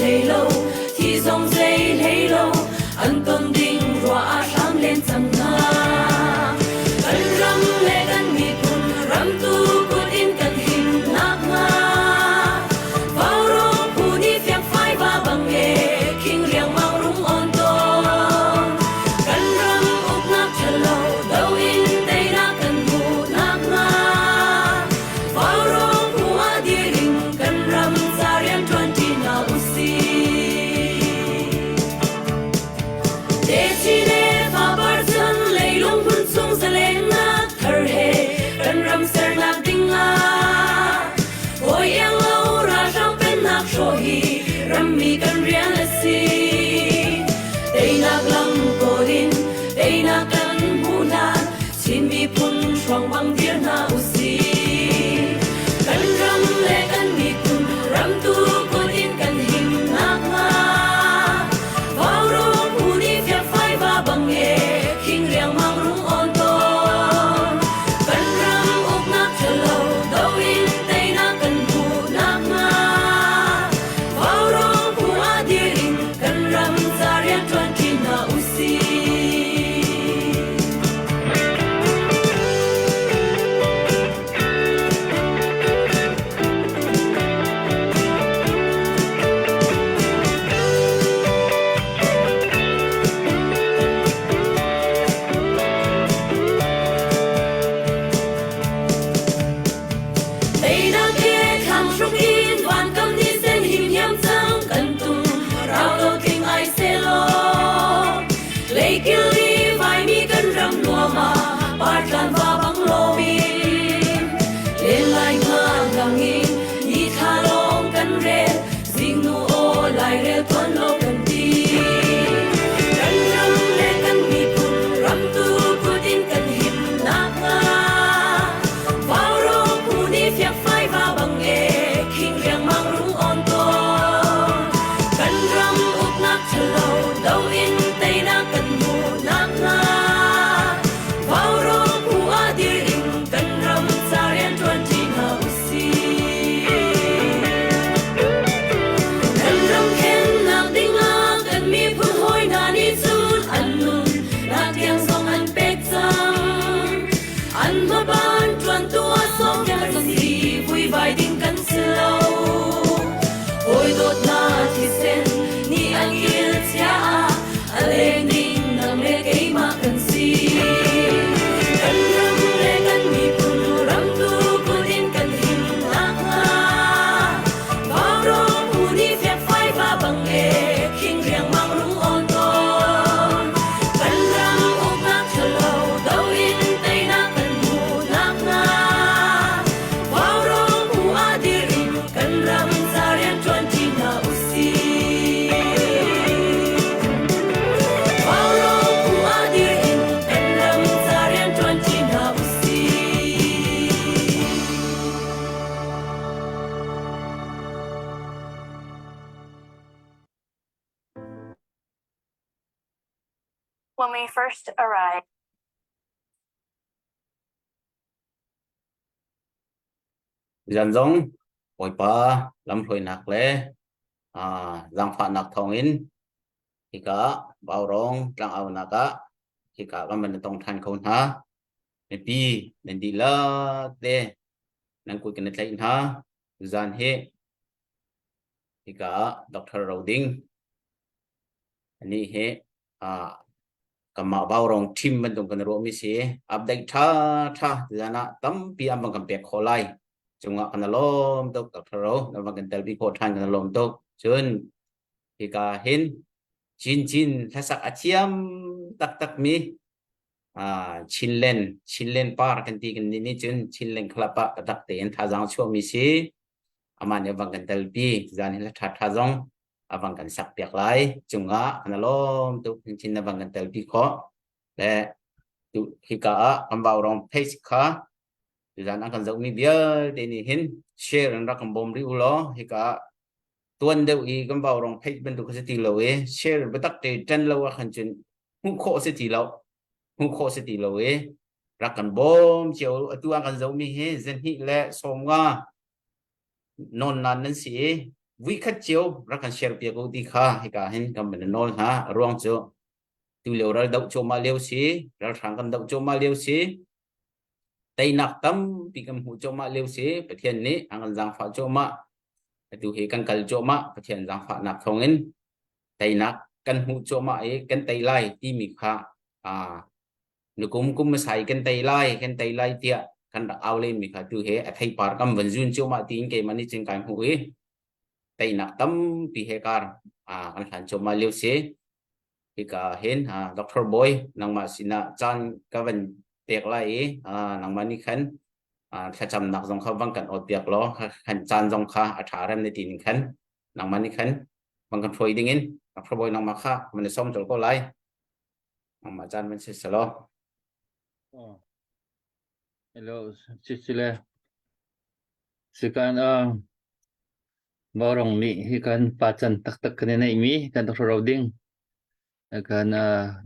hlei lo, thi zong zei hlei lo, an ton ding ruah ah hram len cang hna. Kan ram le kan miphun ramtu kut in kan him nakhnga Vaurawng phu nih fiangfai va bang e khing riangmang rung on tawn. Kan ram uknak ṭhalo do in teinak kan hmuh nakhnga Vaurawng phu ah dir in kan ram ca rian ṭuanṭi hna usih. Techi le fapar cun leilung hmun chung zalennak thar he kan ram sernak dingah hawi iang lo ralhrang pennak hrawh hi rammi kan rian a si. Teinak lam kawl in teinak kan hmuh hlan Chin miphun hruang bang dir hna usih. Kan ram le kan miphun ramtu kut in kan him nakhnga Vaurawng phu nih fiangfai va bang e khing riangmang rung on tawn. Kan ram uknak ṭhalo do in teinak kan hmuh nakhnga Vaurawng phu ah dir in kan ram ca rian ṭuanṭi hna usih. Teinak he thlang hruk in vankam ni sen him hiam cang kan tum rau lo tling ai selaw Leikil i vaimi kan ram nuam ah partlan va bang lomin len lai nga lang in ni thla lawng kan rel zingnu aw lairel tuan lo kan ti kan ram le kan miphun ramtu kut in kan him nakhnga Vaurawng phu nih fiakfai va bang e khing riangmang rung on tawn kan ram uknak ṭhalo do in teinak kan hmuh nakhnga Vaurawng phu ah dir in kan ram ca rian ṭuanṭi hna usih. Kan ram khennak dingah kan miphun hawi hna nih cun an nun nak tiang zong an pek cang. An hmaban ṭuantu ah sawmnak si vuivai ding kan si lo. Hawi dawtnak thisen nih an kil chia ah a leng ding nang le keimah kan si. Kan ram le kan miphun ramtu kut in kan him nakhnga Vaurawng phu nih fiakfai va bang e khing riangmang rung on tawn. Kan ram uknak ṭhalo do in teinak kan hmuh nakhnga Vaurawng phu ah dir in kan ram ca rian ṭuanṭi hna usih. Vaurawng phu ah dir in kan ram ca rian ṭuanṭi hna usih. When we first arrived. Zan zong Bawipa lamhruainak le zaangfahnak thawngin hika Vaurawng tlangaunak ah hika kan van i tong ṭhan kho hna. Mipi nan dihlak te nan kut kan i tlaih hna. Zan hi hika ah Dr. Roding anih hi kanmah Vaurawng team bantuk kan ruahmi si. Update ṭha ṭha tuzan ah tampi an van kan pek khawh lai. Cungah kan i lawm tuk Dr. Ro na van kan telpi khawh ṭhan kan i lawm tuk. Cun hika hin Chinchin hlasak a thiam taktakmi Chinland Chinland par kan ti kan nih nih cun Chinland club ah biatak tein thazaang chuahmi si. Amah nih a van kan telpi. Zan hi hla ṭha ṭha zong a van kan sak piak lai. Cungah kan i lawm tuk chinchin na van kan telpi khawh. Le tu hika ah kan Vaurawng page kha tuzan an kan zohmi vialte nih hin share in rak kan bawm rih u law hika ah tuan deuh i kan Vaurawng page bantuk kha si ti lo i share biatak te ṭan lo ah khan cun hmuh khawh si ti lo hmuh khawh si ti lo i rak kan bawm cio atu an kan zohmi hi 250 non nan nan si i. Vuikhat cio rak kan share piak u ti kha hika hin kan van nawl hna. A ruang cu tu lio ral doh cuahmah lio si, ralhrang kan doh cuahmah lio si, teinak tampi kan hmuh cuahmah lio si, Pathian nih an kan zaangfah cuahmah. Atu hi kan kal cuahmah, Pathian zaangfahnak thawngin teinak kan hmuh cuahmah i kan tei lai timi kha nukum kum hmasa i kan tei lai, kan tei lai tiah kan rak au lenmi kha tu he a theipar kan van zun cuahmah tiin keimah nih cun kai hmuh i teinak tampi he kar kan hlan cuahmah lio si. Hika hin Dr. Boy nangmah sinah caan ka van pek lai i nangmah nih khan thlacamnak zong kha van kan awt piak law khan caan zong kha a ṭha rem na ti ning khan nangmah nih khan van kan hruai dingin Dr. Boy nangmah kha van i sawm colh ko lai. Nangmah caan van si selaw. Oh. Hello, Sisile. Sikan Borong nih hi kan pacan taktak kan i neihmi kan ro ding kan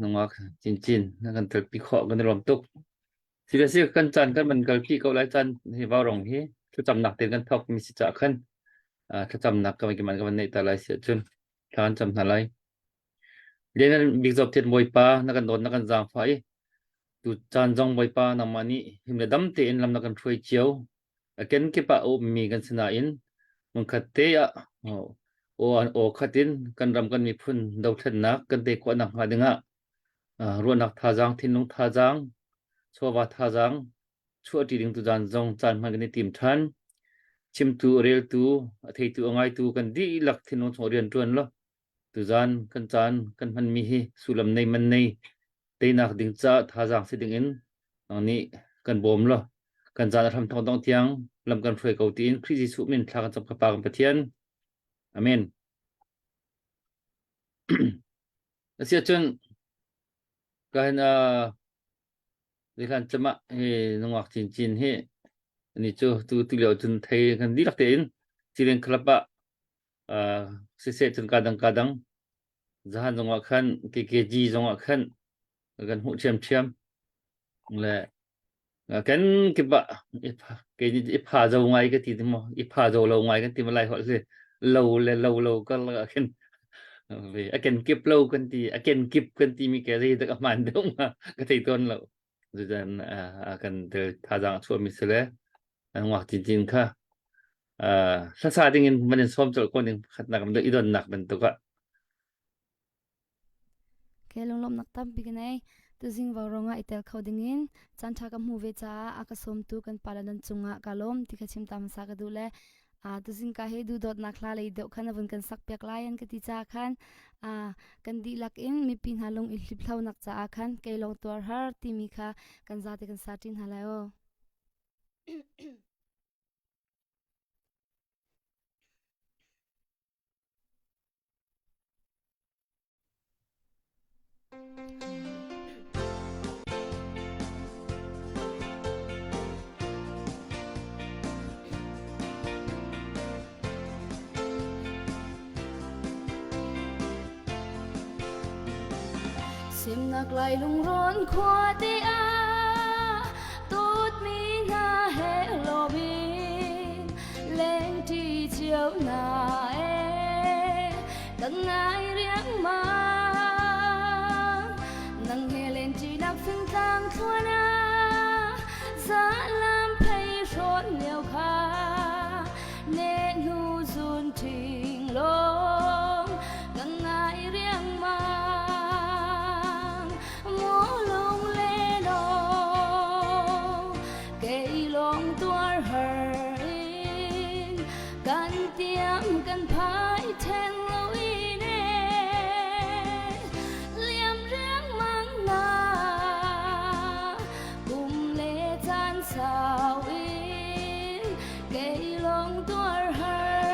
nungak cincin kan telpi khawh kan i lawm tuk. Si le si kan caan kan man kalpi ko lai caan hi Vaurawng hi thlacamnak tein kan thawk mi si caah khan thlacamnak kan man kan neih ta lai si ahcun thla kan cam hna lai. Lian bik zoh thian Bawipa na kan dawt na kan zaangfah i tu caan zong Bawipa nangmah nih him le dam tein lam na kan hruai cio. A kenkip ah a ummi kan si nain hmunkhat te ah aw an aw khat in kan ram kan miphun dothlennak kan tei khawh nakhnga dingah ruahnak thazaang, thinlung thazaang, chawva thazaang chuahṭi ding tuzaan zong caan hman kan i tim ṭhan. Chimtu, a reltu, a theitu, a ngaitu kan dihlak thinlung chung rian ṭuan law tuzaan kan caan kan hmanmi hi sullam nei man nei teinak ding caah thazaang si dingin nang nih kan bawm law kan caan a hram thawng dong tiang lam kan hruai ko tiin Khrih Jesuh min thla kan cam ka Pa kan Pathian. Amen. Asiahcun kahin Zihlan cem ah hi nungak cincin hi ni cu tu tu lio cun thei kan dihlak tein Cilin Club ah siseh cun kadang kadang zahan zongah khan KKG zongah khan kan hmuh ṭhiamṭhiam le kan kip ah kei nih i pha zo ngai ka ti maw i pha zo lo ngai kan ti ma lai holh si lo le lo lo kar lakah khin ve a ken kip lo kan ti a ken kip kan ti mi ke zei dak a hmaan deuh ma ka thei tawn lo cucan kan tel thazaang a chuah mi si le an ngak cincin kha hlasa ding in man in sawm colh ko ning khatnak i donnak bantuk ah. Ke lunglawmhnak tampi ka nei. Tuzing vaurawng ah i tel kho dingin caanṭha ka hmuh ve caah a ka sawmtu kan pa le nan cungah ka lawm ti kha chim ta hmasa ka duh le tuzing ka hi duhdawtnak hla lei deuh khan a vun kan sak piak lai an ka ti caah khan kan dihlak in mipi hna lung i hliphlonak caah khan kei lawng tuar har timi kha kan zate kan sa ṭi hna lai aw. Semnak lai lungrawn khuate ah dawtmi hna he lawmin lengṭi cio hna ee kan ngai riangmang nang he lenṭinak fingtlang thluan ah zalam phei hrawn lio kha nehhnu zun ṭhing lawng kan ngai riangmang maw lung le lawng kei lawng tuar har in kan tiam kan phai then lo in e liam riangmang na kum le caan sau in kei lawng tuar har.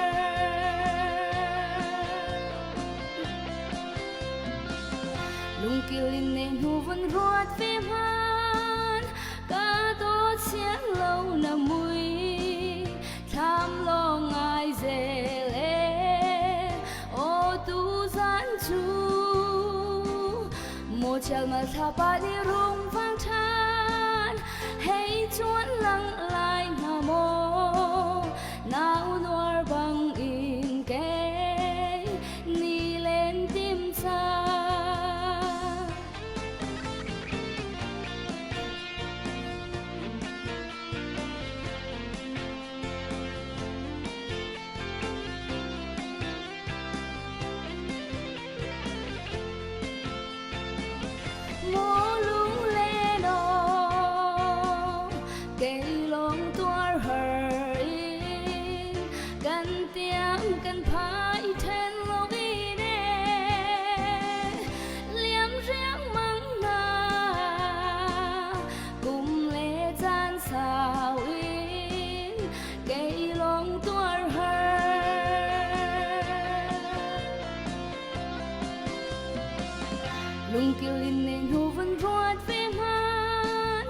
Lungkil in ne hnu vun ruat ve hman ka dawt sian lo na mui thlam lawng ngai zel e o tu zan cu maw chial mal thla pa ni rung vang than hei chuan lang lai hnga maw nau nuar bang in ke. Lungkil in ne hnu van ruat ve hman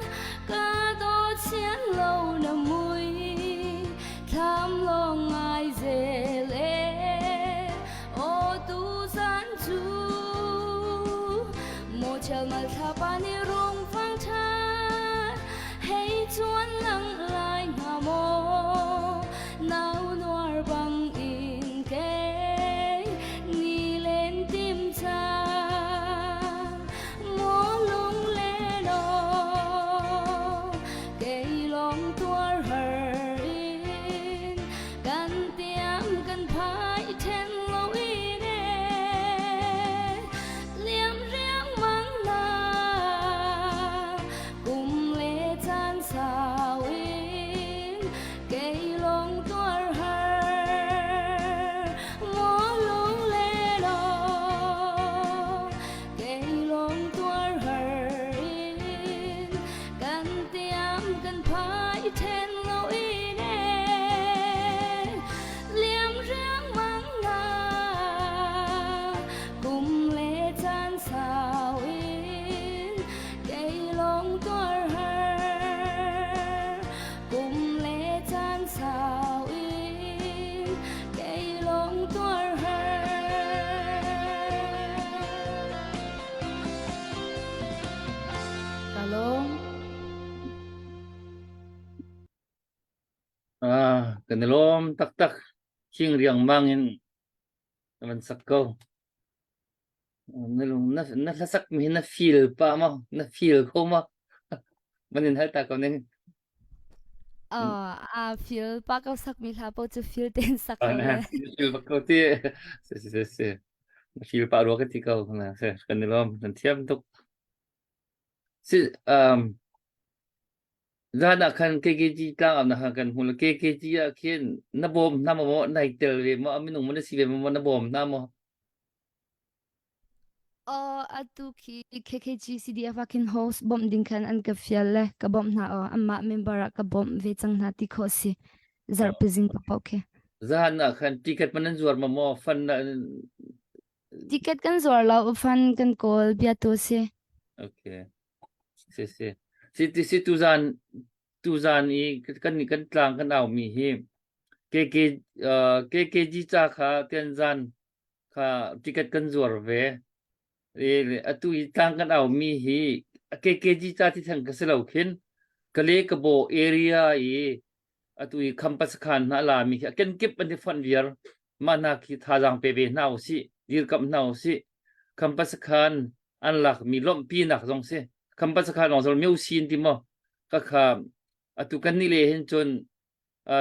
Ka dawt sian lo na mui Thlam lawng ngai zel e Aw tu zan cu Maw chel mal thlapa nih rung fang ṭhan Hei chuan lang lai hnga maw Nau nuar bang in kei ni len tim cang Maw lung le aw kei lawng tuar har in Kan tiam kan phai then lo in e Liam riangmang na kum le caan sau in kei lawng tuar har maw lung le lawng kei lawng tuar har in kan tiam kan phai then lo in e liam riangmang na kum le caan sau in kei lawng tuar har kum le caan sau in kei lawng tuar har Ka lawm. Ah, kan i lawm taktak. Thing riangmang in na van sak ko. Na lung na na hlasak mi hi na feel pah maw? Na feel kho maw? Man in hal ta ko ning. Uh, a feel pa ko sak mi hla po cu feel ten sak Ah, ko na le. feel bak ko ti. Si si si si. Na feel pah rua ka ti ko. Na si kan i lawm. Nan thiam tuk. Si um Zan ah khan KKG tlang ah na kan hmu lo. KKG ah khin na bawm hna maw nai tel ve maw minung maw na si ve maw na bawm hna maw? Aw atu khi KKG CDF ah khin host bawmh ding khan an ka fial le ka bawmh hna aw anmah member ah ka bawmh ve cang hna ti khawh si. Zarhpi zing paoh khi. Zan ah khan ticket man an zuar ma maw fan na Ticket kan zuar lo fan kan kawl bia tu si. Okay. Si si. Si ti si tuzan tuzan i kan kan tlang kan au mi hi KK uh, KKG ca kha tianzan kha ticket kan zuar ve. E atu i tlang kan au mi hi KKG ca ti thang ka si lo khin Kale Kabo area i atu i khampas khan hna la mi khi a kenkip an i fonh viar mah hna khi thazaang pe ve hna usih dirkamh hna usih khampas khan an lak mi lawmhpi nak zong si khampas khan lawng zong myo sin ti maw ka kha atu kan ni le hin cun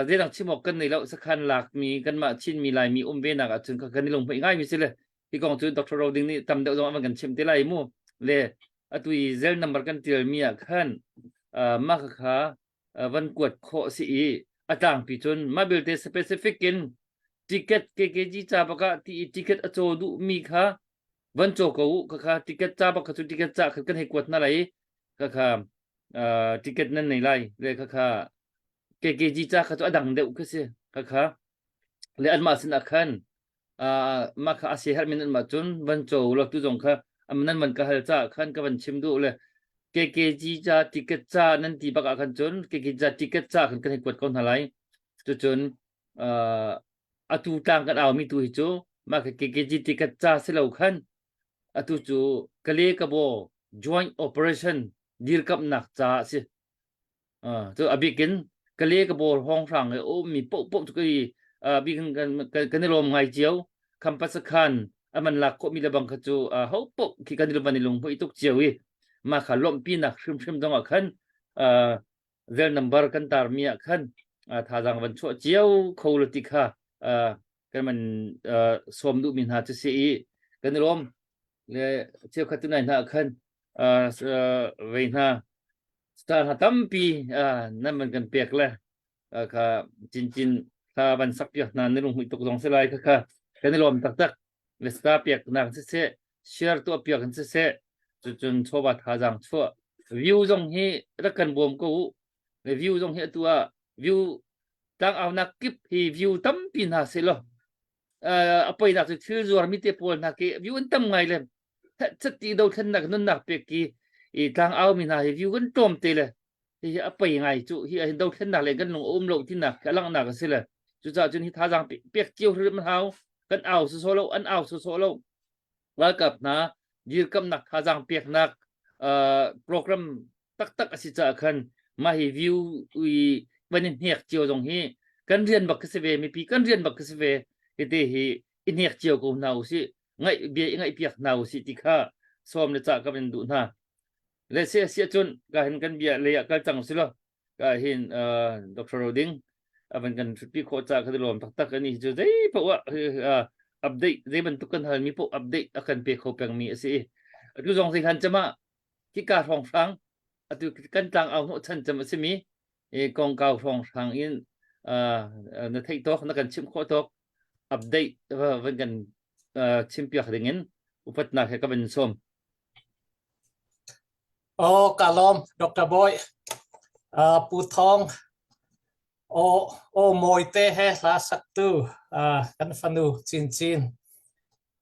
zeidang chim awk kan nei lo sakhan lak mi kanmah Chin mi Lai mi um ve nak ahcun ka kan i lunghmuih ngai mi si le hi kong cu Dr. Roding nih tam deuh zong a van kan chimh te lai mu le atu i zel number kan tial mi ah khan mah kha van kuat khawh si i a tlangpi cun mah belte specific in ticket KKG ca bak ah ti i ticket a caw duh mi kha van caw ko u kha kha ticket ca bak kha cu ticket ca kha kan hei kuat hna lai i kha kha ticket nan nei lai le kha kha KKG ca kha cu a dang deuh khi si kha kha le anmah sin ah khan mah kha a si herh min anmah cun van caw u law tu zong kha nan van ka hal caah khan ka van chim duh le KKG ca ticket ca nan ti bak ah khan cun KKG ca ticket ca khan kan hei kuat ko hna lai cucun atu tlang kan au mi tu hi cu mah KKG ticket ca si lo khan atu cu Kale Kabo joint operation dirkamnak ca a si Cu a bik in Kale ka bawl hawnghrang i a ummi paohpaoh cu kai bik in kan, kan i lawm ngai cio. Khampasakhan a man lak khawhmi le bang kha cu ho paoh khi kan i van i lunghmuih tuk cio i mah kha lawmhpinak hrimhrim zong ah khan vel number kan tarmi ah khan thazaang van chuah cio kho lo ti kha kan man sawm duhmi hna cu si i kan i lawm le cheukhat tu nai hna khan vei hna Star hna tampi nan van kan pek le kha cincin kha van sak piak hna nan lung tuk zong si lai kha kha kan i lawm taktak le star piak nak siseh share tuah piak in siseh cucun chawva thazaang chuah view zong hi rak kan bawm ko u le view zong hi atu ah view tlang aunak kip hi view tampi hna se law a poinak cu thil zuar mi te pawl hna ki view an tam ngai le. Chatti dothlennak nunnak pek i i tlangau mi hna hi view kan tlawm te le hihi a pei ngai cu hi ahhin dothlennak le kan lung a um lo tinak a langhnak a si le cucaah cun hi thazaang pek cio hrim hau kan au sawsawh lo an au sawsawh lo ralkap hna dirkamnak thazaang peknak program taktak a si caah khan mah hi view i van i hnek cio zong hi kan rian bak ka si ve mipi kan rian bak ka si ve hite hi i hnek cio ko hna usih ngaih bia i ngaih piak hna usih ti kha sawm le cah ka van duh hna le se sia cun ka hin kan bia lei ah kal cang si lo ka hin Dr. Roding avan kan pi khawh ca ka lawm taktak ani cu zei poah update zei bantuk kan hal mi poh update a kan pe kho peng mi a si atu zong zei han chama hika hrawnghrang atu kan tlang au hnawh chan cem a simi e kongkau hrawnghrang in na theih tawk na kan chimh khawh tawk update van kan chimpiak ding in upatnak he ka van sawm. Oh, ka lawm Dr. Boy. Uh, Pu Thong o o mawi te he hla saktu uh, kan fanu Cin Cin.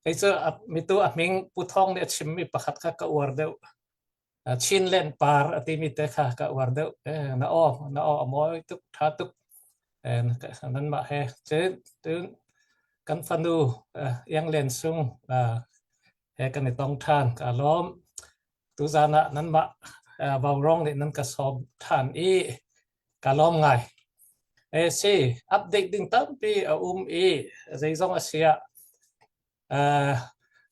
Kei cu mitu a hming Pu Thawng nih a chimmi pakhat kha ka uar deuh. Chinland par a timi te kha ka uar deuh. Na aw na aw a mawi tuk, ṭha tuk. Nanmah he cun cun kan fanu Iang Len Sung he kan i tong ṭhan. Ka lawm. Tuzan ah nanmah Vaurawng nih nan ka sawm ṭhan i ka lawm ngai. E si, update ding tampi a um i zeizong a si ah uh,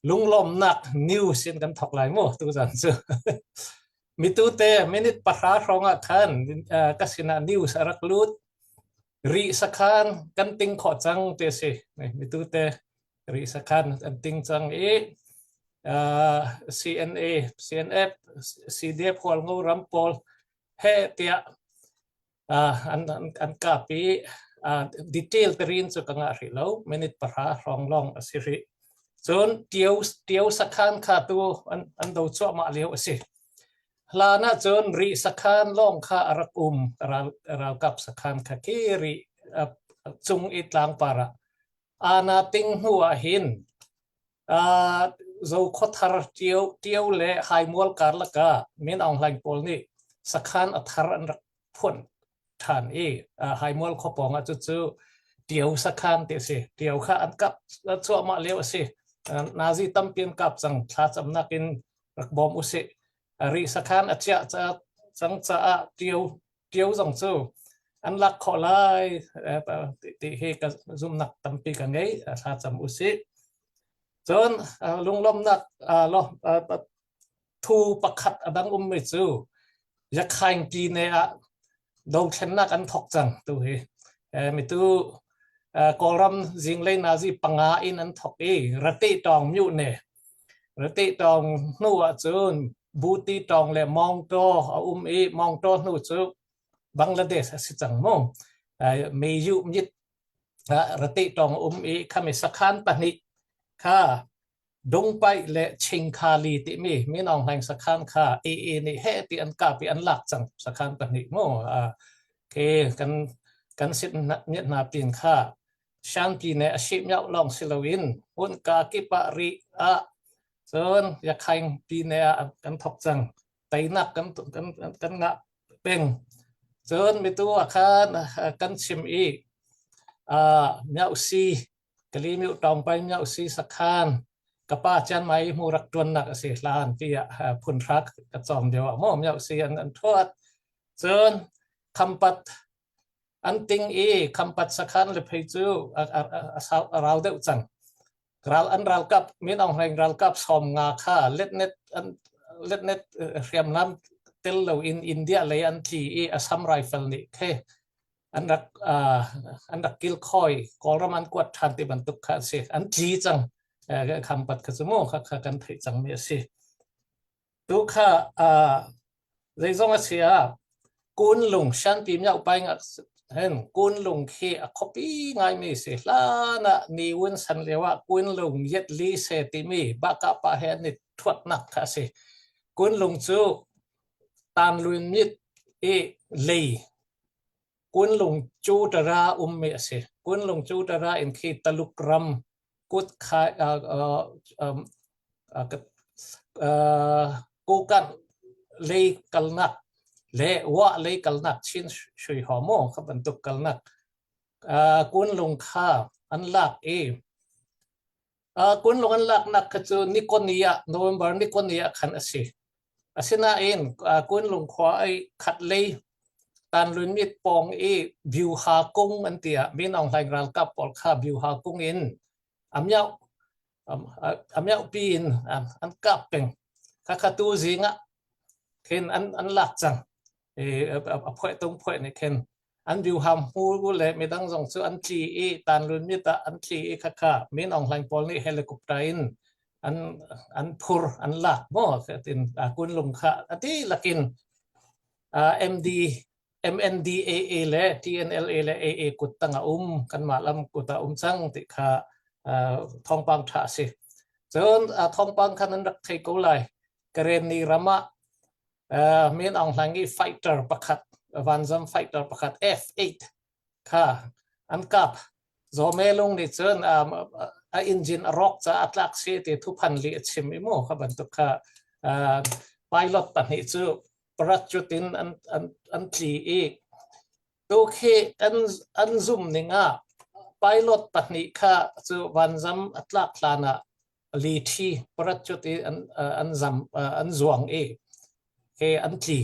lunglawmnak news in kan thok lai mu tuzan cu. Mitu te minute 10 hrawng ah khan uh, ka sinah news a rak lut. Ri sakhan kan ting khawh cang ti si. Mitu te ri sakhan an ting cang i uh, CNA, CNF, CDF Hualngo ram pawl he tiah an an kap i detail terin cu ka ngah hrih lo minute 10 hrawng lawng a si rih cun tio tio sakhan kha tu an an do cuahmah lio a si hlan ah cun ri sakhan lawng kha a rak um ral ralkap sakhan kha khi ri cung i tlangpar ah ana ting hnu ah hin Zokhawthar Ṭio le Haimual karlak ah Min Aung Hlaing pawl nih sakhan a thar an rak phuan ṭhan i Haimual khua pawng ah cucu Ṭio sakhan ti a si. Ṭio kha an kap cuahmah lio a si. Nazi tampi an kap cang. Thlacamnak in rak bawm usih. Rih sakhan a chiah cang caah Ṭio Ṭio zong cu an lak khawh lai ti hi ka zumhnak tampi ka ngei. Thlacam usih. Cun lunglawmhnak thu pakhat a dang ummi cu Yakhaing Pyine ah dothlennak an thawk cang tu hi. Mitu Kawlram zinglei nazi panga in an thawk i Rate Tawng myuhne Rate Tawng hnu ahcun Buti Tawng le Mawngtaw a um i Mawngtaw hnu cu Bangladesh a si cang mu. Meyu myit Rate Tawng a um i khami sakhan pahnih kha Dungpaih le Chingkhali timi Min Aung Hlaing sakhan kha AA nih heh ti an kap i an lak cang sakhan pahnih mu. Ke kan kan sit miat hna pin kha Shanti ne a shih miau lawng si loin hun ka kip ah ri ah cun Yakhaing pi ne ah kan thok cang teinak kan kan kan ngah peng cun mitu ah khan kan chim i miau si Kalymyo Tawngpai Myo si sakhan ka pa Chiang Mai hmu rak ṭuannak a si hlan tiah phun hra ka cawng deuh ah maw Myo si an an thuat. Cun Khampat an ting i Khampat sakhan le phei cu a rau deuh cang. Ral an ralkap Min Aung Hlaing ralkap 50 kha letnet an letnet hriamnam tel loin India lei an tli i Assam Rifle nih khe an rak an rak kilkhawi Kawlram an kuat ṭhan ti bantuk kha a si an tli cang khampat kha cu mu kha kha kan theih cangmi a si tu kha zeizong a si ah Kunlung Shanti Myo Pai ngak hen Kunlung khi a khuapi ngaimi si hlan ah Ni Win san lio ah Kunlung Yet Li Se timi baka pa he an i thuatnak kha a si Kunlung cu Tanluin mit i lei Kunlung cu tara ummi a si. Kunlung cu tara in khi Taluk ram kut khai Kokang lei kalnak le Wa lei kalnak Chin Shui Ho maw kha bantuk kalnak Kunlung kha an lak i Kunlung an laknak kha cu nikoni ah November nikoni ah khan a si. Asinain Kunlung khua i khat lei Tanlun mit pawng i Byuha kung an ti ah Min Aung Hlaing ralkap pawl kha Byuha kung in a miauh a miauhpi in an kap peng. Khakha tu zing ah khin an an lak cang. A phoih tung phoih nih khin an biuham hmu le midang zong cu an tli i Tanlun mit ah an tli i khakha Min Aung Hlaing pawl nih helicopter in an an phur an lak maw tin kunlung kha ati lakin MD MNDAA le TNLA le AA kut tang a um kanmah lam kut ah um cang ti kha thawngpang ṭha a si. Cun thawngpang khan an rak thei ko lai. Karenni ram ah Min Aung Hlaing i fighter pakhat vanzam fighter pakhat F8 kha an kap. Zawme lung nih cun a engine a rawk caah a tlak si ti thuphan li a chim i mu kha bantuk kha pilot pahnih cu parachute in an an an tli i tu khi an an zum ning ah pilot pahnih kha cu vanzam a tlak hlan ah li thi parachute i an an zam an zuang i ke an tli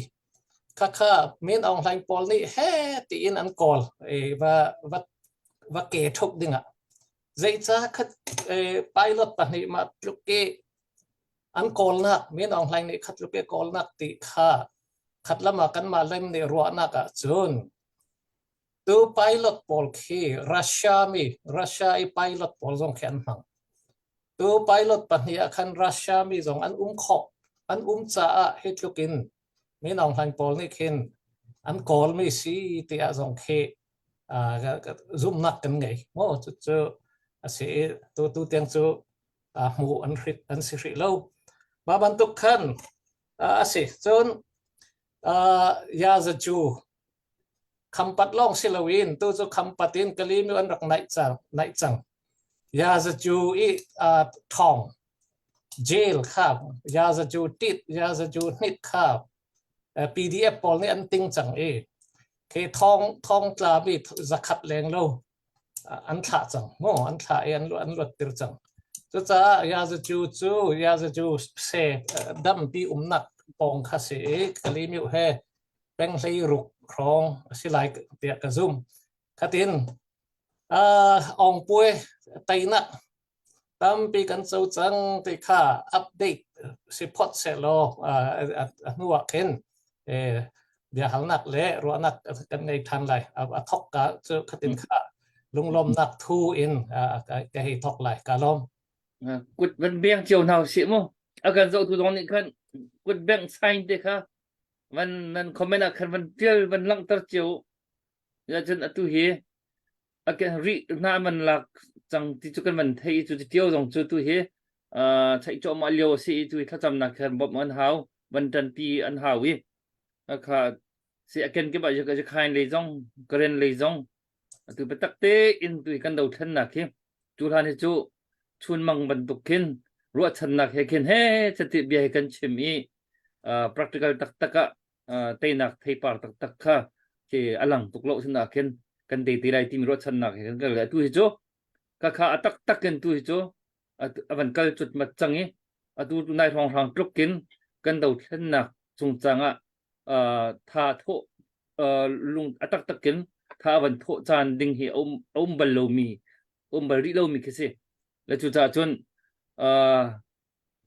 khakha Min Aung Hlaing pawl nih he tiin an kawl i va va va ke thuk dingah zeica khat pilot pahnih ma tluk i an kawlnak Min Aung Hlaing nih khat tluk i kawlnak ti kha khat lam ah kanmah lem nih ruahnak ah cun tu pilot pawl khi Russia mi Russia i pilot pawl zong khi an hmang tu pilot pahnih ah khan Russia mi zong an um khawh an um caah hi tluk in Min Aung Hlaing pawl nih khin an kawl mi si tiah zong khi zumnak kan ngei maw cucu a si i tu tu tiang cu hmu an hrit an si hrih lo mah bantuk khan a si cun yazacu khampat lawng si loin tu cu khampat in Kalinu an rak naih cang naih cang yazacu i thong jail kha yazacu tit yazacu hnit kha PDF pawl nih an ting cang i khi thong thong tla mi zakhat leng lo an thlah cang maw an thlah i an an luattir cang cucaah Yazacu cu Yazacu se dampi umnak pawng kha si i Kalymyo he peng hlei ruk hrawng a si lai tiah ka zum khatin Aung Pue teinak tampi kan co cang ti kha update si phot sehlaw a hnu ah khin biahalnak le ruahnak kan ngei ṭhan lai. A thok ka cu khatin kha lunglawmnak thu in ka hei thok lai. Ka lawm. Kut van beng cio hna usih mu. A kan zohtu zong nih khan kut bengh sign te kha van nan comment ah khan van tial van langhter cio. Ya cun atu hi a ke ri hna man lak cang ti cu kan van thei cu tio zong cu tu hi theih cawhmah lio a si i tu hi thlacamnak khan bawmh an hau van ṭanpi an hau i kha si a ken kip ah khain lei zong karen lei zong atu biatak te in tu hi kan dothlennak hi cu hlan hi cu chunmang bantuk khin ruahchannak he khin he chati bia he kan chim i practical taktak ah teinak theipar taktak kha khi a lang tuk lo sin ah khin kan tei te lai timi ruahchannak he kan kal le atu hi cu ka kha a taktak in tu hi cu a van kal cut mat cang i atu tu nai hrawng hrang tluk in kan dothlennak cungcang ah tha thawh lung a taktak in tha van thawh caan ding hi a um bal lomi um bal rih lomi khi si le cucaah cun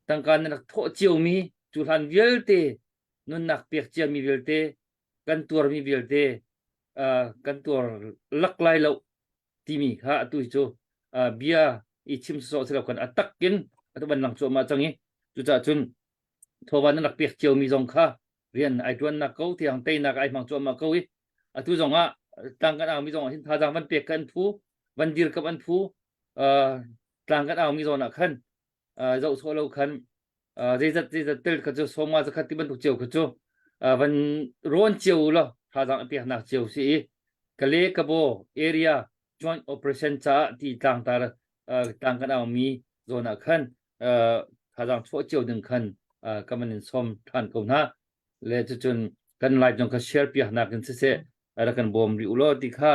tangka na rak thawh ciomi cu hlan vialte nunnak pek ciami vialte kan tuarmi vialte kan tuar lak lai lo timi kha atu hi cu bia i chim sawsawh si lo kan a tak in atu ban lang cuahmah cang i cucaah cun thawva nan rak pek ciomi zong kha rian ai tuannak ko tiang teinak ai hmang cuahmah ko i atu zong ah tlang kan aumi zong ah hin thazaang van pek kan phu van dir kap an phu tlang kan aumi zawn ah khan zoh sawh lo khan zeizat zeizat tel kha cu sawma zakhat ti bantuk cio kha cu van rawn cio law thazaang a peknak cio si i Kale Kabo area joint operation caah ti tlangtar tlang kan aumi zawn ah khan. thazaang chuah cio ding khan kan van in sawm ṭhan ko hna. Le cucun kan live zong kha share piak nak in siseh rak kan bawm rih u law ti kha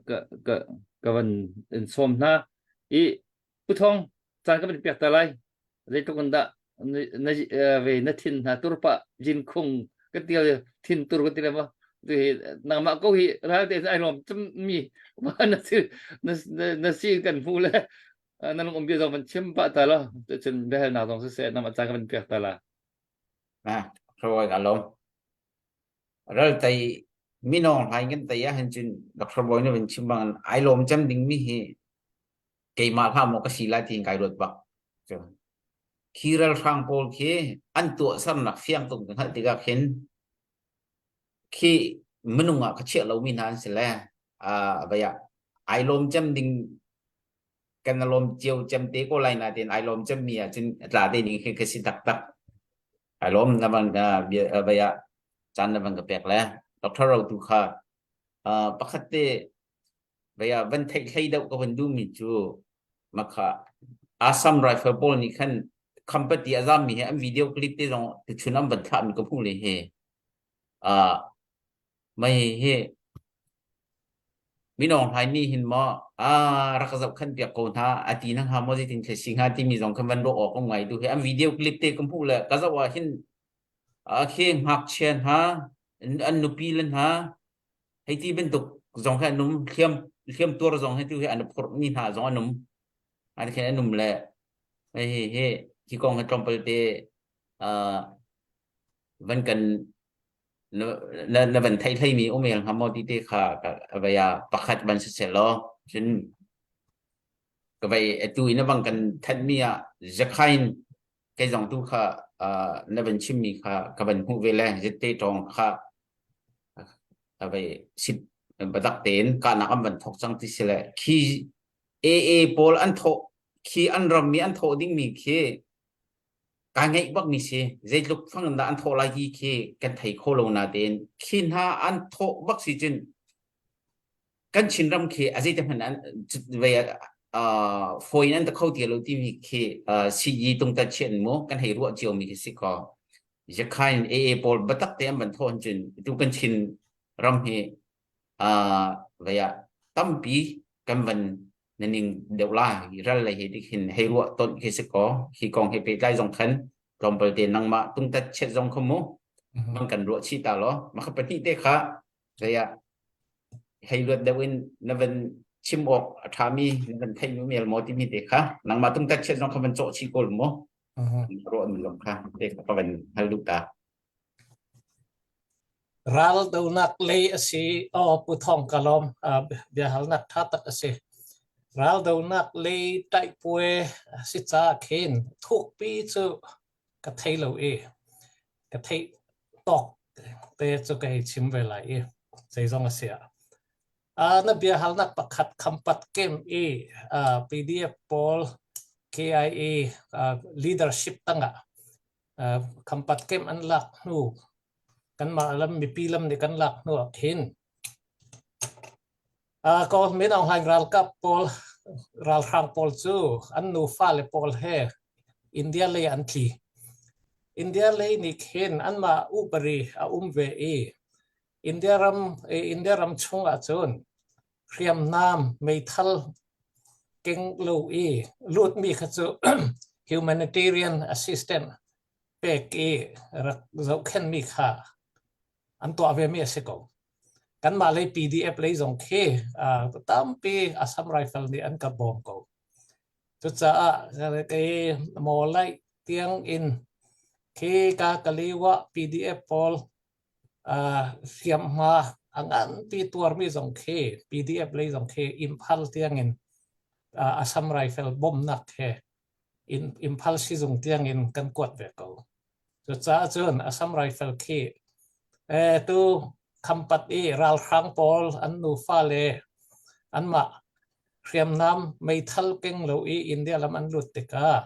ka ka ka van in sawm hna. I Pu Thawng, caan ka van piak ta lai. Zeitluk in dah na ve na thin hna tur pah jin khung kan ti thin tur kan ti le ma tu hi nangmah ko hi ral te ai lom chim mi na si na si kan hmu le na lung um bia zong van chim pah ta lo cun behel nak zong siseh nama caan ka van piak ta la. Na, hroi ka lom. Ral tei minong hlai kan tei ah hin cun Dr. Boy na van chim bang ai lom cem ding mi hi keimah hlah maw ka si lai tiin kai ruat bak. Khi ralhrang pawl khi an tuahsernak fiang tuk ka hngalh tikah khin khi minung ah ka chiah lomi hna an si le vai ah ai lawm cem ding kan lawm cio cem te ko lai na tiin ai lawm cem mi ah cun tla te ding khi ka si taktak. Ai lawm na van vai ah caan na van ka pek le Dr. Ro tu kha pakhat te Vei ah van theih hlei deuh ka van duhmi cu makha Assam Rifle pawl nih khan khampati a zammi he an video clip te zong tuchun an van thlahmi ka hmuh le he uh, mei hi minong hlai nih hin maw a rak zoh khan piak ko hna a ti na hnga maw zeitin thil si hnga timi zong khan van ruah awk um ngai tu he an video clip te ka hmuh le ka zoh ah hin a khi ngakchia hna an nupi le hna Hei ti bantuk zong hi an um hliam hliam tuar zong hi tu hi an phorh mi hna zong an um an khin an um le hei hi hi hi kong hi tlawmpal te uh, van kan na na van theih hlei mi um el hnga maw ti te kha vaya pakhat van si se law cun ka vai atu in bang kan thanh mi ah zakhain kei zong tu kha na van chim mi kha ka van hmuh ve le zette tong kha avei sit badak tein kahnak an van thok cang ti si le khi AA pawl an thawh khi an ram mi an thawh ding mi khi ka ngeih bak mi si zeitluk fang dah an thawh lai ti khi kan thei kho lo na tein khi hna an thawh bak si cun kan Chinram khi a zeite hmanh an vei fawi in an ta kho ti lo timi khi CG tungtat chian mu kan hei ruah cio mi khi si ko Yakhain AA pawl batak te an van thawh cun tu kan Chin ram hi vei ah tampi kan van naning deuh lai ral lei hi dikhin hei ruah ton khi si ko hi kong he pehtlai zong khan tlawmpal te nangmah tungtat chet zong kha mu mang kan ruah chih ta law makha pahnih te kha zei ah hleihluat deuh in na van chim awk a ṭhami na van theih mi maw timi te kha nangmah tungtat chiat zong kha van cawh chih ko maw ruah mi zong kha te kha ka van hal duh ta Ral donak lei a si aw Pu Thawng ka lawm biahalnak ṭha tak a si ral donak lei taihpuai si ca khin thukpi cu ka thei lo i ka theih tawk te cu ka hei chim ve lai i zeizong a si ah. Uh, na biahalnak pakhat khampat kem i uh, PDF pawl KIA uh, leadership tangah uh, khampat kem an lak hnu kanmah lam mipi lam nih kan lak hnu ah khin Kawl Min Aung Hlaing ralkap pawl ralhrang pawl cu an nufa le pawl he India lei an tli. India lei nih khin anmah upari a um ve i India ram India ram chung ahcun hriamnam meithal keng lo i lutmi kha cu humanitarian assistance pek i rak zohkhenhmi kha an tuah ve mi a si ko. Kanmah lei PDF lei zong khi tampi Assam Rifle nih an ka bawm ko. Cucaah kei Mawlaih tiang in khi ka Kaliwa PDF pawl hriamhma a nganpi tuarmi zong khi PDF lei zong khi Imphal tiang in Assam Rifle bawmnak he Imphal sizung tiang in kan kuat ve ko. Cucaah cun Assam Rifle khi tu Khampat i ralhrang pawl an nufa le anmah hriamnam meithal keng lo i India lam an lut tikah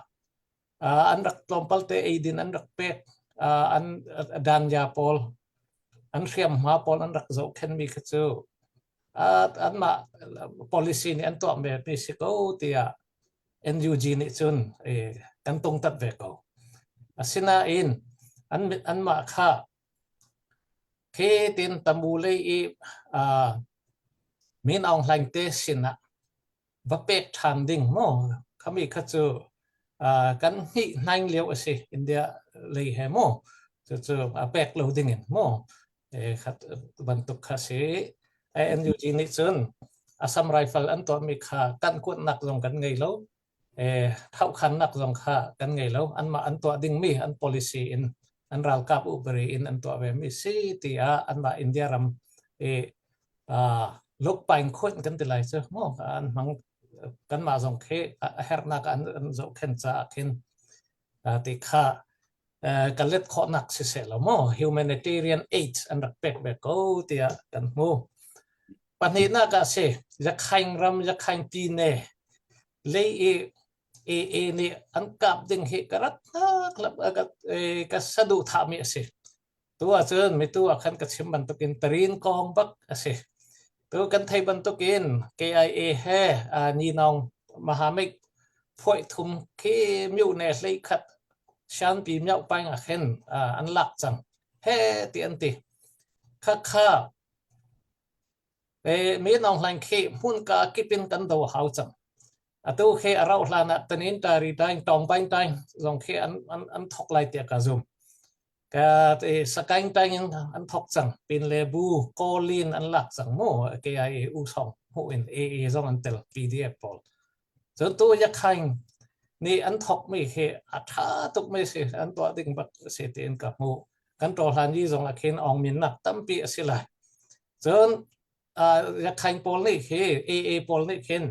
an rak tlawmpal te eidin an rak pek an danya pawl an hriamhma pawl an rak zohkhenmi kha cu anmah policy nih an tuah mi si ko tiah NUG nih cun. Kan tungtat ve ko. Asinain an anmah kha khi tin tamu lei i uh, Min Aung Hlaing te sinah va pek ṭhan ding maw khami kha cu uh, kan hnih hnaing lio a si India lei he maw cucu a pek lo ding in maw e khat bantuk kha si NUG nih cun Assam Rifle an tuahmi kha kan kuatnak zong kan ngei lo e thaukhannak zong kha kan ngei lo anmah an tuah dingmi an policy in an ralkap upari in an tuah ve mi si tiah anmah India ram i lukpaing khun kan ti lai cu mu an hmang kanmah zong khi a herhnak an an zohkhenh caah khin ti kha ka let khawhnak siseh lo maw humanitarian aid an rak pek ve ko tiah kan hmu. Pahnihnak ah si Yakhaing ram Yakhaing Pine lei i AA nih an kap ding hi ka rat hnak ka saduh thahmi a si. Tu ahcun mitu ah khan ka chim bantukin tarin kong bak a si. Tu kan thei bantukin KIA he Ninong Mahamik phuai thum khi myu ne hlei khat Shanpi miau paing ah khin an lak cang. He ti an ti. Kha kha Min Aung Hlaing khi hmunka kip in kan do hau cang. Atu khi a rauh hlan ah tanin tari taing tong paing taing zong khi an an an thok lai tiah ka zum. Ka te sakaing taing in an thok cang. Pin le bu Kawlin an lak cang mu KIA u song hu in AA zong an tel PDF pawl. Cun tu yakhaing nih an thok mi khi a tha tuk mi si an tuah ding bak si tiin ka hmu. Kan to hlan yi zong ah khin ong min nak tampi a si lai. Cun Yakhaing pawl nih khi AA pawl nih khin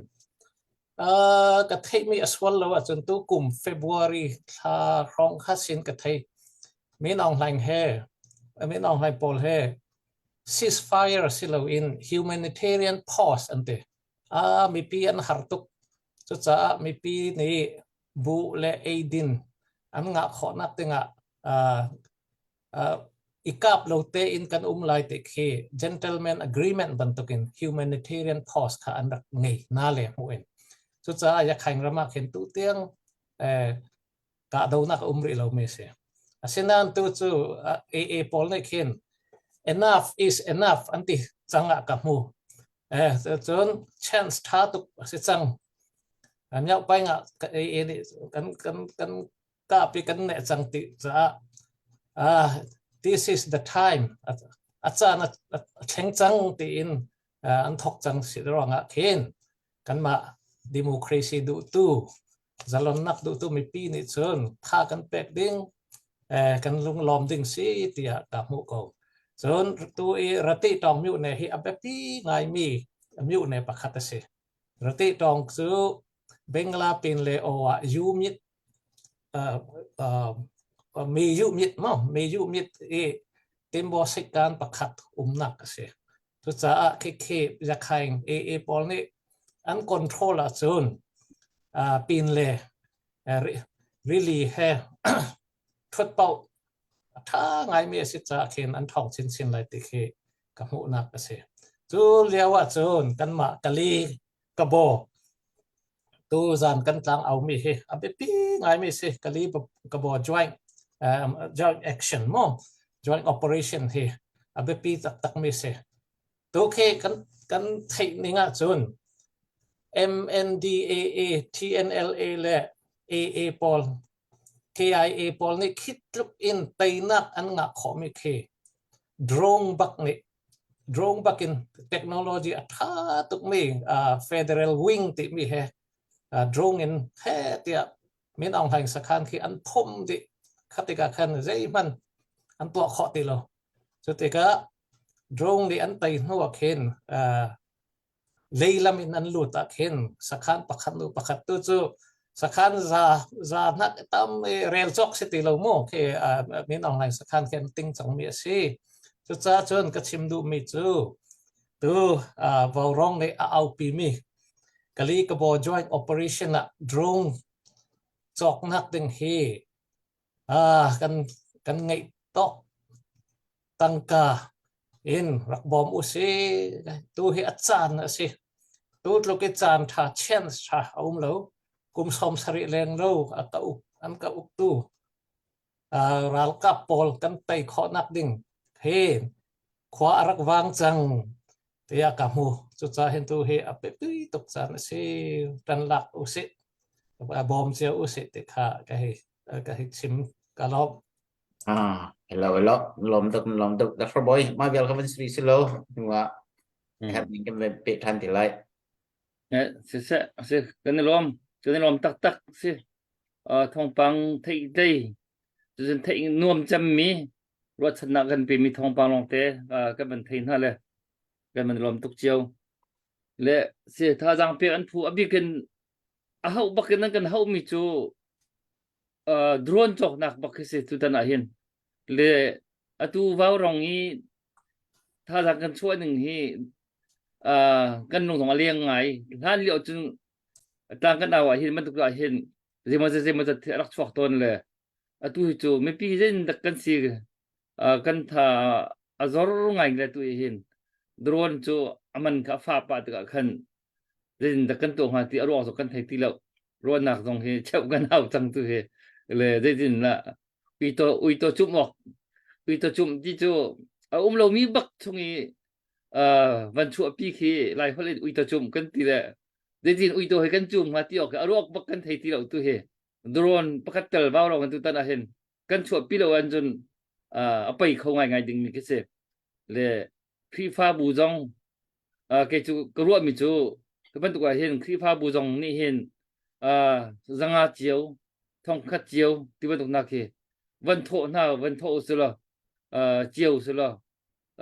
ka theihmi a sual lo ahcun tu kum February thla hrawng kha sin ka thei. Min Aung Hlaing he Min Aung Hlaing pawl he ceasefire si loin humanitarian pause an ti. Ah mipi an har tuk. Cucaah mipi nih buh le eidin an ngah khawhnak dingah i kap lo tein kan um lai ti khi gentleman agreement bantukin humanitarian pause kha an rak ngei na le hmuh in cucaah Yakhaing ram ah khin tu tiang kahdonak a um rih lo mi si asinain tu cu AA pawl nih khin enough is enough an ti cang ah ka hmu eh cun chance tha tuk a si cang miau pai nga AA nih kan kan kan kahpi kan neh cang ti caah ah this is the time a caan a thleng cang tiin an thok cang si ruangah khin kanmah democracy duhtu zalonnak duhtu mipi nih cun tha kan pek ding kan lunglawm ding si tiah ka hmuh ko cun tu i rati tawng myu ne hi a biapi ngaimi myu ne pakhat a si rati tawng cu Bengla pin le o ah yu mit mi yu mit mo mi yu mit i timbo sikkan pakhat umnak a si cucaah khikhi yakhaing AA pawl nih an control ahcun pin le rili he thut paoh a ṭha ngaimi a si caah khin an ṭhawng chinchin lai ti khi ka hmuhnak a si. Cu lio ahcun kanmah kali kabaw tu zan kan tlang aumi hi a biapi ngaimi si kali kabaw joint um, joint action mo joint operation hi a biapi taktakmi si tu khi kan kan theih ning ahcun MNDAA TNLA le AA pawl KIA pawl nih khi tluk in teinak an ngah khawhmi khi drone bak nih drone bakin technology a tha tukmi federal wing timi he drone in he tiah Min Aung Hlaing sakhan khi an phom dih kha tikah khan zeihmanh an tuah khawh ti lo cu tikah drone nih an tei hnu ah khin leilam in an lut ah khin sakhan pakhat nu pakhat tu cu sakhan za za hnak tam i rel cawk si ti lo mu khi Min Aung Hlaing sakhan khi an ting cangmi a si cucaah cun ka chim duhmi cu tu Vaurawng nih a aupi mi Kali Kabaw Joint Operation ah drone cawknak ding hi kan kan ngeih tawk tangka in rak bawm u si tu hi a caan a si tu tluk i caan tha chance tha a um lo kum 70 leng lo a ka uk an ka uktu ralkap pawl kan tei khawhnak ding he khua a rak vang cang tiah ka hmu. Cucaah hin tu hi a biapi tuk caan a si. Kan lak usih, bawm cio usih ti kha ka hei ka hei chim ka lawm. Ah, hello, hello. Lawm tuk, lawm tuk. Dr. Boy, mah vial kha van sri si lo. Hnuah herh ning kan pe than ti lai. Eh, si se, si kan i lawm, kan i lawm taktak si. Uh, thawngpang theih tlei, cun theih nuam cemmi ruahchannak kan pemi thawngpang lawngte uh, kan van thei hna le kan van lawm tuk cio. Le si thazaang pek an phu a bikin a hauh bakin an kan hauhmi cu uh, drone cawknak bak khi si tutan ah hin. Le atu vaurong i thazaang kan chuah ning hi uh, kan lung zong a leng ngai. Hlan lio cun tlang kan au ah hin bantuk ah hin zeimaw zeimaw zat a rak chuak tawn le atu hi cu mipi zein dak kan si uh, kan tha a zor ngai le tu hi hin drone cu aman kha a fa pa tikah khan zein dak kan tuah hnga ti a ruang zong kan thei ti lo ruahnak zong hi cheuh kan hau cang tu hi le zeitin la uito uito chum ok uito chum ti cu a um lomi bak chung i uh, van chuahpi khi lai holh in uito chum kan ti le zeitin uito he kan chum hnga ti awk a ruak bak kan thei ti lo tu hi drone pakhat tel vau rong tu tan ah hin kan chuahpi lo an cun uh, a pei kho ngai ngai ding mi khi si le Khrihfabu zong uh, kei cu ka ruah mi cu ka bantuk ah hin Khrihfabu zong nih hin uh, zanga cio thongkhat cio ti bantuk nak khi van thawh hna van thawh usulaw uh, cio usulaw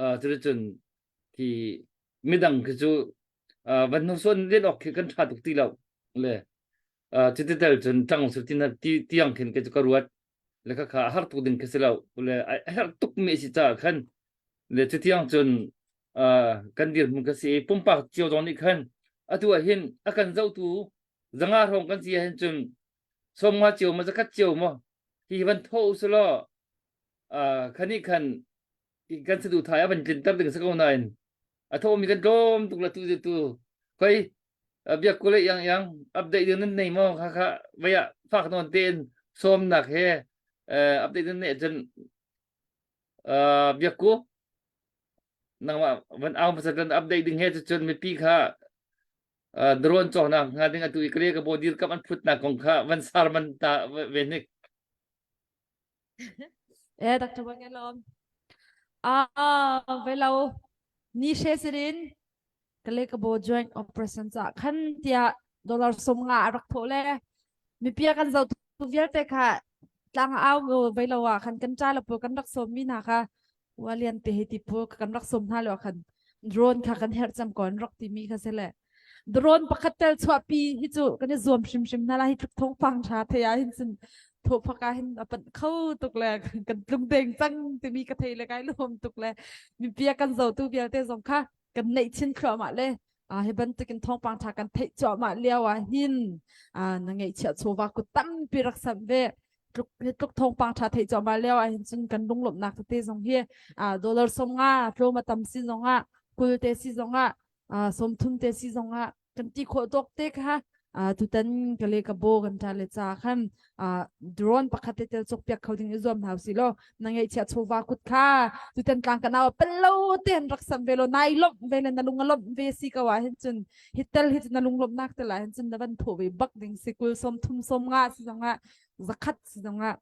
uh, cuticun khi midang khi cu uh, van hnursuan len awk khi kan ṭha tuk ti lo le uh, cuti tel cun ṭang su ti ti tiang khin ke cu ka ruat le kha kha a har tuk ding khi si lo le a herh tuk mi si caah khan le cutiang cun uh, kan dirhmun ka si i pumpak cio zong nih khan atu ah hin a kan zohtu zanga hrawng kan si ah hin cun sawmnga cio ma zakhat cio maw hi van tho usulaw uh, khani khan kan saduhthai a van tlinter ding si ko nain a thomi kan tlawm tuk la tu tu khoi biak kule yang yang update ding nan nei maw kha kha vaya fak non ten sawmnak he update nan nei cun biak ku nangmah van au pasal kan update ding he cun mipi kha drone cawknak hnga ding atu i kale ka bo dir kam an phut nak kong kha van sar man ta ve nik Eh, Dr. Bangalom. Ah, velo ni she sirin kale ka bo joint operation cha khan tia dollar som nga rak tho le mi pia kan zo tu vialte kha tlang au velo ah khan kan cha la pu kan rak som mi na kha Walian te hi ti pu kan rak som hna lo khan drone kha kan herh cam kon rak ti mi kha se le drone pakhat tel chuah pi hi cu kan i zuam hrimhrim hna la hi tluk thong pang tha the ah hin cun tho phaka hin a pan kho tuk le kan tlung deng cang timi ka thei le kai lom tuk le mipia kan zo tu vialte zong kha kan neih chin thluahmah le a hi bantukin thawngpang tha kan theih cuahmah lio ah hin na ngeihchiah chawva kut tampi rak samh ve tluk hi tluk thawngpang tha theih cuahmah lio ah hin cun kan lunglawmhnak tete zong hi dollar 50 tlawm a tam si zong ah 20 te si zong ah 30 te si zong ah kan ti khawh tawk te kha tutan ka le ka bo kan ta le cha khan drone pakhat te tel chok piak kho ding i zuam hna si lo na ngeihchiah chawva kut kha tutan tlang ka nau pel lo te an rak sam ve lo nai lomh ve le na lung a lomh ve si ko ah hin cun hi tel hi na lung lomh nak te la hin cun na van tho ve bak ding si kul som thum som nga si zong ah zakhat si zong ah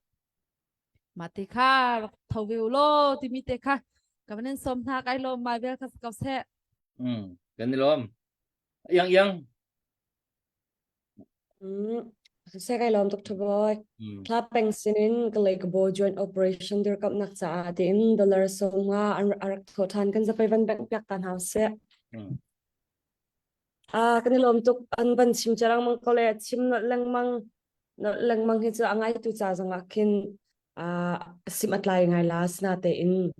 ma te kha rak tho ve lo timi te kha ka van in som hna kai lom mai vel kha ko se Mm, kan i lawm. Yang yang. Mm. Siseh kai lawm tuk Thabawi. Mm. Thla peng sinin Kalay Kabo Joint Operation dirkamnak caah tiin dollar 50 an a rak thawh ṭhan kan zapei van bengh piak ta hna usih. Mm. Ah, kan i lawm tuk an van chim ca lengmang ko le chim nolh lengmang nolh lengmang hi cu a ngaitu ca zongah khin ah sim a tlai ngai la sinatein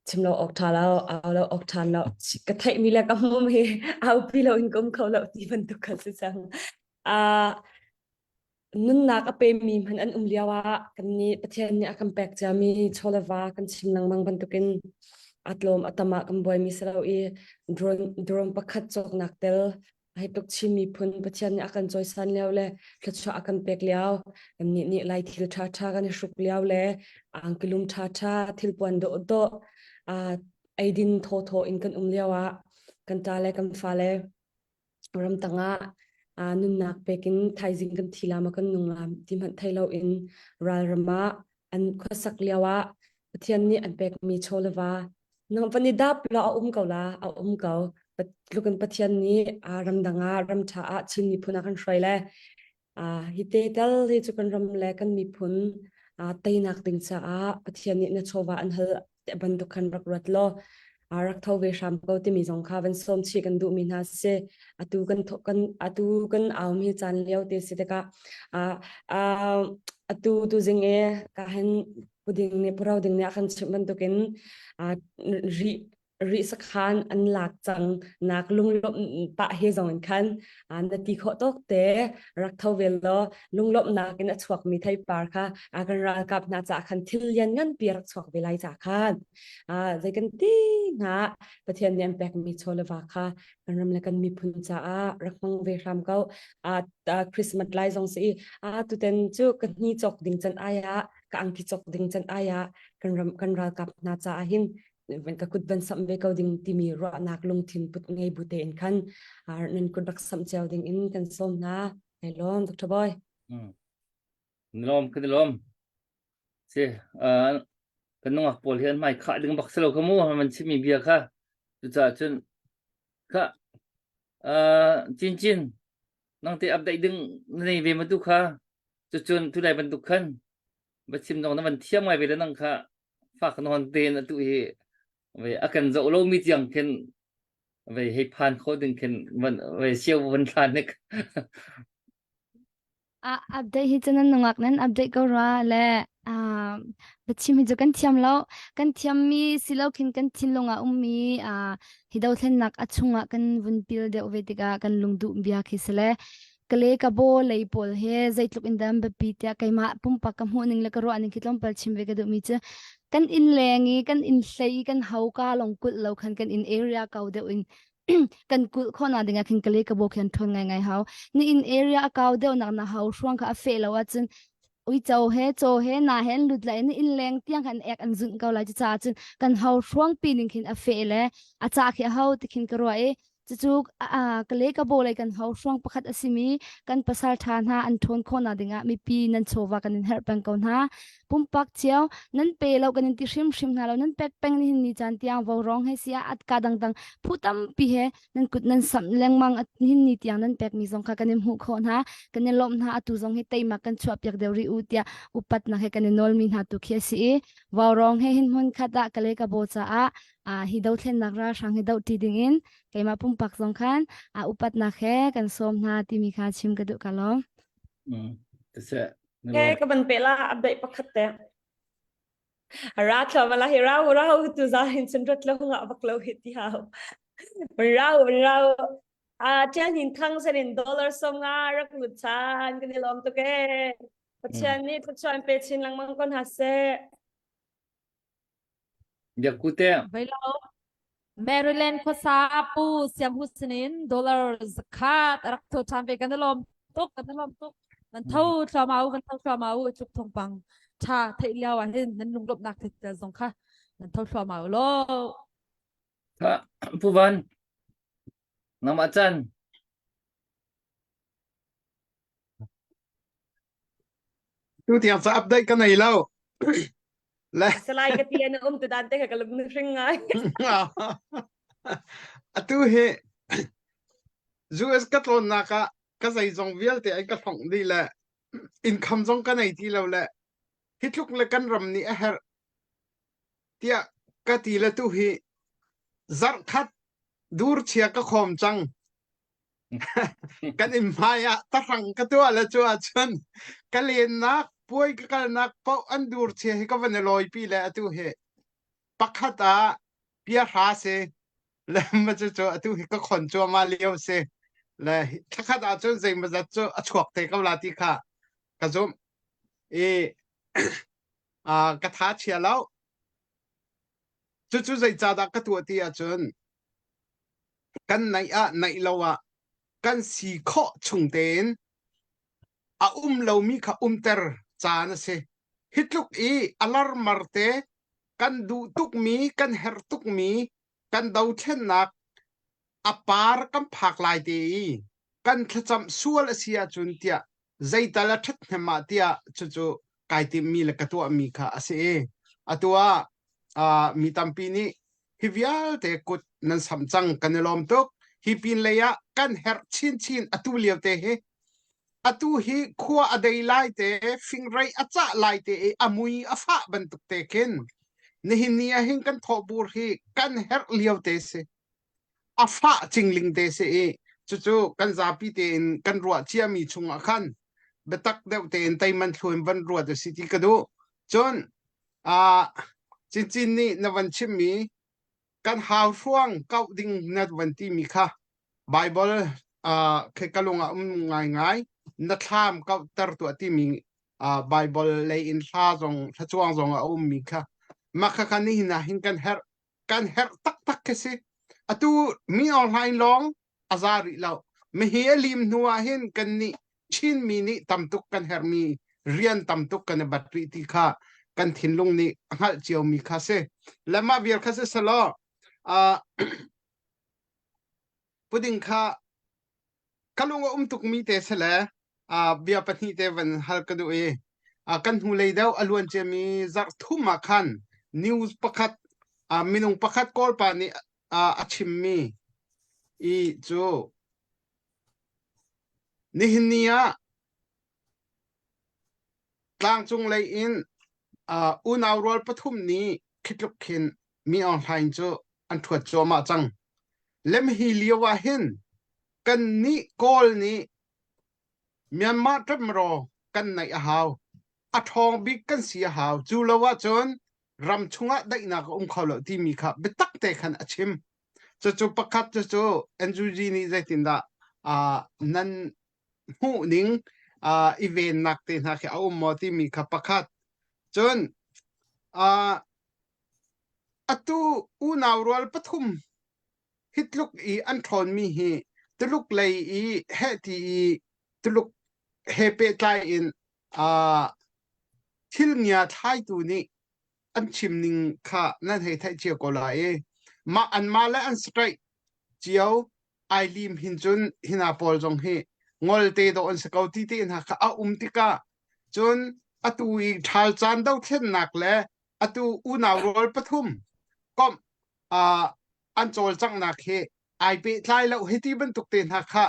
chim lo awk ṭha lo au lo awk ṭhan lo ka theihmi le ka hmum hi aupi lo in ka um kho lo ti bantuk kha si cang ah nunnak a pemi hmanh an um lio ah kan nih Pathian nih a kan pek ciami chaw le va kan chim lengmang bantukin a tlawm a tam ah kan buaimi si lo i drone drone pakhat cawknak tel. Hi tluk Chin miphun Pathian nih a kan cawisan lio le thluachuah a kan pek lio, kannih nih Lai thil ṭhaṭha kan i hruk lio le angkilum ṭhaṭha, thilpuan dawhdawh, eidin thawthaw in kan um lio ah kan ṭa le kan fale ramtang ah nunnak pek in thaizing kan thi la ma kan nung la ti hmanh thei loin ralram ah an khuasak lio ah Pathian nih an pekmi chaw le va nang van i dap la a um ko la a um ko tlukin Pathian nih ramdang ah ram ṭha ah Chin miphun a kan hruai le hi te tal hi cu kan ram le kan miphun teinak ding caah Pathian nih na chawva an hal te bantuk khan rak ruat law rak tho ve hram ko timi zong kha van sawm chih kan duhmi hna si atu kan kan atu kan aumi caan lio te si tikah atu tu zing e ka hen puding nih puro ding nih a kan chimh bantukin ri ri sakhan an lak cang nak lunglawmh pah he zong in khan na ti khawh tawk te rak tho ve law lunglawmhnak in a chuakmi theipar kha kan ralkap hna caah khan thil lian nganpi rak chuak ve lai caah khan zei kan ti hnga Pathian nih an pekmi chaw le va kha kan ram le kan miphun caah rak hmang ve hram ko Christmas lai zong si i tuten cu ka hni cawk ding can ai ah ka angki cawk ding can ai ah kan ram kan ralkap hna caah hin ka kut van samh ve ko ding timi ruahnak lungthin put ngei bu tein khan nan kut rak samh cio ding in kan sawm hna. Ai lawm Dr. Boy. Lawm kan lawm. Si kan nungak pawl hi an hmai khah ding bak si lo kha mu man chimmi bia kha. Cucaah cun kha cin cin nang te update ding na nei ve ma tu kha cucun tu lai bantuk khan va chim dong na van thiam ngai ve le nang kha fak nawn tein atu hi ve a kan zoh lomi tiang khin ve hei phan kho ding khin van ve siau van thlan nek A update hi cu nan nungak nan update ko rua le biachim hi cu kan thiam lo. Kan thiammi si lo khin kan thinlung ah ummi hi dothlennak a chungah kan vun pil deuh ve tikah kan lungduh bia khi si le kale ka bo lei pawl he zeitluk in dah an biapi tiah keimah pumpak ka hmuh ning le ka ruah ning khi tlawmpal chim ve ka duhmi cu kan inn leng i kan inn hlei i kan hauka lawng kulh lo khan kan inn area kau deuh in kan kulh khawhnak ding ah khin kale ka bo khi an ṭhawn ngaingai hau. Ni inn area a kau deuh nak na hau hruang kha a feh lo ahcun uico he caw he na he an lut lai in inn leng tiang khan ek an zunh ko lai cucaah cun kan hau hruang pi ning khin a feh le a ca khi a hau ti khin ka ruah i Cucu kale ka bawlei kan hauhruang pakhat a simi kan pasal ṭha hna an ṭhawn khawhnak dingah mipi nan chawva kan in herh peng ko hna. Pumpak cio nan pe lo kan in ti hrimhrim hna lo nan pek peng nihin ni caan tiang vaurawng he si ah atka dangdang phu tampi he nan kut nan samh lengmang nihin ni tiang nan pekmi zong kha kan in hmuh khawh hna kan i lawmh hna atu zong hi teimak kan chuahpiak deuh rih u tiah upatnak he kan i nawlmi hna tu khi a si i vaurawng he hin hmun khat ah kale ka baw caah hi dothlennak ralhrang hi doh ṭi dingin keimah pumpak zong khan upatnak he kan sawm hna timi kha chim ka duh ka lawm. Okay, ka ban pe la update pakhat te. Ra thla mala hi rau rau tu za hin chun rat lo nga bak lo hi ti hau. Rau rau a tian hin thang sen in dollar som nga rak lut chan kan i lawm tuk e. Pathian nih thluachuah pe chin lengmang ko hna seh. Biakute. Veilo. Maryland khuasa Pu Siam Hu sinin dollar zakhat a rak tho ṭhan ve kan i lawm tuk kan i lawm tuk nan tho thluahmah u kan tho thluahmah u tluk thawngpang ṭha theih lio ah hin nan lunglawmhnak thil zong kha nan tho thluahmah u law Pu Van nangmah can Tu tiang ca update ka nei lo. Le Salai ka ti na um tu dan te ka ka lung hring ngai. Atu hi US ka tlawnnak ah ka zeizong vialte an ka hlongh dih le income zong ka nei ti lo le hi tluk le kan ram nih a herh tiah ka ti le tu hi zarh khat dur chia ka khawm cang kan inn hmai ah tahrang ka tuah le cu ahcun ka lennak puai ka kalnak paoh an dur chia hi ka van i lawipi le atu hi pakhat ah pia hra si le ma cu cu atu hi ka khon cuahmah lio si le thlakhat ahcun zeimawzat cu a chuak te ko la ti kha ka zumh i ka tha chia lo cucu zeicahdah ka tuah ti ahcun kan naih ah naih lo ah. kan si khawh chung tein a um lomi kha umter caan a si. Hi tluk i a larmar te kan duh tukmi, kan herh tukmi, kan dothlennak a par kan phak lai te i kan thlacam sual a si ahcun tiah zeital a ṭhathnem ah tiah cucu kai timhmi le ka tuahmi kha a si i atu ah uh, mi tampi nih hi vialte kut nan sam cang kan i lawm tuk hi pin lei ah kan herh chinchin atu lio te hi atu hi khua a dei lai te fingrei a cah lai te i a mui a fah bantuk te khin nihin ni ah hin kan thawhbur hi kan herh lio te si a fah cingling te si i cucu kan zapi tein kan ruah ciami chungah khan biatak deuh tein teiman thlu in van ruat u si ti ka duh. Cun uh, Cincin nih na van chimmi kan hau hruang kauh ding na van timi kha Bible uh, khi ka lung ah um ngaingai na thlam kauhter tuah timi uh, Bible lei in hla zong thlacuang zong a ummi kha mah kha kha nihin ah hin kan herh kan herh taktak khi si. Atu mi online lawng a za rih lo. Mihi a lim hnu ah hin kan nih Chinmi nih tamtuk kan herhmi rian tamtuk kan i bat rih ti kha kan thinlung nih a hngalh ciomi kha si. Le mah vial kha si selaw uh, puding kha ka lung a um tukmi te si le bia pahnih te van hal ka duh i kan hnulei deuh a luan ciami zarh thum ah khan news pakhat minung pakhat Kawlpa nih a chimmi i cu nihin ni ah tlangcung lei in unau rual pathum nih khitluk khin Mi Aung Hlaing cu an ṭhuat cuahmah cang. Lem hi lio ah hin kannih Kawl nih Myanmar ṭamraw kan naih a hau. A ṭhawng bik kan si a hau. Cu lo ahcun ram chungah daihnak a um kho lo timi kha biatak te khan a chim. Cucu pakhat cucu NUG nih zeitindah uh, nan hmuhning uh, i vennak te hna khi a um maw timi kha pakhat. Cun uh, Atu unau rual pathum hi tluk i an ṭhawnmi hi Tuluk lei i heh ti i Tuluk he pehtlai in uh, thil ngia thlaitu nih an chim ning kha nan hei theih cio ko lai i mah anmah le an strike cio ai lim hin cun hina pawl zong hi ngol te dawh an si ko ti te hna kha a um tikah cun atu i ṭhal caan dothlennak le atu unau rual pathum komh uh, an cawlcanghnak hi ai pehtlai lo hi ti bantuk te hna kha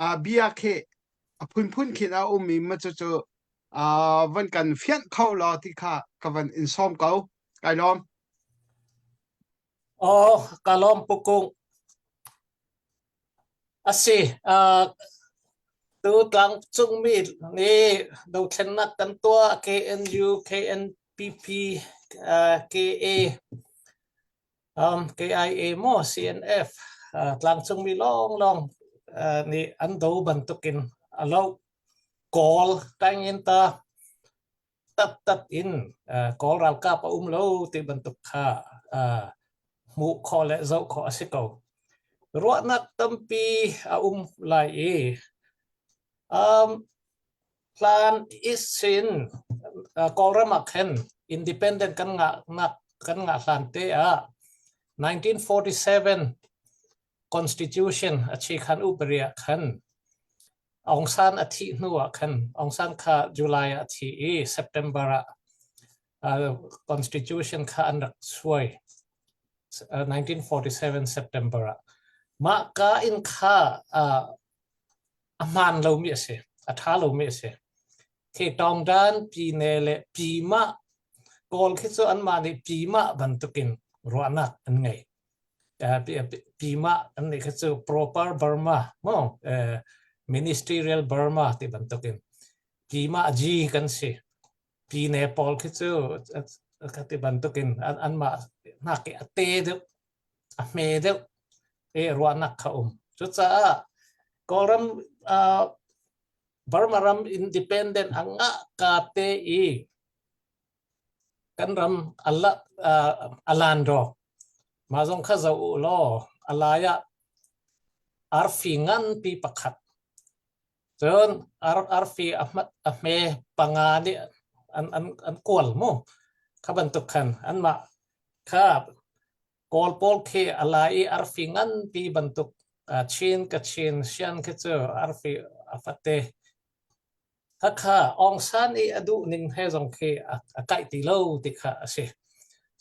uh, bia khi a phunphun khin a um i ma cucu uh, van kan fianh kho law ti kha ka van in sawm ko kai lawm Oh, ka lawm pukung. A si, uh, tu tlangcungmi nih dothlennak kan tuah KNU, KNPP, uh, KA, um, KIA maw CNF, uh, tlangcungmi lawnglawng uh, nih an do bantukin a lo Kawl tangin ta taktak in Kawl ralkap a um lo ti bantuk kha hmuh khawh le zoh khawh a si ko. Ruahnak tampi a um lai i um, hlan isin Kawlram ah khan independent kan ngah nak kan ngah hlan te ah 1947 Constitution a chi khan uparia khan Aung San a thih hnu ah khan Aung San kha July ah a thi i September ah uh, Constitution kha an rak suai uh, 1947 September ah mah ka in kha uh, a hmaan lomi a si a ṭha lomi a si khi tawngdan pine le pima kawl khi cu anmah nih pima bantukin ruahnak an ngei Pima an nih kha cu proper Burma mo ministerial Burma ti bantukin Pima G kan si Pine pawl khi cu ka ti bantukin anmah hnak i a te deuh a hme deuh e ruahnak kha um cucaah Kawlram Burma ram independent a ngah ka te i Kan ram a lan rawk. Mah zong kha zoh u law a lai ah. Arfi nganpi pakhat. Cun arfi a hme panga nih an kual mu. Kha bantuk khan anmah kha Kawl pawl khi a lai i arfi nganpi bantuk Chin, Kachin, Shan khi cu arfi a fate. Khakha Aung San i a duh ning he zong khi a kaih ti lo ti kha a si.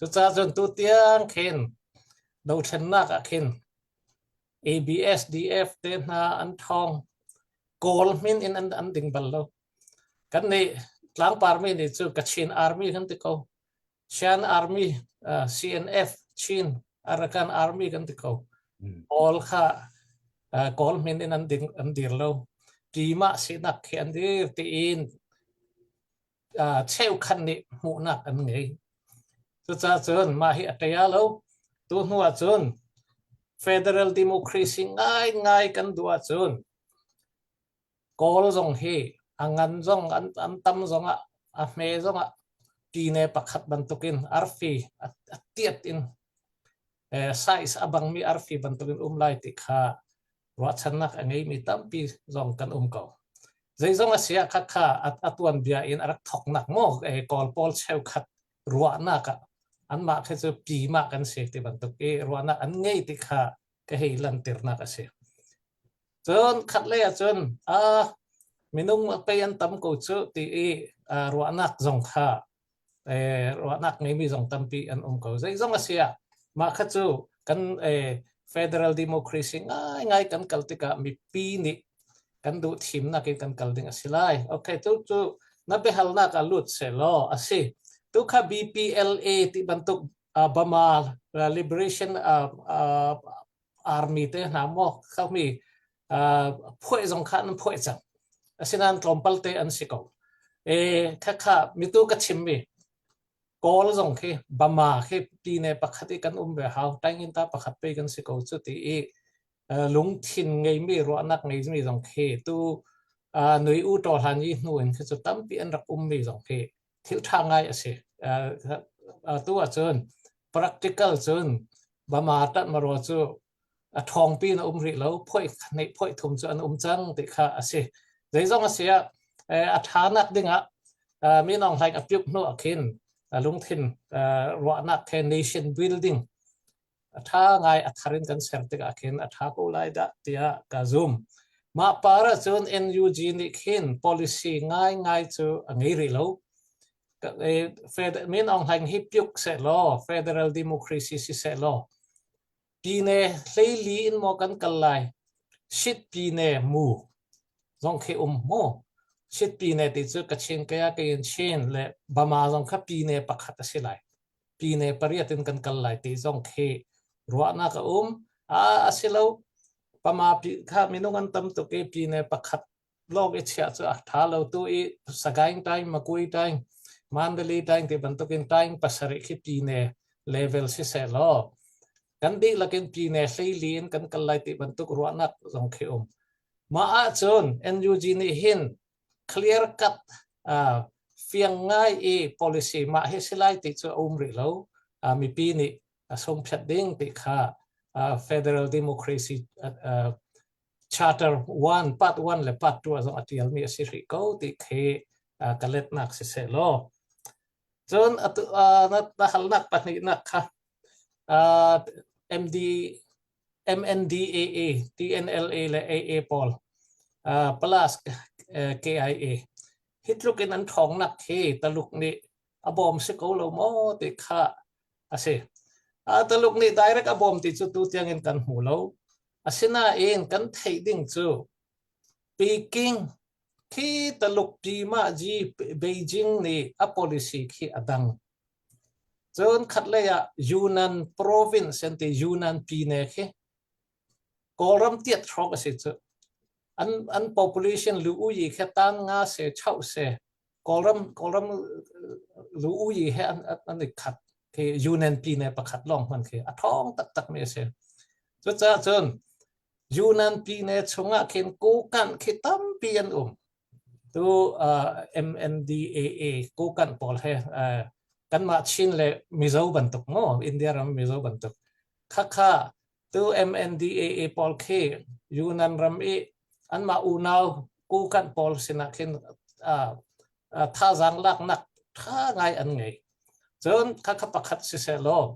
Cucaah cun tutiang khin dothlennak ah khin ABSDF te hna an ṭhawng. Kawl min in an ding bal lo. Kan nih tlangparmi nih cu Kachin Army kan ti ko. Shan Army, CNF, Chin Arakan Army kan ti ko. Kawl kha Kawl min in an ding an dir lo. Ṭimah sinak khi an dir tiin cheukhat nih hmuhnak an ngei. Cucaah cun mah hi a ṭia lo. Tu hnu ah cun federal democracy ngaingai kan duh ahcun Kawl zong hi a ngan zong an tam zong ah a hme zong ah tine pakhat bantukin arfi a tiat in size a bangmi arfi bantukin um lai ti kha ruahchannak a ngeimi tampi zong kan um ko. Zeizong a si ah khakha a tuanbia in a rak thoknak maw Kawl pawl cheukhat ruahnak ah anmah khi cu pimah kan si ti bantuk i ruahnak an ngei ti kha ka hei lantirnak a si. Cun khatlei ah cun minung pei an tam ko cu ti i ruahnak zong kha ruahnak ngeimi zong tampi an um ko. Zeizong a si ah mah kha cu kan federal democracy ngaingai kan kal tikah mipi nih kan duh thimnak in kan kal ding a si lai. Okay, tu cu na biahalnak ah lut sehlaw a si. Tu kha BPLA ti bantuk Bama Liberation Army te hna maw khami phuai zong kha an phuai cang. Asinain tlawmpal te an si ko. E khakha mitu ka chimmi Kawl zong khi Bama khi pine pakhat i kan um ve hau tangin ta pakhat pe kan si ko cu ti i lungthin ngeimi ruahnak ngeimi zong khi tu nui u to hlan i hnu in khi cu tampi an rak ummi zong khi thil ṭha ngai a si. Tu ahcun practical cun Bama ṭanh cu a ṭhawngpi in a um rih lo, phoih hnih phoih thum cu an um cang ti kha a si. Zeizong a si ah a ṭhanak dingah Min Aung Hlaing a piuk hnu ah khin lungthin ruahnak he nation building a ṭha ngai a thar in kan ser tikah khin a ṭha ko lai dah tiah ka zum. Mah par ahcun NUG nih khin policy ngaingai cu a ngei rih lo. Min Aung Hlaing hi piuk sehlaw federal democracy si sehlaw pine hleili in maw kan kal lai shit pine mu zong khi um mu shit pine ti cu Kachin kaya kayin Chin le Bama zong kha pine pakhat a si lai pine pariat in kan kal lai ti zong khi ruahnak a um a si lo pama pi kha minung an tam tuk i pine pakhat lawng i chiah cu a ṭha lo tu i Sagaing taing Makui taing Mandalay taing ti bantukin taing pasarih khi pine level si seh law kan dihlak in pine hleili in kan kal lai ti bantuk ruahnak zong khi um mah ahcun NUG nih hin clear cut uh, fiang ngai i policy mah hi si lai ti cu a um rih lo uh, mipi nih a sungphiat ding ti kha uh, federal democracy uh, charter 1 part 1 le part 2 zong a tialmi a si rih ko ti khi uh, ka letnak si seh law cun atu uh, na, na halnak pahnihnak kha uh, MD MNDAA TNLA le AA pawl uh, plus uh, KIA hi tluk in an ṭhawngnak hi Taluk nih a bawm si ko lo maw ti kha a si. Uh, Taluk nih direct a bawm ti cu tu tiang in kan hmu lo. Asinain kan theih ding cu Peking khi Taluk Pyima Ji Beijing nih a policy khi a dang. Cun khatlei ah Yunnan province an ti Yunnan pine khi Kawlram tiat hrawng a si cu. An an population lu uyi khi tan nga se chau se Kawlram Kawlram lu uyi he an an i khat khi Yunnan pine pakhat lawng hman khi a ṭhawng taktak mi a si. Cucaah cun Yunnan pine chungah khin Kokanh khi tampi an um. Tu uh, MNDAA Kokanh pawl he uh, kanmah Chin le Mizo bantuk maw India ram Mizo bantuk khakha tu MNDAA pawl khi Yunnan ram i anmah unau Kokanh pawl sinah khin thazaang laknak ṭha ngai an ngei. Cun khakha pakhat siseh law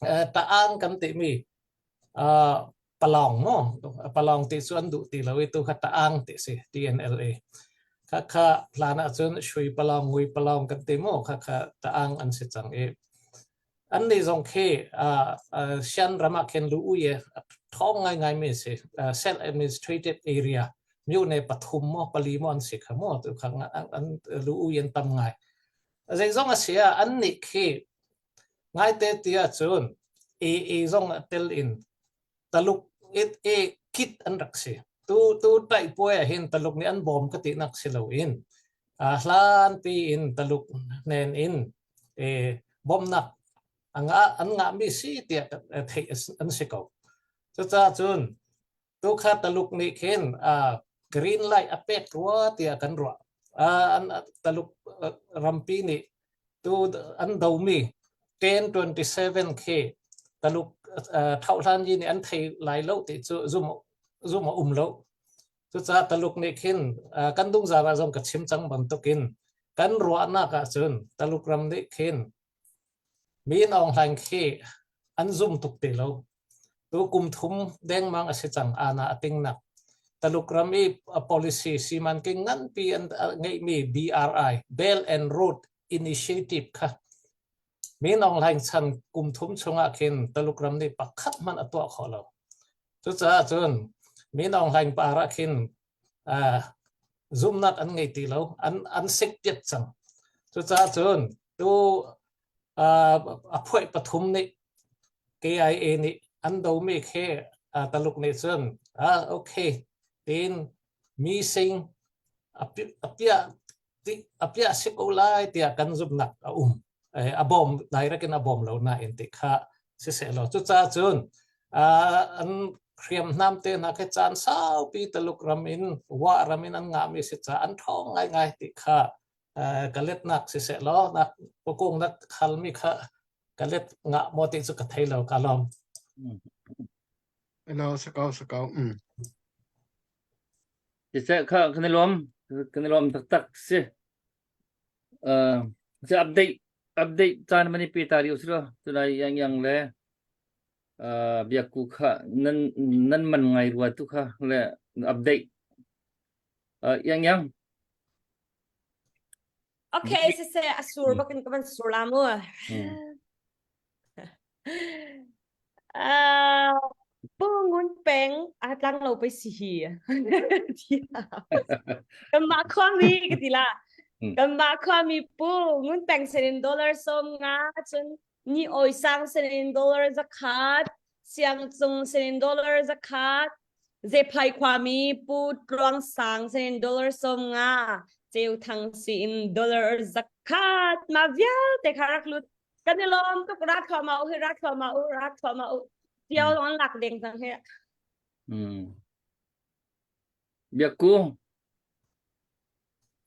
Ta'ang kan timi Palong maw Palong ti cu an duh ti lo i tu kha Ta'ang ti si TNLA. Khakha hlan ahcun Shui Palong, Ngui Palong kan ti maw khakha Ta'ang an si cang i Annih zong khi Shan ram ah khin lu ui a ṭhawng ngaingaimi a si. Self administrated area myone pathum maw pali maw an si kha maw tu kha an lu ui an tam ngai. Zeizong a si ah annih khi ngaite ti ahcun AA zong a tel in Taluk it e kit an rak si. Tu tu taihpuai ah hin Taluk nih an bawm ka tinak si loin hlan pi in Taluk hnen in e bawmnak an ngahmi si tiah theih an si ko. Cucaah cun tu kha Taluk nih khin green light a pek rua tiah kan ruah. An Taluk rampi nih tu an domi 1027 khi Taluk thohlan yi nih an thei lai lo ti cu zum zum a um lo. Cucaah Taluk nih khin kan dungzar ah zong ka chim cang bantukin kan ruahnak ahcun Taluk ram nih khin Min Aung Hlaing khi an zum tuk ti lo. Tu kum thum dengmang a si cang ana a tingnak. Taluk ram i policy simanking nganpi an ngeihmi BRI Belt and Road Initiative kha Min Aung Hlaing chan kum thum chungah khin Taluk ram nih pakhat hmanh a tuah khawh lo. Cucaah cun Min Aung Hlaing par ah khin uh, zumnak an ngei ti lo an an sik piat cang cucaah cun tu uh, a phuai pathum nih KIA nih an domi khi uh, Taluk nih cun ah okay tin mi sing a piah a piah si ko lai tiah kan zumhnak a um a bawm direct in a bawm lo nain ti kha siseh law cucaah cun an hriamnam te hna khi caan saupi Taluk ram in Wa ram in an ngahmi si caah an ṭhawng ngaingai ti kha ka letnak siseh law nak pukung nak khalmi kha ka let ngah maw ti cu ka thei lo ka lawm. Hello, sakau sakau. Mm. Siseh kha kan i lawm kan i lawm taktak si. Uh, si update update caan mani pe ta riu silo tunai yang yang le uh, biakku kha nan nan man ngai rua tu kha le update uh, yang yang Okay, siseh a sur bakin ka van sur la mu. Hmm. Uh, Pu Ngun Peng a tlang lo pe si hi. Kanmah khuami ka ti la. Kanmah khuami Pu Ngun Peng sinin dollar som nga cun ni oi sang sinin dollar zakhat siang cung sinin dollar zakhat Zephai khuami Pu Tluang Sang sinin dollar som nga Ceu Thang siin dollar zakhat ma vialte kha rak lut kan i lawm tuk ra thluahmah u hi ra thluahmah u ra thluahmah u tiao an lak deng cang hi Mm. Biakku.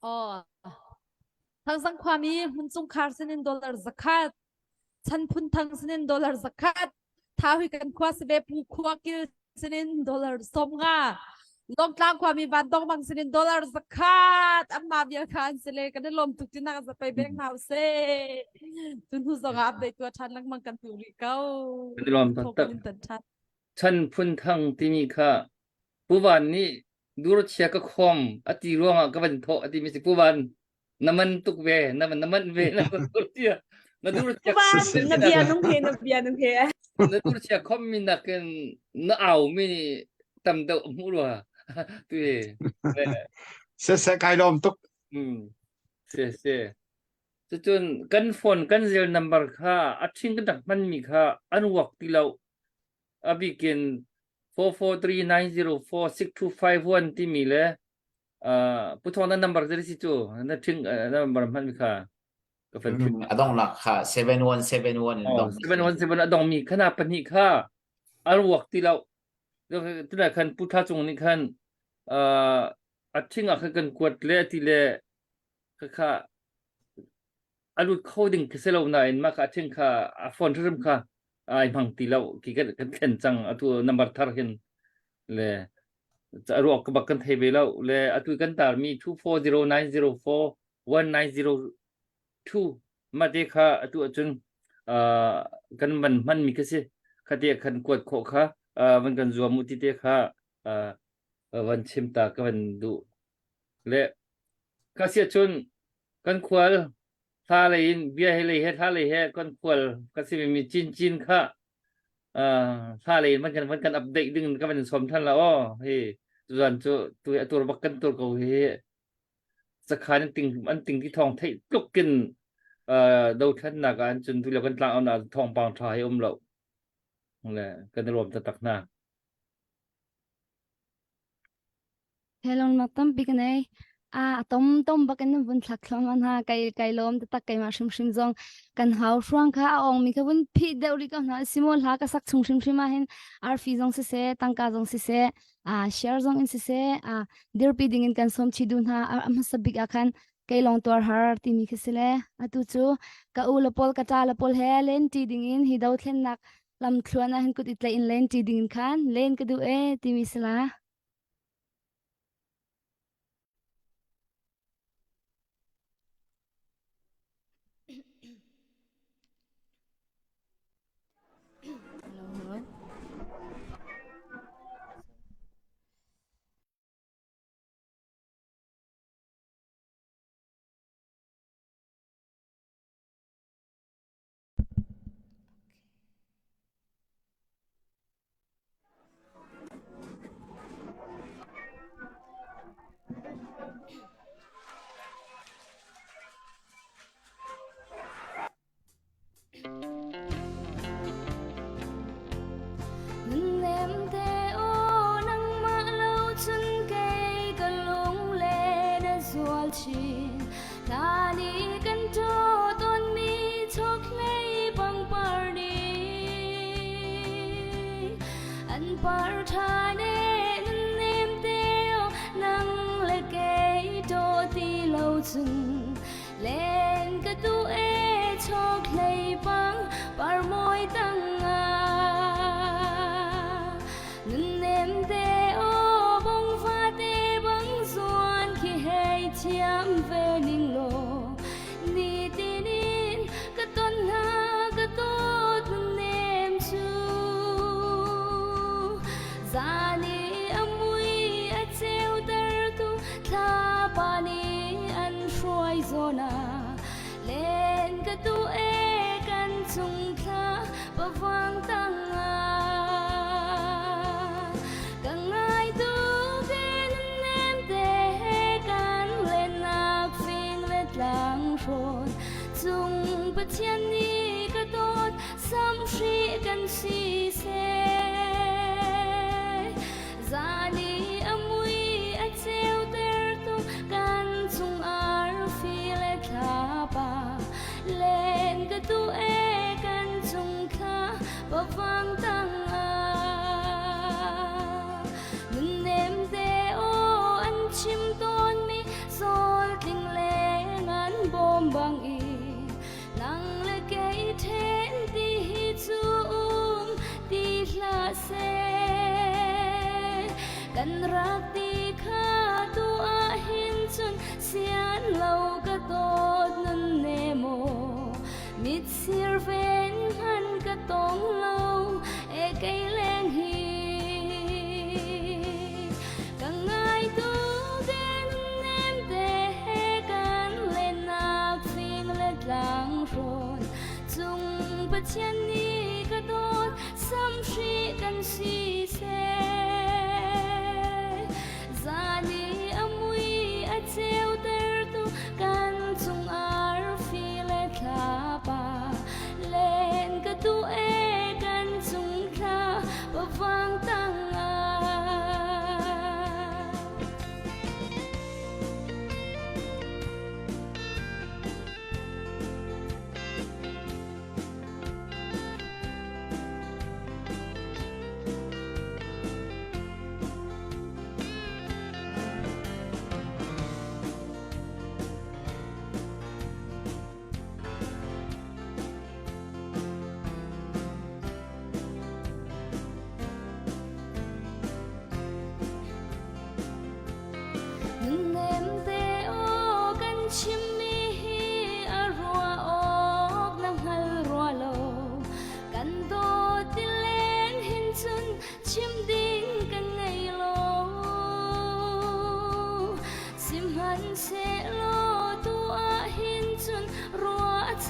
Oh. Thangzang khuami hmun khar sinin dollar zakhat chan phun thang sinin dollar zakhat tha hui kan khua sebe pu khua kil sinin dollar som nga Longtlang khuami van dong bang sinin dollar zakhat amma vial kha an sile kan i lawm tuk tinak zapai beng hna se tun hu zong ah update tua than lengmang kan tu rih ko Kan i lawm taktak. Chan phun thang timi kha Pu Van nih dur chia ka khom a ti ruangah ka van thawh a timi si Pu Van na man tuk ve na na man ve na dur cia na dur cia na bia nung he na bia nung he na dur cia khom mi nakin na au mi tam deuh hmu rua tu he se se kai lom tuk mm se se cucun kan phone kan zel number kha a ṭhing kan rak hman mi kha an wak ti lo a bikin 4439046251 timi le Pu Thawng na number zei si cu na ṭhing na number hman mi kha ka fan phit A donghnak kha 7171 in dong. 717 a dong mi khana pahnih kha a ruak ti lo tunai khan Pu Tha Cung nih khan a ṭhing ah khan kan kuat le ti le kha kha a lut kho ding khi si lo nain mah kha a ṭhing kha a phone hrim kha ai hmang ti lo ki kan kan thlen cang atu number thar hin le. Ruak ka bak kan thei ve lo le atu kan tarmi 240904 1902 mah te kha atu ahcun kan van hman mi kha si kha te khan kuat khawh kha van kan zuam u ti te kha van chim ta ka van duh le kha sia cun kan khual thla lei in bia he lei he thla lei he kan khual ka si mi cin cin kha thla lei in van kan van kan update ding ka van som than la o hi zan cu tu atur bak kan tur ko hi sakhan an ting an ting ti thong theih tluk kin dothlennak ah an cun tu kan tlang na thawngpang tha hi um lo le kan i lawm taktak hna. Helon mak tampi ka nei. A tom tom bak in vun thlak thluang an ha kai kai lom taktak keimah hrimhrim zong kan hau hruang kha a ong mi kha vun phih deuh rih ko hna simo hla ka sak chung hrimhrim ah hin arfi zong siseh tangka zong siseh a share zong in siseh a dirpi ding in kan som chi du hna a hmasa bik ah khan kei lawng tuar har timi khi si le atu cu ka u le pawl ka ṭa le pawl he len ṭi ding in hi dothlennak lam thluan ah hin kut i tlaih in len ṭi ding in khan len ka duh e timi si la. Hello, hello. Nunnem te aw nangmah lo cun kei ka lunglen a zual chin. Hla nih kan ṭaw tawnmi chokhlei pangpar nih an par ṭhan e nunnem te aw nang le kei ṭaw ti lo cun Len ka duh e chokhlei pang parmawi tangah Nunnem te aw bongva te bang zuan khi hei thiam ve ning law Nitin in ka ton hna ka dawt nunnem cu Zan i a mui a ceuter tu thlapa nih an hruai zawn ah len ka duh e kan chung thla pavang tangah ka ngai tuk e nem te kan lennak fing le tlang hrawn cung Pathian nih ka dawt samhri kan si seh Zan i a mui a ceutertu kan chung arfi le thlapa len ka duh e kan chung thla pavang tangah nunnem te aw an chim tawnmi zawl tling le ngan bawm bang i Nang le kei ṭhen ti hi cu um ti hlah seh. Kan rak ti kha tu ah hin cun sian lo ka dawt nun ne maw. Mitsir ven hman ka tong lo e kei leng hi. Ka ngai tuk e nem te he kan lennak fing le tlang hrawn cung Pathian nih ka dawt samhri kan si seh. Zan i a mui a ceutertu kan cung arfi le thlapa len ka duh e kan cung thla pavang tangah.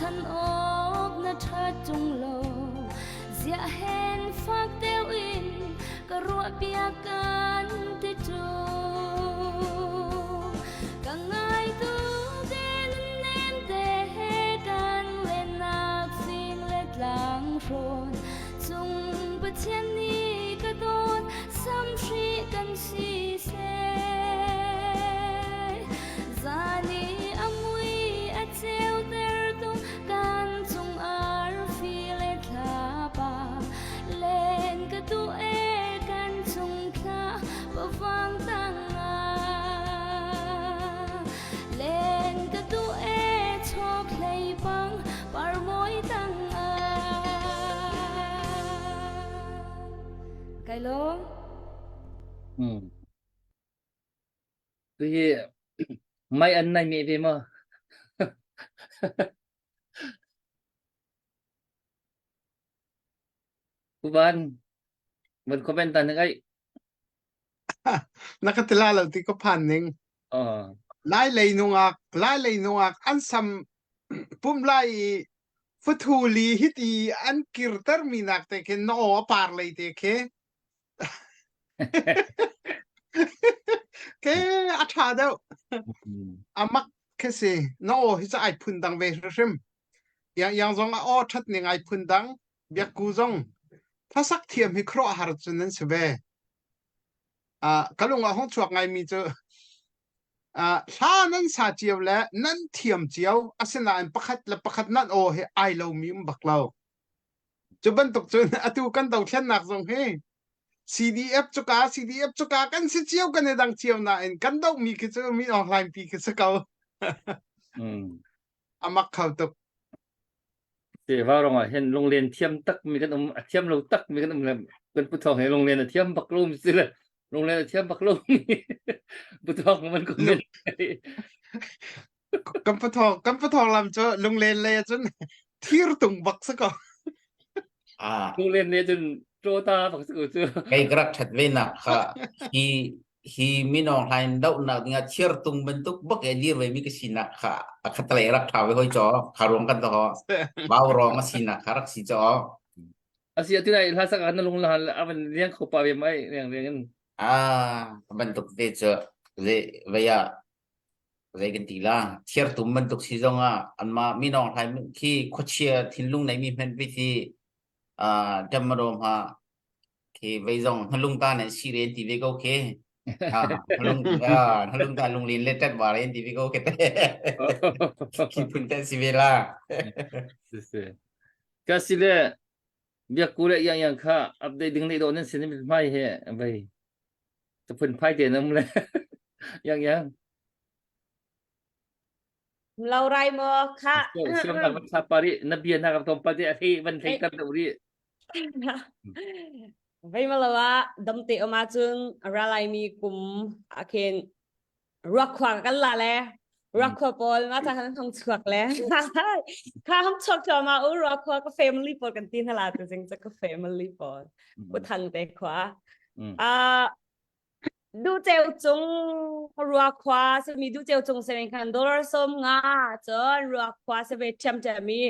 Ruahchan awk na ṭhat ṭung lo ziah hen fak deuh in ka ruahpiak kan ti ṭung. Ka ngai tuk e nem te he kan lennak fing le tlang hrawn cung Pathian nih ka dawt samhri kan si seh. Zan i a mui a ceutertu kan cung arfi le thlapa len ka duh e kan chung thla pavang tangah len ka duh e chokhlei pang parmawi tangah Kai lawm. Hmm. Tuhi mai an nai me ve maw? Uban van comment ta ngai. Na ka tila lo ti ka phan ning. Oh. Lai lei nungak, lai lei nungak an sam pum lai i futhu li hiti an kirter mi nak te khin na aw a par lei te khi Ke a ṭha deuh. A mak khi si. Na aw hi cu ai phun dang ve hrimhrim. Yang yang zong a aw ṭhat ning ai phun dang. Biakku zong hlasak thiam hi khuaruahhar cun nan si ve. Ah, ka lung ah hung chuak ngaimi cu ah, hla nan sa cio le nan thiam cio asinain pakhat le pakhat nan aw hi ai lomi um bak lo. Cu bantuk cun atu kan dothlennak zong hi CDF cuka CDF cuka kan si cio kan i dang cio nain kan dohmi khi cu Min Aung Hlaing pi khi si ko. Mm. A mak kho tuk. Te va rong ah hin lunglen thiam tak mi kan um a thiam lo tak mi kan um le kan pu thawng he lunglen a thiam bak lo mi si le lunglen a thiam bak lo mi pu thawng man comment Kan pathawng kan pathawng lam cu lunglen lei ahcun thir tung bak si ko. Ah. Lunglen lei cun ṭawta bak si ko cu. Kei ka rak ṭhat ve nak kha hi hi minong hlain dohnak dingah thir tung bantuk bak e dir ve mi ka sinak kha a khatalei rak ṭha ve hoi caw kha ruang kan to bau rong a sinak kha rak si caw. Asi atu nai hla sak ah na lung la avan liang kho pa ve mai riang riang in. Ah bantuk te cu ze vei ah zei kan ti la thiartum bantuk si zong ah anmah minawng hlai khi khuachia thinlung neimi hmenh vi khi ah ṭemmarawm ha khi vei zong hnalung ta nih si ren ti ve ko khi ha hnalung ah hnalung ta lunglin le ṭet wa ren ti ve ko khi te khi phun te si ve la Si si. Ka si le biakku le yang yang kha update ding nei do nan sin mi hmai he vei ta phun phai te nam le yang yang Lo rai mo kha siam na van sa pari na bia na ka tom pa te a thei van thei tar deuh ri Vei malawa damte oma cun ralai mi kum akhin Ruakhua kan la le ruakhua pawl ma ta kan hong chuak le kha hong chuak chuak ma u ruakhua ka family pawl kan ti hna la tu jing cha ka family pawl u thang te khua a du cheu cung ruakhua se mi du cheu cung se khan dollar som nga chon ruakhua se ve thiam thiam mi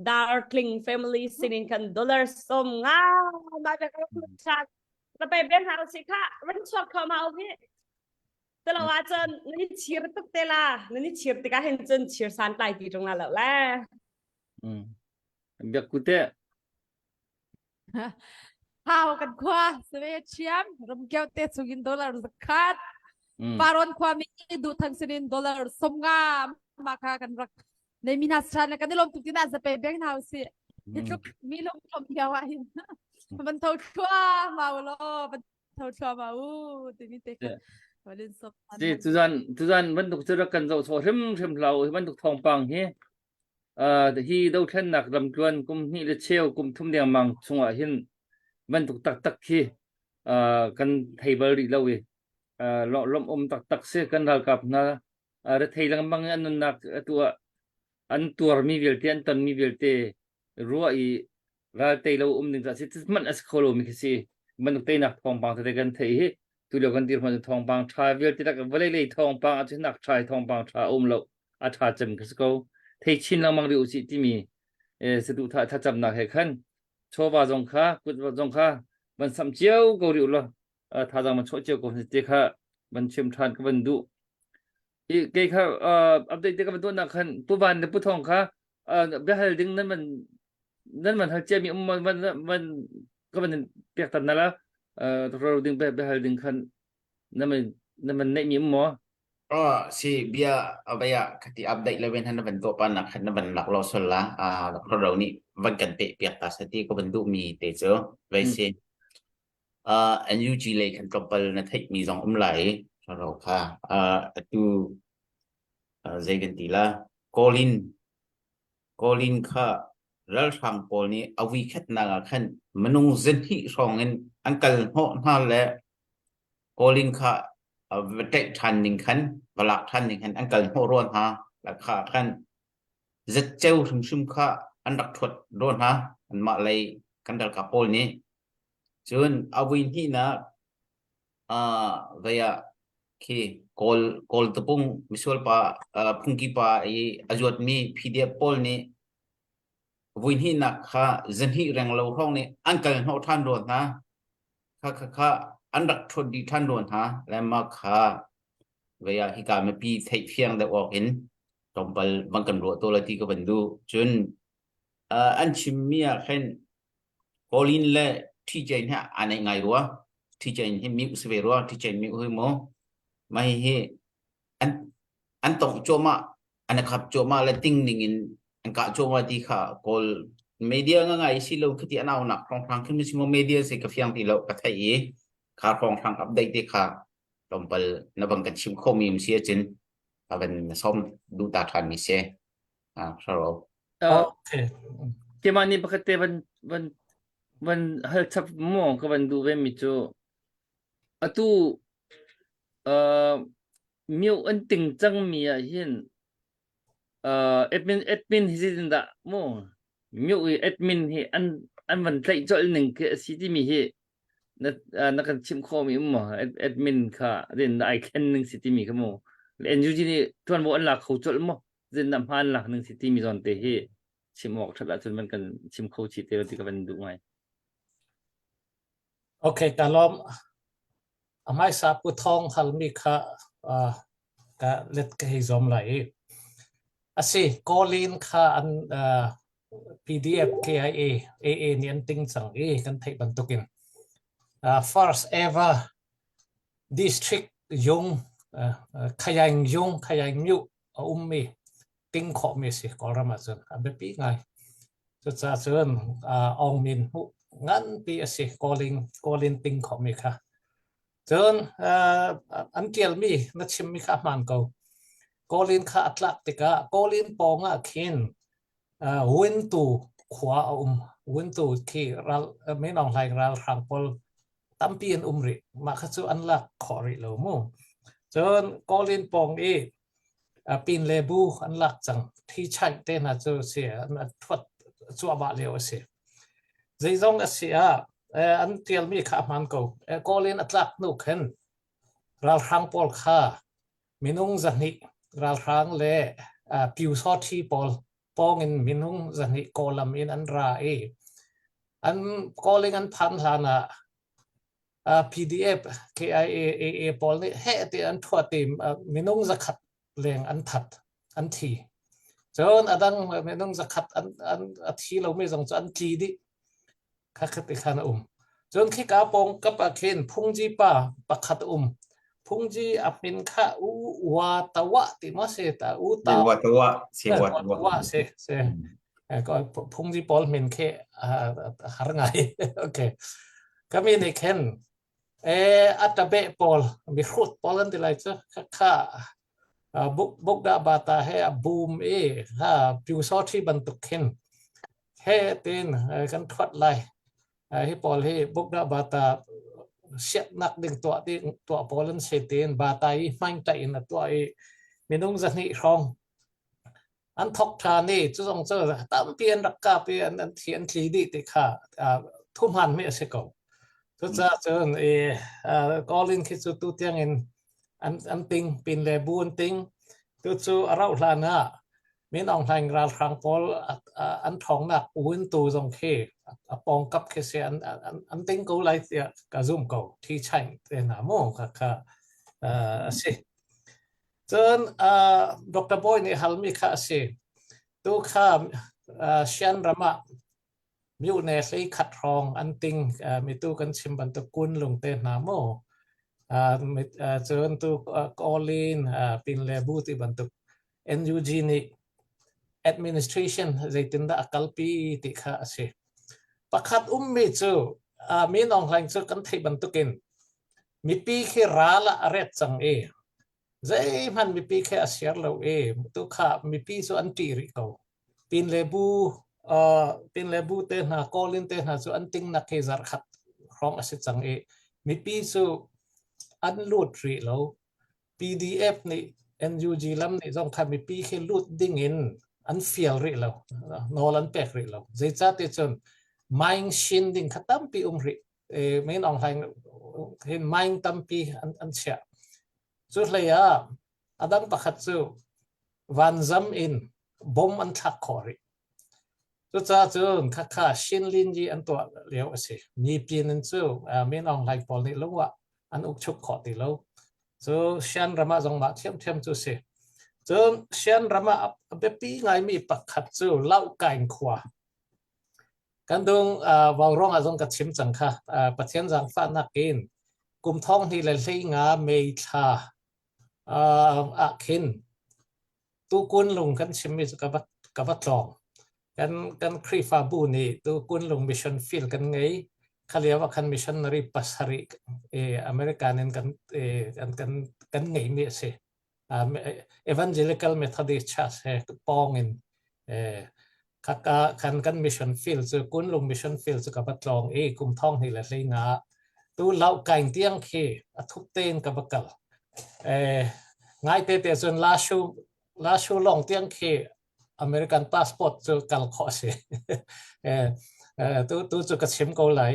darkling family sinin khan dollar som nga ma ka ka ka pe ben ha si kha ran chuak kho ma u hi Talo ahcun nan i chir tuk te la. Nan i chir tikah hin cun chir santlai ti ṭung la lo le. Mm. Biak ku te. Hau kan khua save chiam ramkeu te chungin dollar zakhat. Paron khua mi du thang sinin dollar somnga ma kha kan rak nei mi na chan kan i lom tuk tina zape beng hna si. Hi tluk mi lung lom hiau ah hin. Van tho thua mau lo van tho thluahmah u timi te kha valin sop Si tuzan tuzan bantuk cu rak kan zoh sawh hrimhrim hlah u hi bantuk thawngpang hi uh, hi dothlennak lamtluan kum hnih le cheu kum thum dengmang chungah hin bantuk taktak khi uh, kan thei bal rih lo i uh, lawmh um taktak si kan ralkap hna uh, rethei lengmang in an nunnak atu ah an tuarmi vialte an tonmi vialte ruah i ral tei lo um ding ca si hmanh a si kho lomi khi si bantuk teinak thawngpang tete kan theih hi tu lio kan dirhmun thawngpang tha vialte tak vawlei lei thawngpang a nak tha thawngpang tha um lo a tha cem khi si ko. thei chin lengmang rih usih timi saduhthah thlacamnak he khan chawva zong kha kut zong kha van samh cio ko rih ulaw thazaang van chuah cio ko te kha van chim ṭhan ka van duh. I kei kha update te ka van tuahnak khan Pu Van le Pu Thawng kha biahal ding nan van nan van hal ciami um van van ka van pek tan na la ro ding biahal ding khan nan van nan van neih mi um maw? Oh, si bia avaya khati update le ven han van to pa nak khan na van lak lo sol la a ro ni van kan pe piak ta sati ko van du mi te chu vai si uh NUG lei khan tlawmpal na theih mi zong um lai ro kha uh atu zei kan ti la Colin Colin kha ralhrang pawl nih a vui khatnak ah khan minung zahnih hrawng in an kal hnawh hna le Colin kha va tlaih ṭhan ning khan va lak ṭhan ning khan an kal hnawh rua hna la kha khan zatceu hrimhrim kha an rak ṭhuat rua hna anmah lei kan ralkap pawl nih cun a vui hnihnak uh, vei ah khi Kawl Kawl tapung misual pa uh, phungki pa i a zuatmi PDF pawl nih vui hnihnak kha zahnih reng lo hrawng nih an kal hnawh ṭhan rua hna kha kha kha an rak ṭhuat dih ṭhan rua hna le mah kha vei ah hika mipi theih fiang deuh awk in tlawmpal van kan ruah to la ti ka van duh cun uh, an chimmi ah khin Pauline le TJ hi aa neih ngai rua. TJ hi mi si ve rua. TJ mi hui mu. Mah hihi an an tongh cuahmah, an i khap cuahmah le ting ning in an kah cuahmah ti kha Kawl media nga ngai si lo khiti an aunak hrawnghrang khi mi si media si ka fiang ti lo ka theih i kha hrawnghrang update te kha tlawmpal na bang kan chim kho mi si ahcun ka van som duh ta ṭhan mi si. Ah, hro. Okay. Keimah nih pakhat te van van van hal chap maw ka van duh ve mi cu atu uh, mio an ting cang mi ah hin uh, admin admin hi zeitin dah mu mio i admin hi an an van tlaih colh ning khi a si timi hi na na kan chimh khawh mi um maw admin kha din na ai khen ning si timi kha mu NUG nih tuanvo an lak kho colh maw zin na hmaan lak ning si timi zawn te hi chim awk that ahcun van kan chim kho chi te ti ka van duh ngai. Okay, ka lawm. A hmaisa pu thong halmi kha uh, ka let ka hei zom lai i. Asi, Colin kha an uh, PDF KIA AA nih an ting cang i kan theih bantukin. Uh, first ever district yung uh, Khayang yung Khayang Myu a ummi ting khawhmi a si Kawlram ahcun a biapi ngai. Cucaah cun Aung Min hmuh nganpi a si Kawlin Kawlin ting khawhmi kha. Cun an ṭialmi na chimmi kha a hmaan ko. Kawlin kha a tlak tikah Kawlin pawng ah khin Wintu khua a um. Wintu khi ral Min Aung Hlaing ralhrang pawl tampi an um rih. Mah kha cu an lak khawh rih lo mu. Cun Kawlin pawng i pin le bu an lak cang. Thi chaih te hna cu si an thuat cuahmah lio a si. Zeizong a si ah an tialmi kha a hmaan ko. Kawlin a tlak hnu khin ralhrang pawl kha minung 200 ralhrang le pyusawṭhi pawl pawng in minung 200 kawlam in an ra i an calling an phan hlan ah PDF KIA AA pawl nih heh ti an thuat i minung 100 leng an that an thi cun adang minung 100 an an a thi lomi zong cu an tli dih kha khat ti khan a um cun khika pawng kap ah khin phungji pa pakhat a um phungji a min kha u wa tawa ti ma se ta u ta wa tawa se wa tawa se se ko phungji pawl min khe har ngai okay kami nih khen e atabe pawl mi hrut pawl an ti lai chu kha buk buk da bata he a boom i ha pyu so thi bantuk khin he tin kan thuat lai hi pawl hi bukda bata siatnak ding tuah ding tuah pawl an si tin bata i hmaing ta in a tuah i minung zahnih hrawng an thok than i cu zong cu tampi an rak kap i an an thi an tli dih ti kha thuhman mi a si ko cucaah cun i Colin khi cu tu tiang in an an ting pin le bu an ting tu cu a rauh hlan ah. Min Aung Hlaing ralhrang pawl an ṭhawngnak un tu zong khi a pawngkap khi si an an ting ko lai tiah ka zum ko. Thi chaing te hna mu kha kha a si. Cun Dr. Bawi nih halmi kha a si. Tu kha Shan ram ah Myone 13 hrawng an ting mitu kan chim bantuk kun lung te hna mu. Cun tu Kawlin pin le bu ti bantuk NUG nih administration zeitindah a kalpi ti kha a si. Pakhat ummi cu Min Aung Hlaing cu kan theih bantukin mipi khi ral ah a ret cang i zeihmanh mipi khi a siar lo i tu kha mipi cu an ṭih rih ko. Pin le bu pin le bu te hna Kawlin te hna cu an tingnak hi zarhkhat hrawng a si cang i mipi cu an lut rih lo. PDF nih NUG lam nih zong kha mipi khi lut ding in an fial rih lo. Nawl an pek rih lo. Zeicahti cun mine shin ding kha tampi um rih. Min Aung Hlaing hin mine tampi an chiah. Cu hlei ah a dang pakhat cu vanzam in bom an thlak khawh rih. Cucaah cun khakha Shinlin yi an tuah lio a si. Nipyin in cu Min Aung Hlaing pawl nih lung ah an ukchuk khawh ti lo. Cu Shan ram ah zong mah thiamthiam cu si. Cun Shan ram ah a biapi ngaimi pakhat cu Laukaing khua. Kan dung vaurawng ah zong ka chim cang kha. Pathian zaangfahnak in kum thong hnih le hlei nga May thla ah khin tukun lung kan chimmi cu ka va ka va tlawng. Kan kan Khrihfabu nih tukun lung mission field kan ngei. Kha lio ah khan missionary pasarih American in kan kan kan kan ngeimi a si. Evangelical Methodist Church he pawng in khaka khan kan mission field cu Kunlung mission field cu ka va tlawng i kum thong hnih le hlei nga tu lau kaing tiang khi a thup tein ka va kal. Ngai te te cun la shu la shu long tiang khi American passport cu kal khawh a si. Tu tu cu ka chim ko lai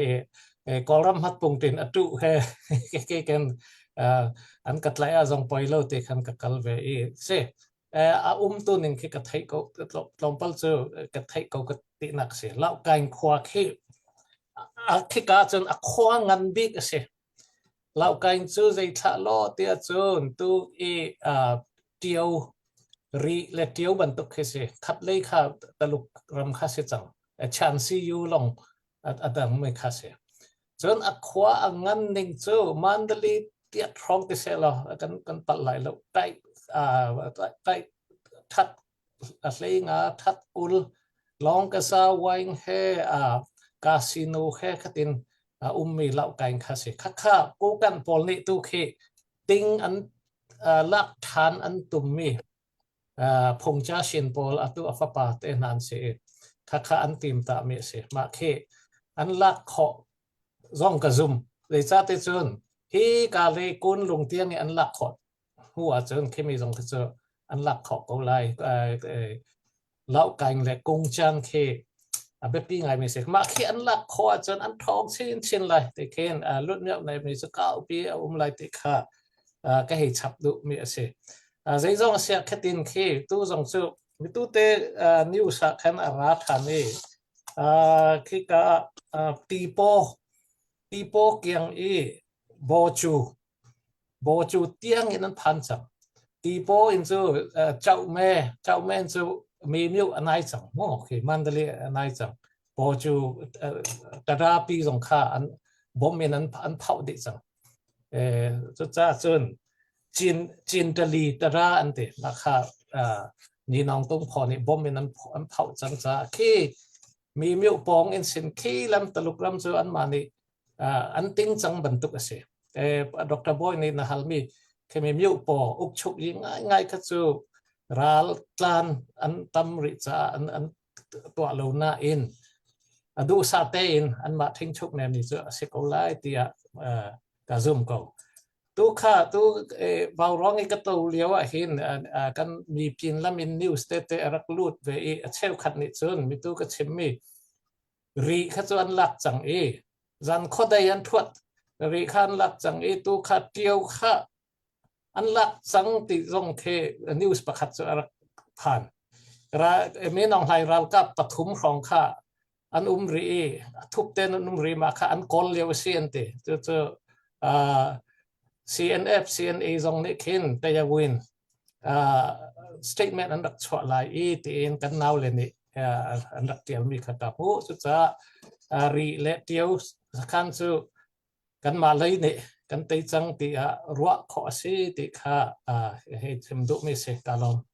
i Kawlram hmatpung tin a tuh he ke ken an ka tlai a zong poi lo te khan ka kal ve i si a um tu ning khi ka theih ko tlawmpal cu ka theih ko ka tinak si lau kain khua khi a khika cun a khua ngan bik a si Laukaing cu zei thlah law tiah cun tu i ṭio ri le ṭio bantuk khi si. Khatlei kha Taluk ram kha si cang. Chan-si-yu lawng a dangmi kha si. Cun a khua a ngan ning cu Mandalay tiat hrawng ti seh law kan kan palh lai lo. Tai tai that a hlei nga that 20 lawngkasa wine he casino he khatin a ummi laukaing kha si. Khakha Kokang pawl nih tu khi ting an lak ṭhan an tummi phungcha sin pawl atu a fapa te hna an si i khakha an tim tami a si. Mah khi an lak khawh zong ka zum. Zeicahti cun hi ka le kun lung tiang i an lak khawh hnu ahcun khimi zong khi cu an lak khawh ko lai. Laukaing le kungcang khi a biapi ngaimi si. Mah khi an lak khawh ahcun an ṭhawng chinchin lai ti khin lutmiak neimi cu kaupi a um lai ti kha ka hei chap duhmi a si. Zeizong a siah khatin khi tu zong cu mitu te news ah khan a ra ṭhan i khika ah pipaw pipaw kiang i bocu Baw cu tiang in an phan cang. Tipaw in cu Chauhme, Chauhme in cu Mimyu a nai cang mu. Khi Mandalay a nai cang. Baw cu Tadapi zong kha an bom in an an phauh dih cang. Cucaah cun Chin Chin Tali Tada an ti. Mah kha Ni Naung Tung Phaw nih bom in an an phauh cang caah khi Mimyu pawng in sin khi lam Taluk ram cu anmah nih an ting cang bantuk a si. Dr. Boy nih na halmi khemi myu paw ukchuk yi ngaingai kha cu ral tlan an tam rih caah an an tuah lo nain a duhsah tein anmah thingchuk nem ni cu a si ko lai tiah ka zum ko. Tu kha tu vauruang i ka to lio ah hin kan mipin lam in news tete a rak lut ve i a cheukhat nih cun mitu ka chimmi Ri kha cu an lak cang i zan khuadei an ṭhuat. Ri kha an lak cang i tu kha ṭio kha an lak cang ti zong khi news pakhat cu a rak phan. Ra Min Aung Hlaing ralkap pathum hrawng kha an um rih i a thup ten an um rih mah kha an kawl lio a si an ti. Cucu uh, CNF CNA zong nih khin Tayawin uh, statement an rak chuah lai i tiin kan nau le nih uh, an rak tialmi kha ka hmuh. Cucaah uh, ri le tio sakhan cu kanmah lei nih kan tei cang tiah ruah khawh a si ti kha uh, hei chim duhmi si ka lawm.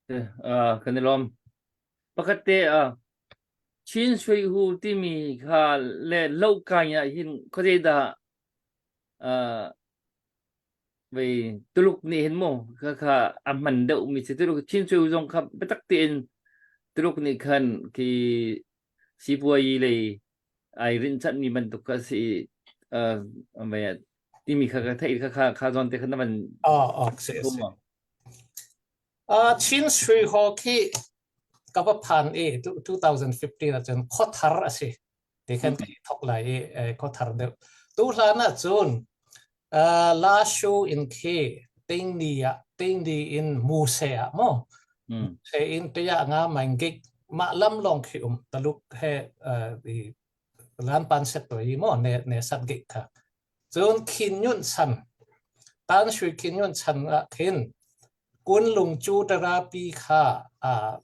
Uh, kan i lawm. Pakhat te uh, Chin Shui Hu timi kha le lo kai ah hin khuazei dah uh, vei Tuluk nih hin mu kha kha a hman deuh mi si Tuluk Chin Shui Hu zong kha biatak tein Tuluk nih khan khi sipuayi lei ai rinhchanh mi bantuk kha si uh, vei timi kha ka theih kha kha kha zawn te kha na van Oh, oh, si, si. Uh, Chin Shui Ho khi ka va phan i 2015 ahcun khuathar a si ti khan ka i thok lai i khuathar deuh tu hlan ahcun La Shu in khi Tingni ah Tingni in Muse ah mo se in tiya nga main gig mah lam long khi um taluk he i lan pan set to i mo ne ne sat gig kha Cun Khin Nyunt chan, Tan Sui Khin Nyunt chan ah khin Kunlung cu tara pi kha aa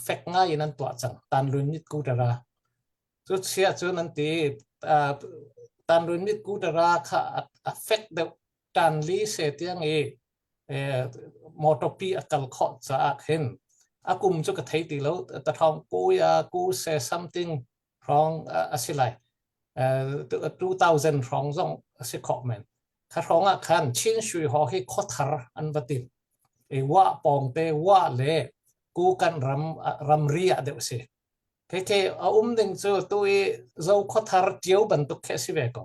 fek ngai in an tuah cang. Tanlun mit ku tara. Cu chia cun an ti Tanlun mit ku tara kha a fek deuh tan li se tiang i motor pi a kal khawh caah khin a kum cu ka thei ti lo ta thong ku ya ku se something hrawng a si lai. 2000 hrawng zong a si khawh men. Kha hrawng ah khan Chin Shui Ho hi khuathar an va tim. I wa pawng te wa le ku kan ram ramri ah deuh si. Ke ke a um ding cu tu i zo khuathar ṭio bantuk khi a si ve ko.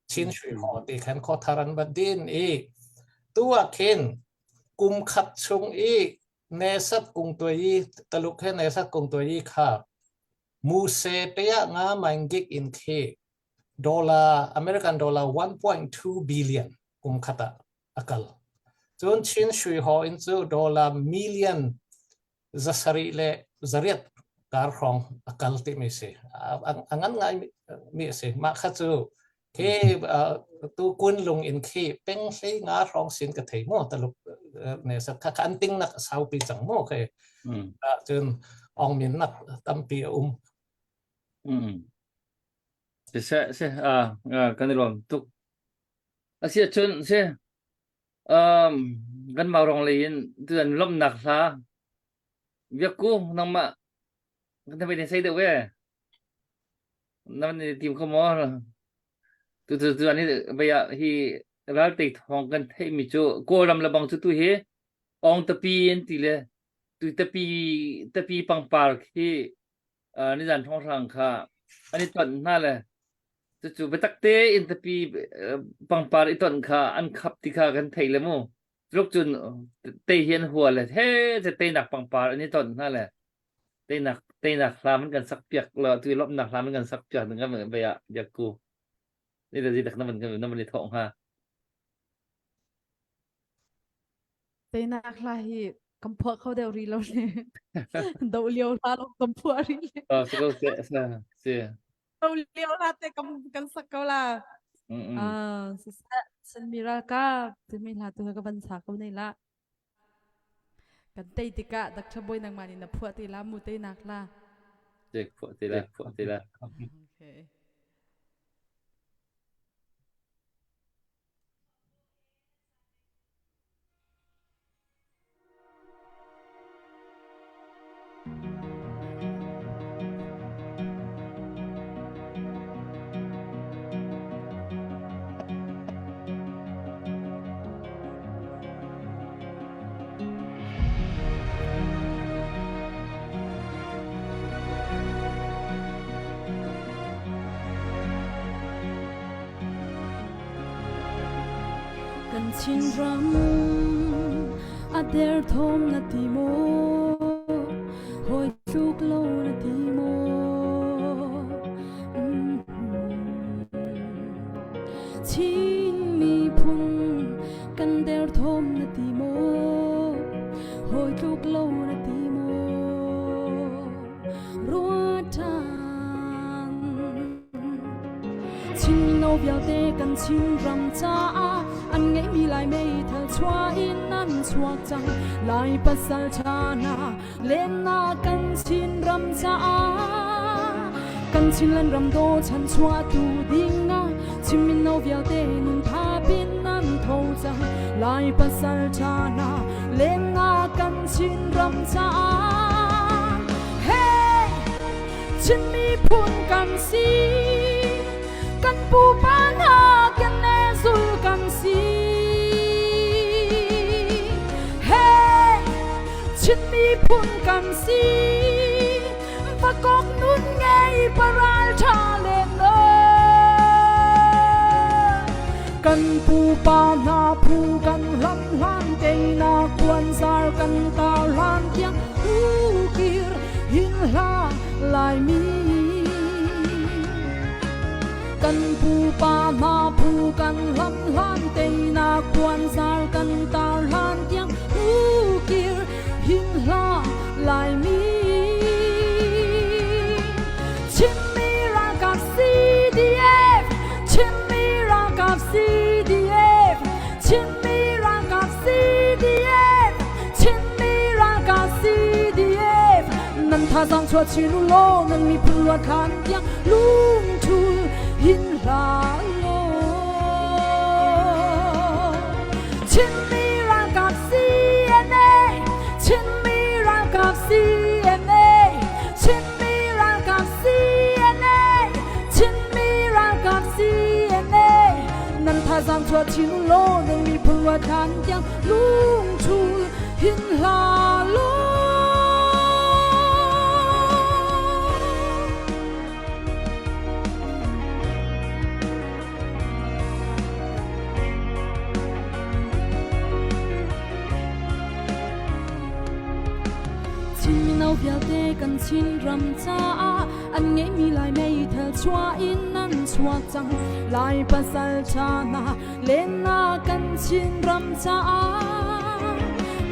Chin Shui Ho ti khan khuathar an va din i tu ah khin kum khat chung i nesat kung tuai i taluk he nesat kung tuai i kha Muse te ah nga maing gig in khi dollar American dollar 1.2 billion kum khat ah a kal. Cun Chin Shui Ho in cu dollar million zasarih le zariat kar hrawng a kal ti mi si. A ngan ngai mi a si. Mah kha cu khi tu kun lung in khi peng hlei nga hrawng sin ka thei mu taluk ne sat kha an ting nak saupi cang mu khi cun ong min nak tampi a um se se se a kan i lawm tuk asia chun se um kan mau rong lei in tuan lomnak hla biakku nangmah kan thai sei deuh ve Nan i tim kho maw? Tu tu tu ani vei ah hi ralte thawng kan theihmi cu Kawlram le bang cu tu hi ong tapi an ti le tu tapi tapi pangpar khi uh, nizan thawnghrang kha an i tonh hna le cucu biatak tein tapi uh, pangpar i tonh kha an khap ti kha kan thei le mu tluk cun tei hi an hua le he te teinak pangpar an i tonh hna le Teinak teinak hlam an kan sak piak lo tu lawmhnak hlam an kan sak piak ding kan ve ah biakku ni da zidak na van na van i thawh hnga Teinak hla hi kan phuah kho deuh rih lo le do lio hla lawng kan phuah rih le oh si ko se se si do lio hla te kan kan sak ko la ah san mi ralkap timi hla tu ka van sa ko nei la Kan tei tikah Dr. Bawi nangmah nih na phuah te la mu teinak la. Te phuah te la phuah te la. Okay. Kan Chinram a derthawm na ti maw? Hawi tluk lo na ti maw? Chin miphun kan derthawm na ti maw? Hawi tluk. mino vialte kan Chinram caah an ngeihmi Lai meithal chuah in an chuak cang. Lai pasal ṭha hna lennak kan Chinram caah kan Chinland ram daw chan chuahtu ding ah Chin mino vialte nun thapin nan tho cang. Lai pasal ṭha hna lennak kan Chinram caah Hey! Chin miphun kan si kan pupa hna kan zul kan si Hey! Chin miphun kan si vakok nun ngei paral tha len kan pupa hna phu kan hlam hlan teinak puanzar kan tar hlan tiang ukir hin hla Laimi kan pupa hna phu kan hlam hlan teinak puanzar kan tar hlan tiang ukir hin hla Laimi Chinmi ralkap CDF Chinmi ralkap CDF Chinmi ralkap CDF Chinmi ralkap CDF nan thazaang chuah chin u law nan miphun luat hlan tiang lungthul hin hlah law Chinmi ralkap CNA Chinmi ralkap CNA Chinmi ralkap CNA Chinmi ralkap CNA nan thazaang chuah chin u law nan miphun luat hlan tiang lungthul hin hlah law Chin mino vialte kan Chinram caah an ngeihmi Lai meithal chuah in nan chuak cang Lai pasal ṭha hna lennak kan Chinram caah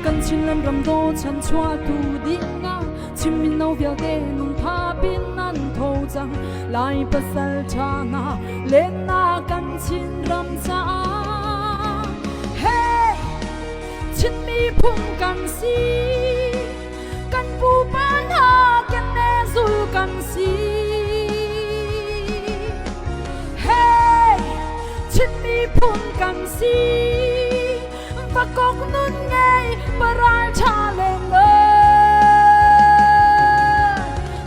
kan Chinland ram daw chan chuahtu dingah Chin mino vialte nung thapin nan tho cang Lai pasal ṭha hna lennak kan Chinram caah Hey! Chin miphun kan si kan pupa hna kene zul kan si Hey! Chin miphun kan si vakok nun ngei paral ṭha len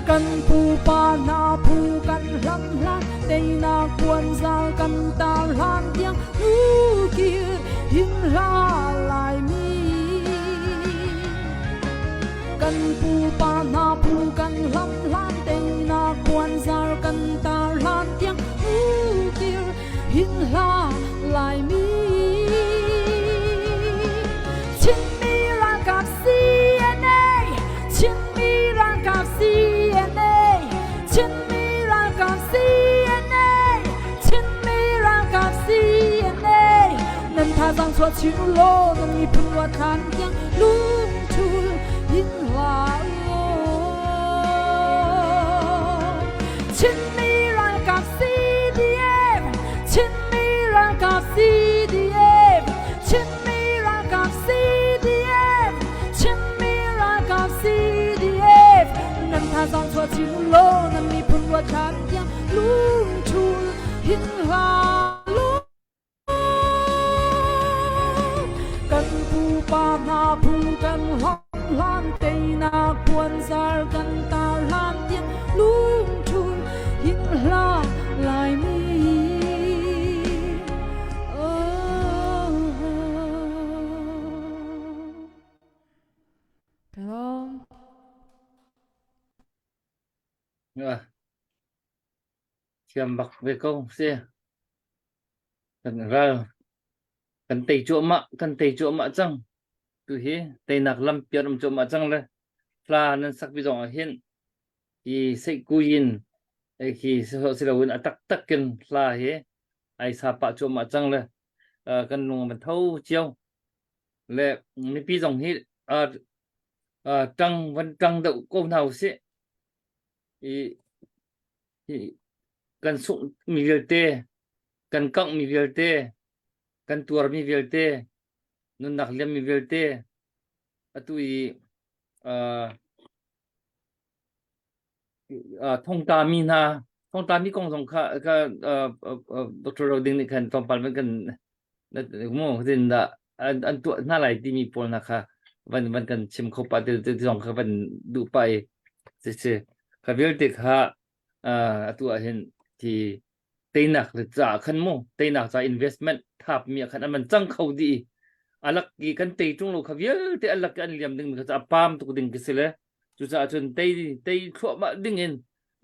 kan pupa hna phu kan hlam hlan teinak puanzar kan tar hlan tiang ukir hin hla Laimi kan pupa hna phu kan hlam hlan teinak puanzar kan tar hlan tiang ukir hin hla Laimi Chinmi ralkap CNA Chinmi ralkap CNA Chinmi ralkap CNA Chinmi ralkap CNA nan thazaang chuah chin u law nan miphun luat hlan tiang lungthul hin hlah Chinmi ralkap CDF Chinmi ralkap CDF Chinmi ralkap CDF Chinmi ralkap CDF nan thazaang chuah chin u law nan miphun ruat hlan tiang lungthul hin hlah Kan pupa hna phu kan hlam hlan teinak puanzar kan tar hlan tiang lungthul hin hla Laimi. Oh. Kalom. Thiam bak ve ko si. Kan ral kan tei cuahmah kan tei cuahmah cang. Tu hi teinak lampi an um cuahmah cang le hla nan sak bi zong ah hin hi seihkuyin khi si loin a taktak in hla hi ai sa pah cuahmah cang le kan lung a tho cio le mipi zong hi ṭang van ṭang deuh ko hna usih i kan sungh mi vialte. Kan kanghmi vialte, kan tuarmi vialte, nunnak liammi vialte, atu i uh, uh, thongtami hna thongtami kong zong kha kha uh, uh, Dr. Roding nih khan tlawmpal van kan mu tin dah an an tuah hna lai timi pawl hna kha van van kan chim kho pa te te zong kha van duh pa i si si kha vialte kha uh, atu ah hin ti teinak le ca khan mu teinak ca investment thap mi khan an man cang kho di alak i kan tei tung lo kha vialte alak an liam ding kha a pam tuk ding ki si le cucaah cun tei tei thluahmah ding in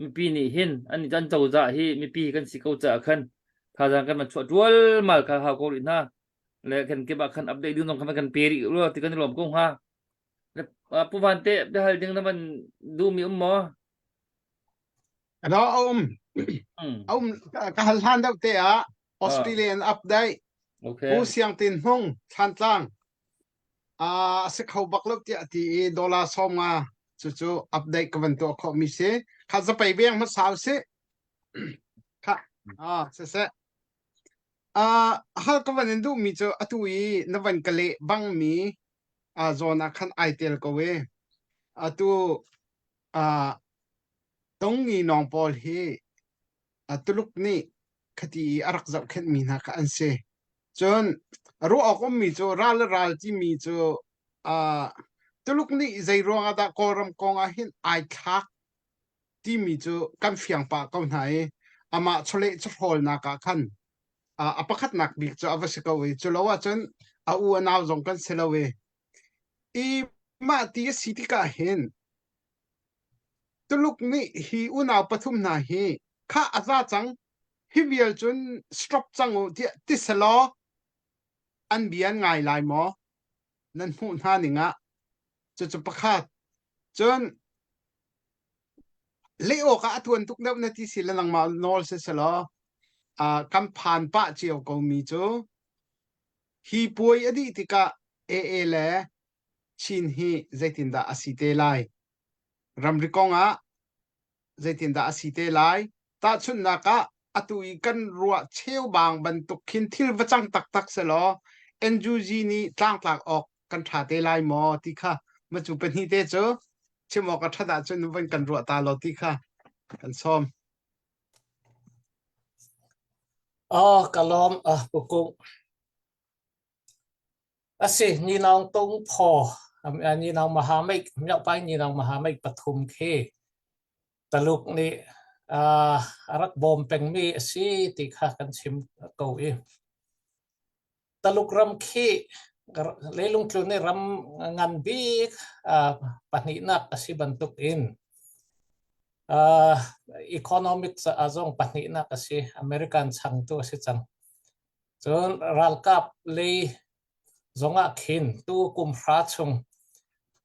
mipi nih hin an an cozah hi mipi kan si ko caah khan thazaang kan van chuah ṭual mal kha hau ko rih hna le kan kip ah khan update ding zong khan kan pe rih rua ti kan i lawm ko hnga le pu van te biahal ding na van duhmi um maw Ano a um a um ka hal hlan deuh te ah Australian update okay Pu Siang Tin Hmung Thlantlang a si kho bak lo tiah ti i dollar 50 cucu update ka van tuah khawh mi si kha zapei veng hmasa si kha ah siseh ah hal ka van in duh mi cu atu i na van ka leh bang mi a zawn ah khan ai tel ko e atu ah tongi nong pawl hi Tuluk nih khati i a rak zohkhenh mi hna kha an si. Cun ruah awk ummi cu ral le ral timi cu uh, Tuluk nih zei ruang ah dah Kawlram kong ah hin ai thlak timi cu kan fiang pah ko hna i amah chawleh chawhrawlnak ah khan uh, a pakhatnak bik cu a va si ko i cu lo ahcun a u a nau zong kan si lo i i mah ti a si tikah hin Tuluk nih hi unau pathum hna hi khah a za cang, hi vial cun stop cang u tiah ti selaw an bia an ngai lai maw? Nan hmuh hna ning ah cucu pakhat. Cun leh awk ah a tuan tuk deuh na ti si le nangmah nawl si selaw uh, kan phan pah cio ko mi cu hi puai a dih tikah AA le Chin hi zeitindah a si te lai? Ramri kong ah zeitindah a si te lai? Tahchunhnak ah, atu i kan ruah cheubang bantuk khin thil va cang taktak selaw NUG nih tlangtlak awk kan ṭha te lai maw ti kha macu pahnih te cu chim awk a ṭhat ahcun van kan ruah ta law ti kha kan sawm. Oh, ka lawm ah pukung. A si, Ninawng Tungphaw, Ninawng Mahamik, Myohpai Ninawng Mahamik pathum khi Taluk nih a rak bawm pengmi a si ti kha kan chim ko i Taluk ram khi leilung tlun i ram ngan bik pahnihnak a si bantuk in economic caah zong pahnihnak a si. American changtu a si cang. Cun ralkap lei zongah khin tu kum hra chung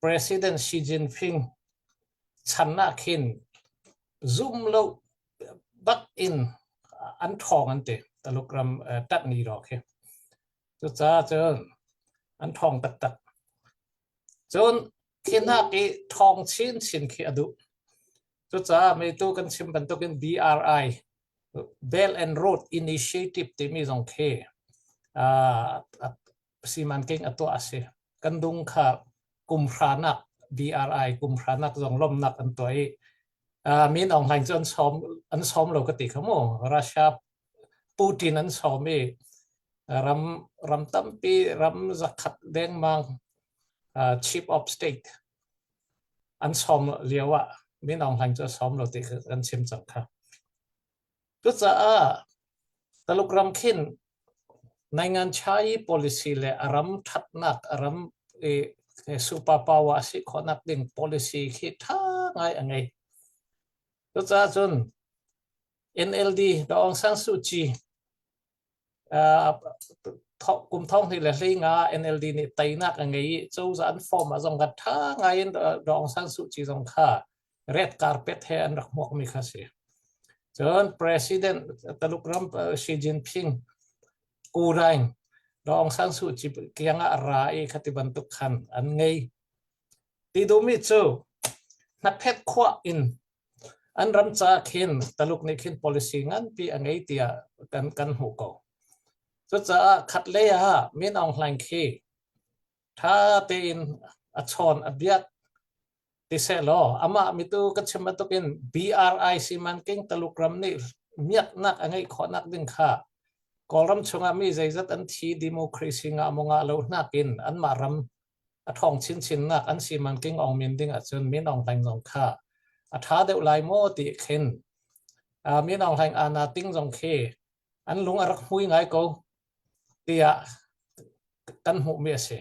President Xi Jinping chan ah khin zum lo bak in an ṭhawng an ti Taluk ram ṭanh ni rawk hi. Cucaah cun an ṭhawng taktak. Cun khi hnak i ṭhawng chinchin khi a duh. Cucaah meitu kan chim bantukin BRI Belt and Road Initiative timi zong khi uh, simanking a tuah a si. Kan dung kha kum hranak BRI kum hranak zong lomnak an tuah i uh, Min Aung Hlaing cu an sawm an sawm lo ka ti kha mu Russia Putin an sawm i ram ram tampi ram zakhat dengmang uh, chief of state an sawm lio ah Min Aung Hlaing cu a sawm lo ti kan chim cang kha. Cucaah Taluk ram khin Naingan Chai policy le a ram ṭhatnak a ram i super power a si khawhnak ding policy khi ṭha ngai a ngei. Cucaah cun NLD Daw Aung San Suu Kyi kum thong hnih le hlei nga NLD nih teinak a ngei i cozah an form ah zong kha ṭha ngai in Daw Aung San Suu Kyi zong kha red carpet he an rak hmuakmi kha si. Cun President Taluk ram Xi Jinping Kuraing Daw Aung San Suu Kyi kiang ah a ra i khati bantuk khan an ngei. Ti duhmi cu hnaphet khuah in. An ram caah khin Taluk nih khin policy nganpi a ngei tiah kan kan hmuh ko. Cucaah khat lei ah Min Aung Hlaing khi ṭha tein a chawn a biak ti sehlaw amah mitu ka chim bantukin BRI simanking Taluk ram nih miaknak a ngeih khawhnak ding kha Kawlram chungah mi zeizat an thi democracy ngah maw ngah lo nakin anmah ram a ṭhawng chinchinnak an simanking ong min ding ahcun Min Aung Hlaing zong kha a ṭha deuh lai maw ti khin Min Aung Hlaing ana ting zong khi an lung a rak hmui ngai ko tiah kan hmuhmi a si.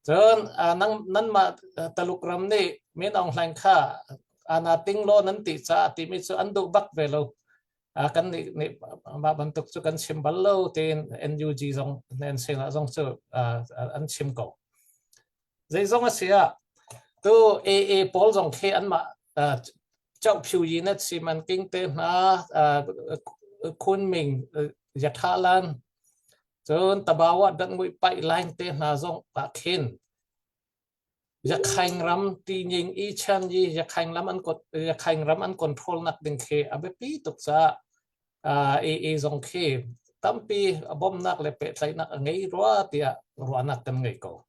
Cun nang nanmah Taluk ram nih Min Aung Hlaing kha ana ting law nan ti caah timi cu an duh bak ve lo. Kan nih nih mah bantuk cu kan chim bal lo tiin NUG zong nan sinah zong cu an chim ko. Zeizong a si ah tu AA pawl zong khi anmah Chauhphiu yi na simanking te hna Kunming Yathalan cun Tabawa datmui paih line te hna zong ah khin Yakhaing ram tining i chan yi Yakhaing lam an Yakhaing ram an control nak ding khi a biapi tuk caah AA zong khi tampi a bawmnak le pehtlaihnak a ngei rua tiah ruahnak kan ngei ko.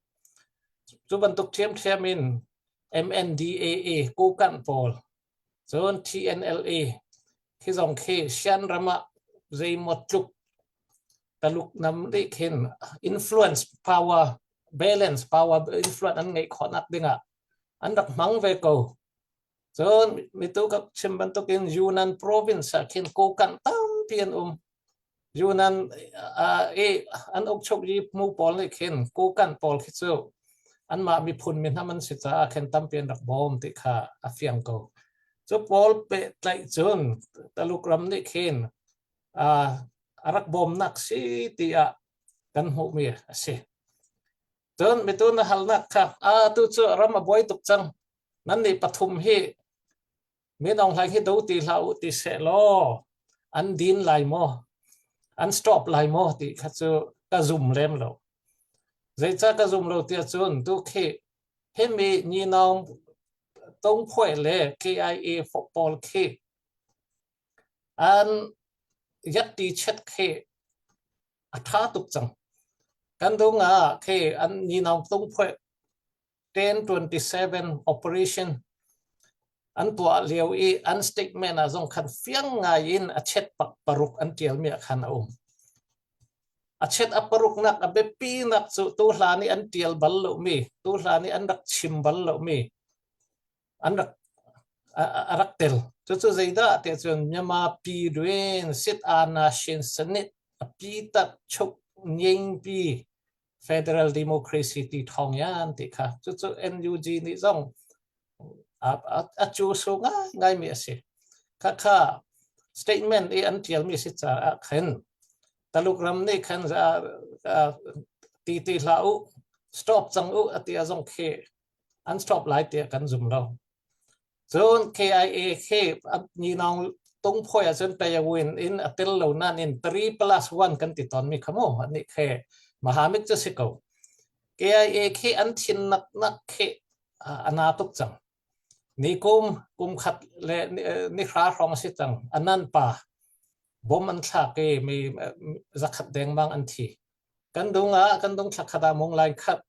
Cu bantuk ṭhiamṭhiam in MNDAA Kokanh pawl cun TNLA khi zong khi Shan ram ah zeimaw tluk Taluk nam nih khin influence power balance power influence an ngeih khawhnak dingah an rak hmang ve ko. Cun mitu ka chim bantukin Yunnan province ah khin Kokanh tampi an um. Yunnan i an ukchuk i mu pawl nih khin Kokanh pawl khi cu anmah miphun mi hnam an si caah khin tampi an rak bawm ti kha a fiang ko. Cu pawl pehtlaih cun Taluk ram nih khin a rak bawmnak si tiah kan hmuhmi a si. Cun mitu na halnak kha a tu cu ram a buai tuk cang. Nan nih pathum hi Min Aung Hlaing hi do ti hlah u ti seh law an din lai maw an stop lai maw ti kha cu ka zum lem lo. Zeicah ka zum lo tiah cun tu khi himi Nyinaung Tongphuai le KIA pawl khi an yatti chet khi a tha tuk cang. Kan dung ah khi an Nyinaung Tongphuai 1027 operation an tuah lio i an statement ah zong khan fiang ngai in a chet pak paruk an tialmi ah khan a um. A chet a paruknak a biapi nak cu tu hlan i an tial bal lomi, tu hlan i an rak chim bal lomi an rak a rak tel. Cucu zeidah tiah cun Myanmar pi ruin sit ana shin sanit a pi tat chuk nying pi federal democracy ti thawng yan ti kha cucu NUG nih zong a cu su ngai ngai mi a si kha kha statement i an tial mi si caah khin Taluk ram nih khan ti ti hlah u stop cang u ati a zong khi an stop lai tiah kan zum lo Cun KIA khi Nyinaung tungphawi ahcun Payawin in a tel lo nain 3 plus 1 kan ti tawnmi kha mu anih khi Mahamit cu si ko. KIA khi an thin naknak khi a na tuk cang. Ni kum kum khat le ni hra hrawng a si cang. Anan pa bom an thlak i mi zakhat dengmang an thi. Kan dung ah kan dung thla khat ah mung lai khat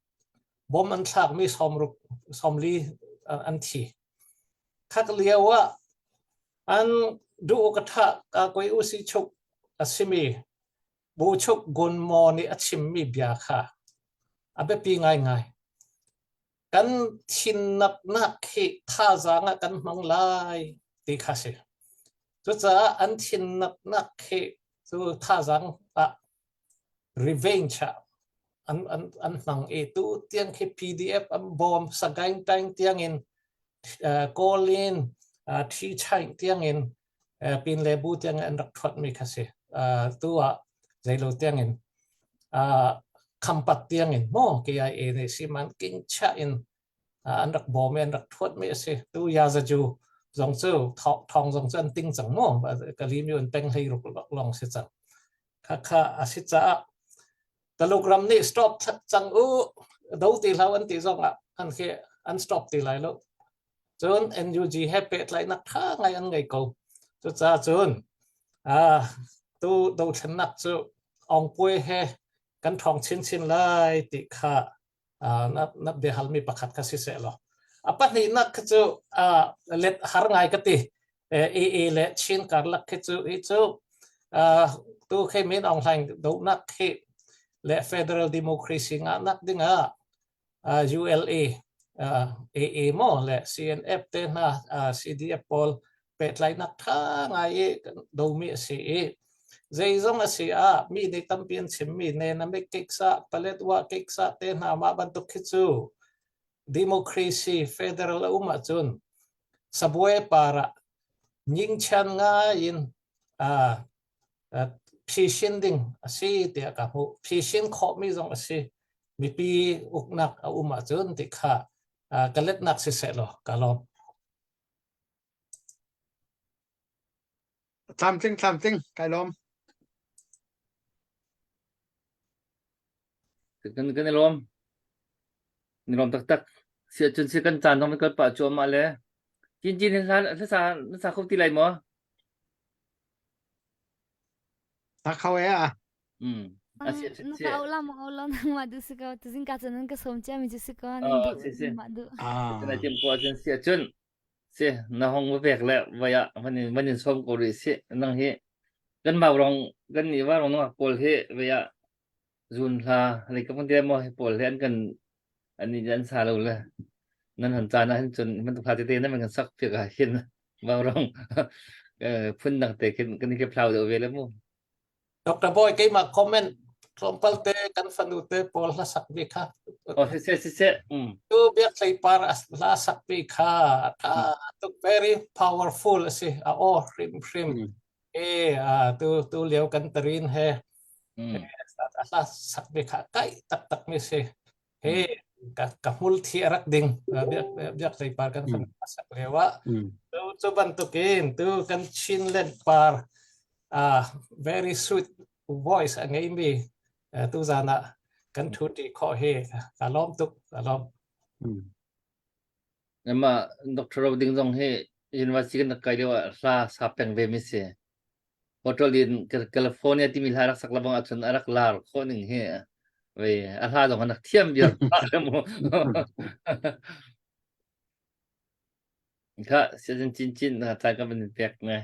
bom an thlakmi sawmruk sawmli an thi. Khak lio ah an duh ka tha ka koi usi chuk a simi bu chuk gun mo nih a chimmi bia kha a biapi ngaingai. Kan thin-naknak hi thazaang ah kan hmang lai ti kha si. Cucaah an thin-naknak hi cu thazaang ah revenge ah an an an hmang i tu tiang khi PDF an bawm Sagaing Taing tiang in Kawl in Thi Chaing tiang in Pin le Bu tiang in an rak thuat mi kha si. Tu ah zeilo tiang in Khampat tiang in maw KIA nih siman king chia in an rak bawm i an rak thuat mi a si. Tu Yazaju zong cu thawng zong cu an ting cang maw Kalimi un peng hlei ruk long si cang. Khakha a si caah Taluk ram nih stop cang u do ti hlah an ti zong ah an khi an stop ti lai lo. Cun NUG he pehtlaihnak ṭha ngai an ngei ko. Cucaah cun ah tu dothlennak cu Aung he kan ṭhawng chinchin lai ti kha na na biahalmi pakhat kha si seh law. A pahnihnak kha cu let har ngai ka ti. AA le Chin karlak khi cu hi cu tu khi Min Aung Hlaing dohnak khi le Federal Democracy ngahnak dingah ULA AA maw le CNF te hna CDF pawl pehtlaihnak ṭha ngai i domi a si i zeizong a si ah mi nih tampi an chimmi Nenamik kiksa Paletwa kiksa te hna mah bantuk khi cu democracy federal a um ahcun sabuai par ah nyingchan ngai in phisin ding a si tiah ka hmuh. Phisin khawhmi zong a si. Mipi uknak a um ahcun ti kha ka letnak siseh law ka lawm. Tlamtling tlamtling kai lawm. Kan kan i lawm. Ni lawm taktak. Si ahcun si kan caan zong kan pah cuahmah le Cin cin hla hla na sa kho ti lai maw? Sa kho e a. Mm. A si si Na si. ka au la ma au la nang ma du si ko tu zing ka cun nan ka som cia mi cu si ko nan Ah, duh si si. ma duh. Ah. Na tim ko ahcun si ahcun si na hong va pek le vai ah van in van in som ko rih si nang hi kan mau rong kan nih wa rong nungak pawl hi vai ah zun hla lei ka te mo hi pawl hi an kan an in an sa lo le nan han caan ah hin cun man hla tete nan kan sak piak ah hin mau rong phun dang te khin kan ke phlau deuh ve le mu Dr. Boy keimah comment tlawmpal te kan fanu te pawl hla sak mi kha oh si si si si tu biak hlei par hla sak mi kha tha tuk very powerful a si a aw hrim hrim e tu tu lio kan tarin he a hla sak mi kha kai tak tak mi si he ka ka hmul thi a rak ding biak biak hlei par kan fanu sak lio ah tu cu bantukin tu kan Chinland par very sweet voice a ngeimi tu zan ah kan thu ti khawh hi ka lawm tuk ka lawm. Nama Dr. Ro Ding zong hi university kan rak kai lio ah hla sa peng ve mi si. Hotel in California timi hla rak sak labang ahcun a rak lar khawh ning hi ve a hla zong an rak thiam viar mu. Kha siazin cin cin na caan ka van pek ne.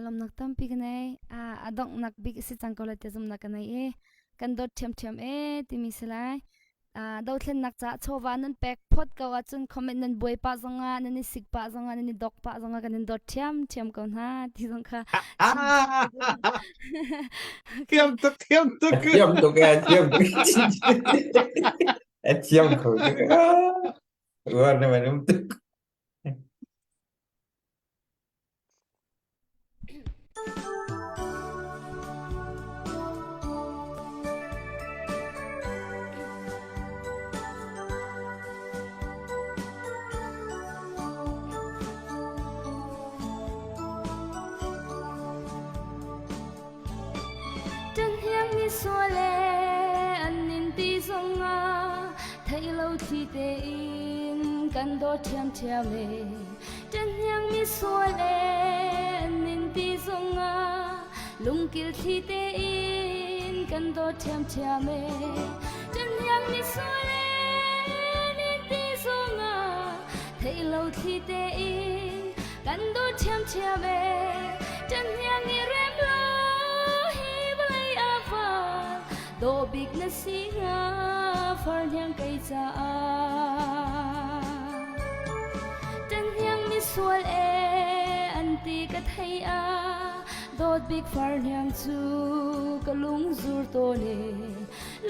Lawmnak tampi ka nei. A donghnak bik si cang ko lai ti zumnak ka nei i kan dawt ṭhiamṭhiam e timi si lai. Dothlennak caah chawva nan pek phot ko ahcun comment nan buai pah zongah nan i sik pah zongah nan i dok pah zongah kan in dawt ṭhiamṭhiam ko hna ti zong kha Thiam tuk thiam tuk thiam tuk e thiam tuk thiam kho tuk uar na man um tuk Ṭanhniang sual e an nin ti zongah theih lo thli tein kan dawt ṭhiamṭhiam e. Ṭanhniang mi sual e an nin ti zongah lungkil thli tein kan dawt ṭhiamṭhiam e. Ṭanhniang mi sual e nin ti zongah theih lo thli tein kan dawt ṭhiamṭhiam e. Ṭanhniang i rem lo hi vawlei a val dawh bik na si hnga farhniang kei caah. Ṭanhniang misual e an ti ka thei ah dawt bik farhniang cu ka lung zur tawn e.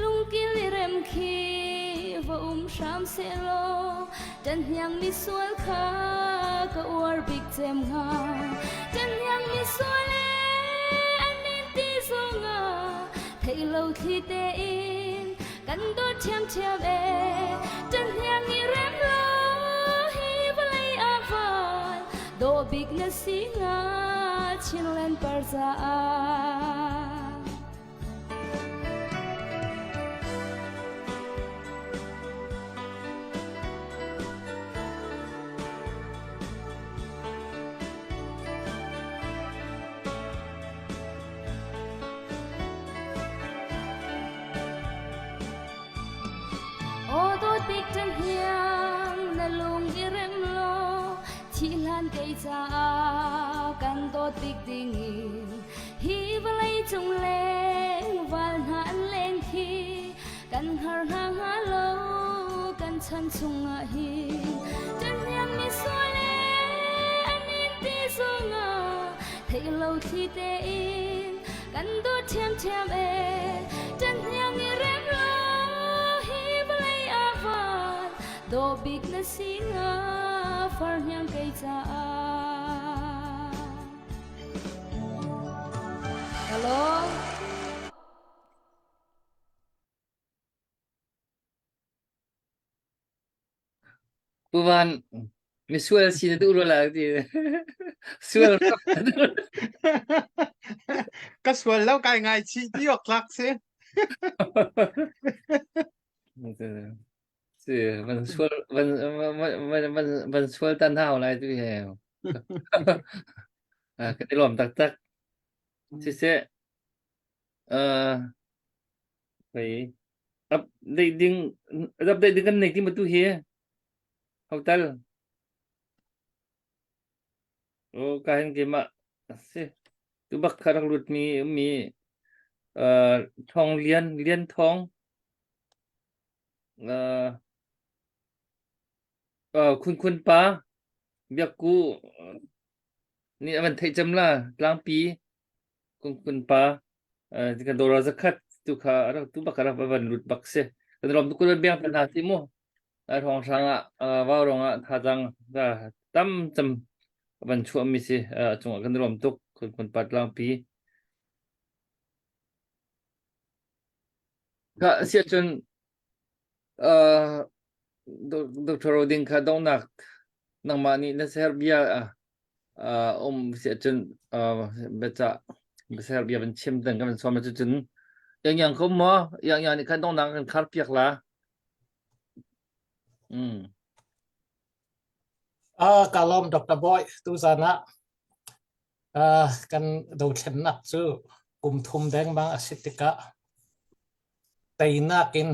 Lungkil i rem khi va um hram sehlaw ṭanhniang misual kha ka uar bik cem hnga. Ṭanhniang misual e an in ti zongah theih lo thli tein kan dawt ṭhiamṭhiam e. Ṭanhniang i rem lo hi vawlei ah van dawh bik na si hnga Chinland par caah. bik ṭahniang na lung i rem law thih hlan kei caah kan dawt bik dingin hi vawlei cung leng val hna an leng khi kan hngar hna hnga lo kan chan chungah hin ṭahniang misual e an in ti zongah theih lo thli tein kan dawt ṭhiamṭhiam e ṭahniang i rem lo hi vawlei ah van dawh bik na si hnga farhniang kei caah Hello. Pu Van, misual si na duh rua la ti. Sual Ka sual lo kai ngai chih ti awk tlak si. Si, van sual van van van van van sual tan hau lai tu he. Ah, Ka ti lawm taktak. Siseh, uh, Hei, update ding update ding kan nei ti ma tu hi hotel. O ka hin ke ma si tu bak kha rak lut mi mi uh thong lian lian thong uh uh khun khun pa biak ku ni avan theih cem la tlangpi Kung kun pa kan dora zakhat tu kha rak tu bak rak van lut bak si kan rom tu kul biang tan ha si mu ai rong hrang ah wau rong ah tha jang tam cham van chuam mi si chung ah kan rom tuk kun kun pat lang pi ka sia chun Dr. Roding kha dongnak nangmah nih na ser bia um si ahcun biacah biaser bia van chim ding kan sawm cucun yang yang ko maw yang yang nih khan dongnak kan khar piak la mm Ah, ka lawm Dr. Boy tu zan ah ah kan dothlennak cu kum thum dengmang a si tikah teinak in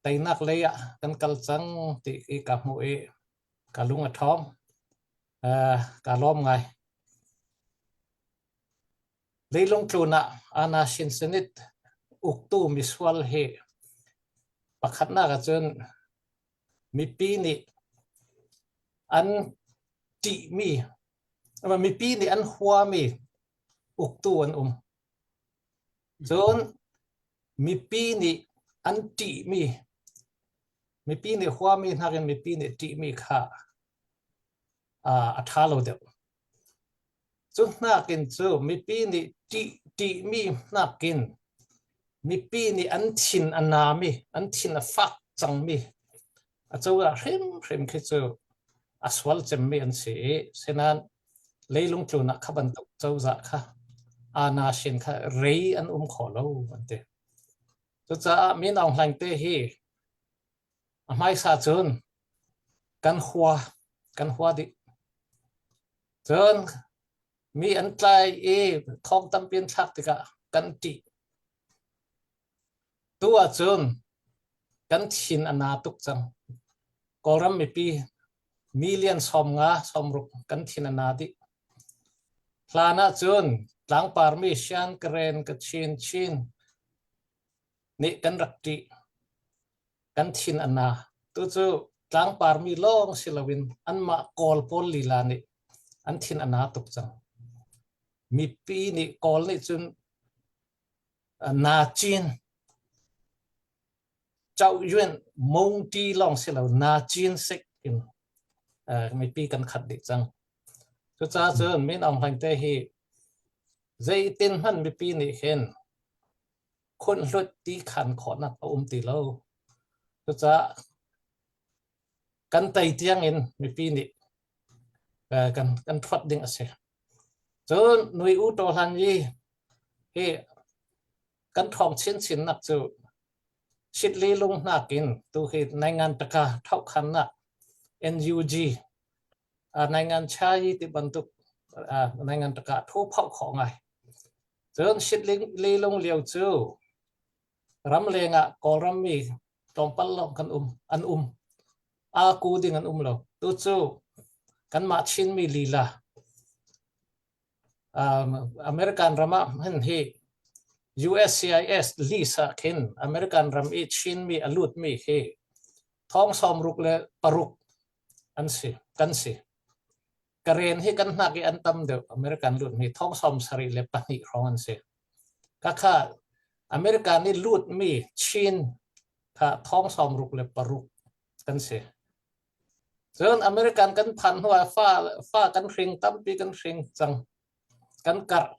teinak lei ah kan kal cang ti i ka hmuh i ka lung a ṭhawng. Uh, ka lawm ngai. Leilung tlun ah Ana Shinsenit uktu misual hi pakhatnak ahcun mipi nih an ṭihmi mipi nih an huami uktu an um. Cun mipi nih an ṭihmi mipi nih huami nakin mipi nih ṭihmi kha a ṭha lo deuh. Cu hnakin cu mipi nih ṭih ṭihmi hnakin mipi nih an thin a nami, an thin a fak cangmi acozah hrimhrim khi cu a sual cemmi an si i sinan leilung tlun ah kha bantuk cozah kha ana shin kha rei an um kho lo an ti. Cucaah Min Aung Hlaing te hi a hmaisa cun kan hua kan hua dih. Cun mi an tlai i thong tampi an thlak tikah kan ṭih. Tu ahcun kan thin a na tuk cang. Kawlram mipi million 50 60 kan thin a na dih. Hlan ahcun tlangparmi Shan, Karen, Kachin, Chin nih kan rak ṭih. Kan thin a na. Tucu tlangparmi lawng si loin anmah Kawl pawl lila nih an thin a na tuk cang. Mipi nih Kawl nih cun na cin Chau Yuen Mong Ti lawng si lo na cin sik in mipi kan khat dih cang. Cucaah cun Min Aung Hlaing te hi zeitin hmanh mipi nih hin khunhlut ti khan khawhnak a um ti lo. Cucaah kan tei tiang in mipi nih kan kan thuat ding a si. Cun nui u to hlan i hi kan ṭhawng chinchin nak cu Shitli lung hnakin tu hi Naingan taka thohkhannak NUG Naingan chai ti bantuk Naingan taka thu phauh khawh ngai. Cun Shitli lung lio cu ramleng ah Kawlram mi Tlawmpal lawng kan um an um. Aa ku ding an um lo. Tu cu kanmah Chinmi lila um, American ram ah hin hi USCIS list ah khin American ram i Chinmi a lutmi hi thong sawmruk le paruk an si kan si. Karen hi kan hnak i an tam deuh American lutmi thong 72 hrawng an si. Khakha American i lutmi Chin kha thong 66 kan si. Cun American kan phan hnu ah fa fa kan hring tampi kan hring cang. Kan karh.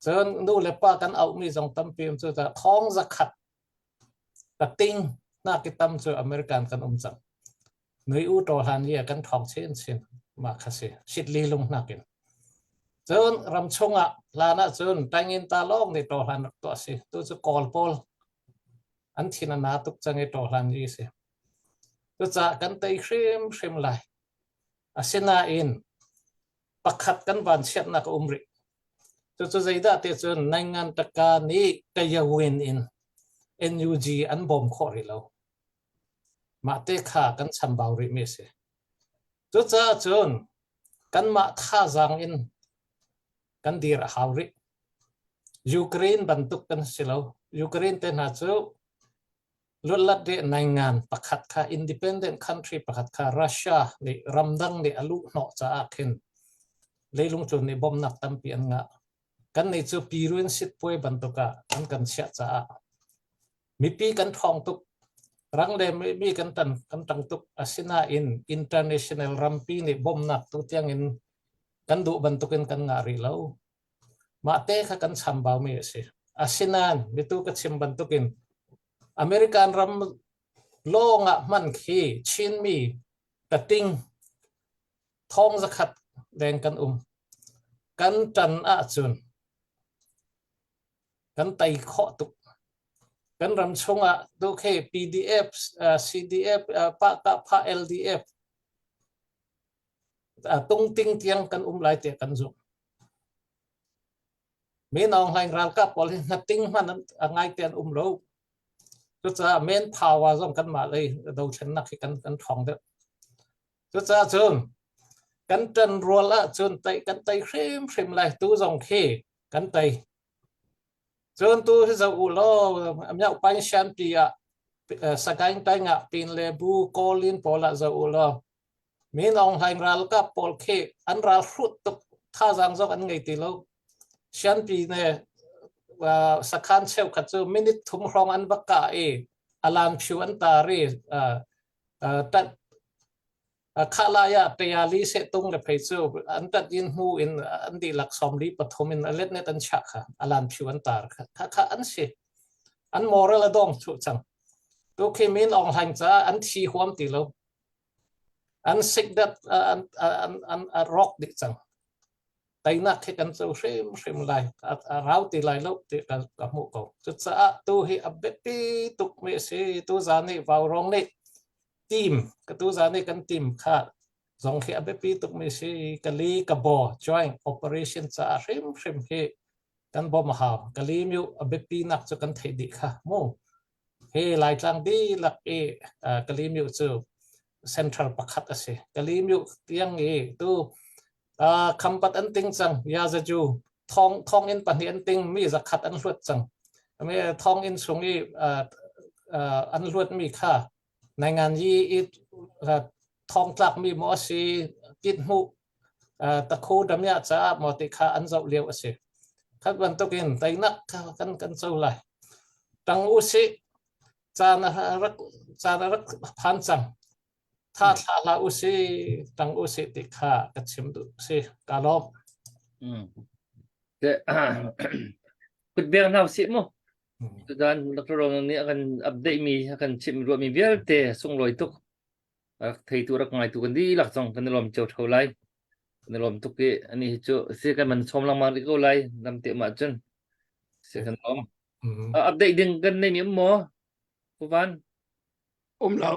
Cun nu le pa kan auhmi zong tampi um cu thong zakhat pating nak i tam cu American kan um cang. Nui u to hlan i kan thawng chin chin mah kha si sit li lung nakin. Cun ram chungah hlan ah cun tangin ta lawng nih to hlan rak tuah si. Tu cu Kawl pawl an thin a na tuk cang i to hlan i si. Cucaah kan tei hrimhrim lai. Asinain pakhat kan vanchiatnak a um rih. Cucu zeidah ti cun Naingan Taka nih Kayawin in NUG an bawm khawh rih lo. Mah te kha kan chambau rihmi a si. Cucaah cun kanmah thazaang in kan dir a hau rih. Ukraine bantuk kan si lo. Ukraine te hna cu luatlat de naingan pakhat kha independent country pakhat kha Russia nih ramdang nih a luh hnawh caah khin leilung cun nih bawmnak tampi an ngah. Kan nih cu piruin sitpuai bantuk ah an kan chiah caah mipi kan ṭhawng tuk. Rang le mi kan tan kan tang tuk. Asinain international rampi nih bawmnak tu tiangin kan duh bantukin kan ngah rih lo. Mah te kha kan chambaumi a si. Asinain mitu ka chim bantukin American ram lawng ah hman khi Chinmi tating thong zakhat deng kan um. Kan ṭan ahcun kan tei khawh tuk. Kan ram chungah tu khi PDF, CDF, Pah LDF tungting tiang kan um lai tiah kan zumh. Min Aung Hlaing ralkap pawl hi hnating hmanh a ngai te an um lo. Cucaah main power zong kanmah lei dothlennak hi kan kan ṭhawng deuh. Cucaah cun kan ṭan rual ahcun tei kan tei hrimhrim lai tu zong khi kan tei. Cun tu hi zoh u law Myauk Paing Shanpi ah Sagaing Taing ah Pin le Bu Kawlin pawl ah zoh u law Min Aung Hlaing ralkap pawl khi an ral hrut tuk thazaang zong an ngei ti lo. Shanpi ne sakhan cheukhat cu minute thum hrawng an va kah i alan phu an tar i khah lai ah tayali sehtung le phei cu an tat in hmu in an dihlak 43 in a letnet an chiah kha alan phu an tar kha kha kha an si an moral a dong chu cang tu khi Min Aung Hlaing ca an thi huam ti lo an sik dat an an an a rock dih cang teinak hi kan co hrimhrim lai a rau ti lai lo ti ka ka hmuh ko cucaah tu hi a biapi tuk mi a si tu zan nih vaurawng nih team ka tu zan nih kan team kha zong hi a biapi tuk mi si kali ka bo joint operation caah hrimhrim hi kan bawm a hau kali myu a biapi nak cu kan theih dih kha mu Hi Laitlang dihlak i Kalimyu cu central pakhat a si. Kalimyu tiang i tu khampat an ting cang yazaju thong thong in pahnih an ting mi zakhat an hluat cang. Mi thong in chung i an hluat mi kha naingan yi i thong tlak mi maw a si kit hmuh takhu damya caah maw ti kha an zoh lio a si. Khat bantukin teinak kha kan kan co lai. Tang u si caan a rak caan a rak phan cang. Tha thla hlah u si tang u si ti kha ka chim duh si ka lawm. Kut beng hna usih mu. Tutan Dr. Rong nih a kan update mi a kan chimh ruahmi vialte sunglawi tuk. Rak theitu rak ngaitu kan dihlak zong kan i lawm cio ṭheo lai. Kan i lawm tuk i ani hi cu si kan man sawm lengmang rih ko lai nam te mah cun si kan lawm. Uh, update ding kan nei mi um maw? Pu Van? Um lo.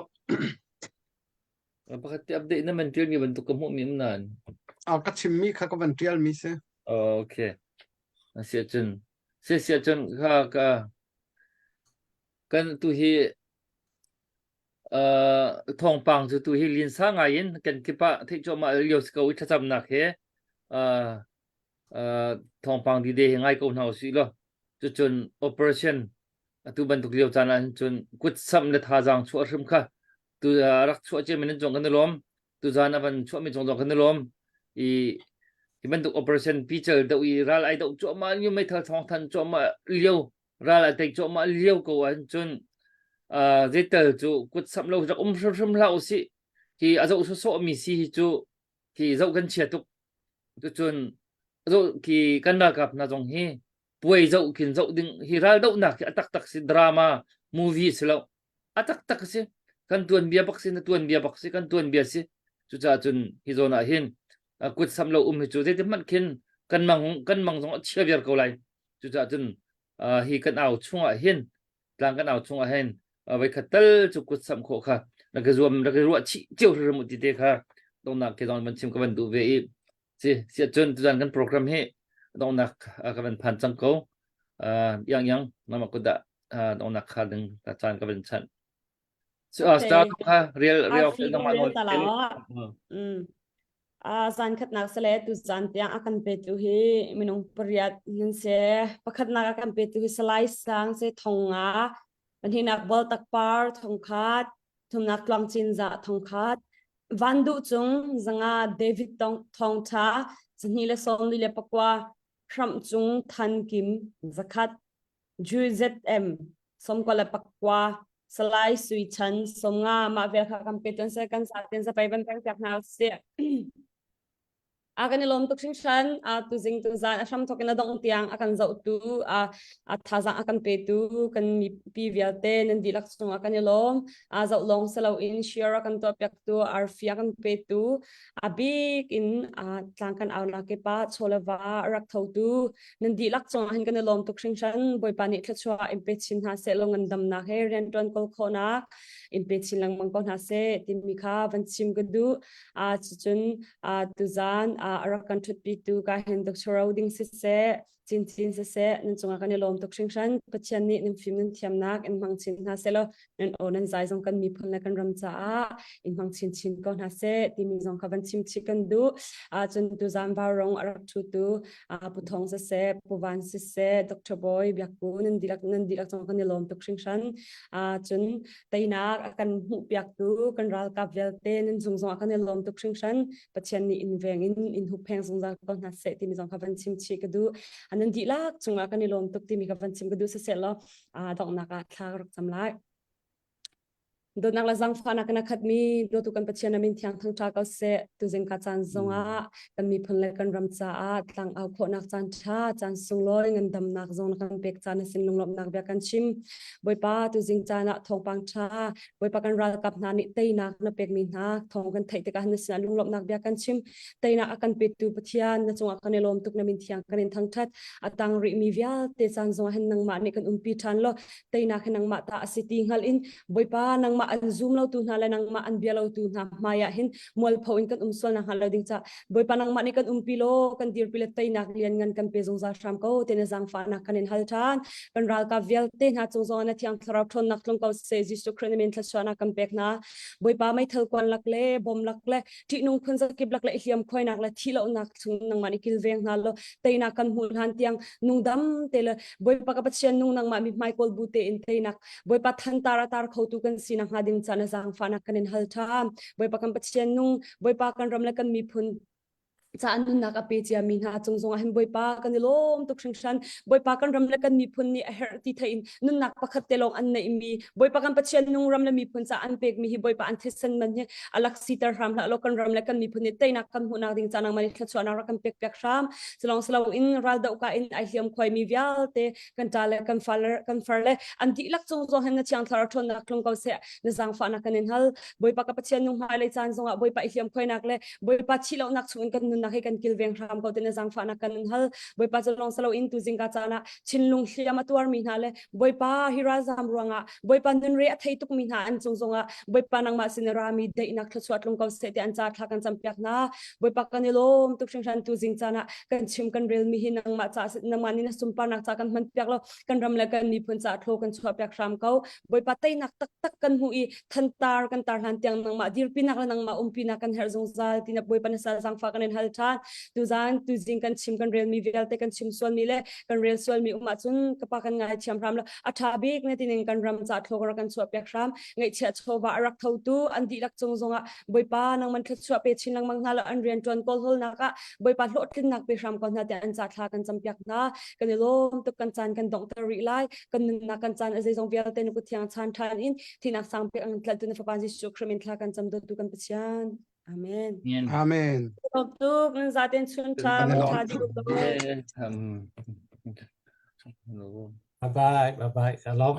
Pakhat te update na man ṭial mi bantuk ka hmuh mi um nan. Ah ka chim mi kha ka van ṭial mi si. Okay. Si ahcun si si ahcun kha ka kan tu hi. Uh, thawngpang cu tu hi linsa ngai in kan kip ah theih cuahmah lio si ko i thlacamnak he uh, uh, thawngpang dide hi ngai ko hna usih law cucun operation atu bantuk lio caan ah cun kut samh le thazaang chuah hrim kha tu rak chuah cia mi nan cung kan i lawm tu zan a van chuah mi cung zong kan i lawm i hi bantuk operation pichal do i ral ai do cuahmah lio meithal thawng than cuahmah lio ral ai tei cuahmah lio ko ah cun uh, zeital cu kut samh lo rak um hrimhrim hlah usih hi a zoh sawsawh mi si hi cu hi zoh kan chia tuk cucun zoh khi kan ralkap hna zong hi puai zoh khin zoh ding hi ral dohnak hi a taktak si drama movie si lo a taktak si kan tuanbia bak si na tuanbia bak si kan tuanbia si cucaah cun hi zawn ah hin kut sam lo um hi cu zeitin hmanh khin kan mang kan mang zong a chia viar ko lai cucaah cun hi kan au chungah hin tlang kan au chungah hin voikhat tal cu kut sam khawh kha rak i zuam rak i ruah chih cio hrim ti te kha donghnak ke zong van chim ka van duh ve i si siah cun tuzan kan program hi donghnak ka van phan cang ko yang yang nama kuda donghnak kha ding ta caan ka van chanh star kha real real nangmah nawl zan khatnak sale tu zan tiang a kan petu hi minung pariat nan se pakhatnak a kan petu hi salai sang se thonga pahnihnak bol takpar thongkhat thumnak tluang cin za thongkhat van duh cung zanga David tong thong tha zahnih le sawm li le pakua hramh cung than kim zakhat GZM sawmkua le pakua Salai Sui Chan sawmnga mah vel kha kan pe ton se kan sa ten sa pai van peng piak hna usih. A kan i lawm tuk hringhran a tuzing tuzan a hram thawk in a dongh tiang a kan zohtu a a thazaang a kan petu kan mipi vialte nan dihlak cungah kan i lawm a zoh lawng si loin share a kan tuah piaktu arfi a kan petu a bik in a tlang kan aunak kip ah chawleva a rak thotu nan dihlak cungah hin kan i lawm tuk hringhran Bawipa nih thluachuah in pe chin hna seh law ngandamnak he rianṭuan kawl khawhnak in pe chin lengmang ko hna seh timi kha van chim ka duh a cucun a tuzan a rak kan ṭhutpitu ka hin Dr. Ro ding siseh cincin siseh nan cungah kan i lawm tuk hringhran Pathian nih nan fim nan thiamnak in hmang chin hna seh law nan aw nan zai zong kan miphun le kan ram caah in hmang chinchin ko hna seh timi zong kha van chim chih kan duh ah cun tuzan vaurong a rak ṭhutu Pu Thong siseh Pu Van siseh Dr. Bawi Biakku nan dihlak nan dihlak zong kan i lawm tuk hringhran ah cun teinak a kan hmuh piaktu kan ralkap vialte nan cung zong ah kan i lawm tuk hringhran Pathian nih in veng in in huppheng zungzal ko hna seh timi zong kha van chim chih ka duh nan dihlak cungah kan i lawm tuk timi kha van chim ka duh siseh law donghnak ah thla ka rak cam lai. Dawtnak le zaangfahnak in a khatmi dawtu kan Pathian a min thiang thangṭha ko seh. Tuzing ka caan zongah kan miphun le kan ram caah tlang au khawhnak caan ṭha, caan sunglawi ngandamnak zong na kan pek caan a sin lunglawmhnak bia kan chim. Bawipa tuzing caan ah thawngpang ṭha, Bawipa kan ralkap hna nih teinak na pekmi hna thawng kan theih tikah na sinah lunglawmhnak bia kan chim. Teinak a kan petu Pathian na cungah kan i lawm tuk na min thiang kan in thangṭhat. A tang rihmi vialte caan zongah hin nangmah nih kan umpi ṭhan law teinak hi nangmah ta a si ti hngal in Bawipa nangmah an zum lotu hna le nangmah an bia lotu hna hmai ah hin mualpho in kan um sual nak hnga lo ding ca Bawipa nangmah nih kan umpi law kan dirpi le teinak lian ngan kan pe zungzal hram ko te na zaangfahnak kan in hal ṭhan kan ralkap vialte hna cung zong na thiang thlarau ṭhawnnak tlung ko seh Jesuh Khrih min thluachuahnak kan pek hna Bawipa meithal kuan lak le bom lak le ṭihnung phun zakip lak le hliam khuainak le thihlohnak chung nangmah nih kilveng hna law teinak kan hmuh hlan tiang nungdam te le Bawipa ka Pathian nung nangmah mi hmai kawl bu tein teinak Bawipa thantar a tar khotu kan si nakhnga ding ca na zaangfahnak kan in hal ṭhan Bawipa kan Pathian nung Bawipa kan ram le kan miphun ca nunnak a pe ciami hna cung zongah hin Bawipa kan i lawm tuk hringhran Bawipa kan ram le kan miphun nih a herh ti thein nunnak pakhat te lawng an neihmi Bawipa kan Pathian nung ram le miphun ca an pekmi hi Bawipa an thisen man hi alak siter hram hlah law kan ram le kan miphun nih teinak kan hmuhnak ding ca nangmah nih thluachuahnak rak kan pek piak hram silong silo in raldoh ka in ai hliam khuaimi vialte kan ṭa le kan far kan far le an dihlak cung zong hin na thiang thlarau ṭhawnnak tlung ko seh na zaangfahnak kan in hal Bawipa ka Pathian nung hmailei caan zongah Bawipa i hliam khuainak le Bawipa thihlohnak chungin kan nun. nunnak hi kan kilveng hram ko te na zaangfahnak kan in hal. Bawipa cu lawng salo in tu zingka caan ah thinlung hliam a tuarmi hna le Bawipa hi ralzam ruangah Bawipa nunre a thei tukmi hna an cung zongah Bawipa nangmah sin rami daihnak thluachuah tlung ko seh ti an ca thla kan campiak hna. Bawipa kan i lawm tuk hringhran tu zing caan ah kan chim kan relmi hi nangmah ca nangmah nih na sunparnak ca kan hman piak lo kan ram le kan miphun ca thlo kan chuah piak hram ko. Bawipa teinak taktak kan hmu i thantar kan tar hlan tiang nangmah dirpinak le nangmah umpinak kan herh zungzal tina Bawipa na sal zangfa kan in hal ṭhan. Tuzan tuzing kan chim kan relmi vialte kan chim sualmi le kan rel sualmi um ahcun ka pa kan ngaithiam hram lo a ṭha bik na tinin kan ram ca thlok rak kan chuah piak hram ngaihchiah chawva a rak thotu an dihlak cung zongah Bawipa nangman thluachuah pe chin lengmang hna lo an rian ṭuan kawlhawlnak ah Bawipa hlawhtlinnak pe hram ko hna tiah an ca thla kan campiak hna kan i lawm tuk kan caan kan donghter rih lai kan nunnak kan caan a zeizong vialte na kut thiang chan ṭhan in thihnak sang pek ang tlaltu na fapa Jesuh Khrih min thla kan cam dawtu kan Pathian Amen. Amen. Tuk nan zaten chun tha tha di Bye bye. Bye bye. Ka lawm.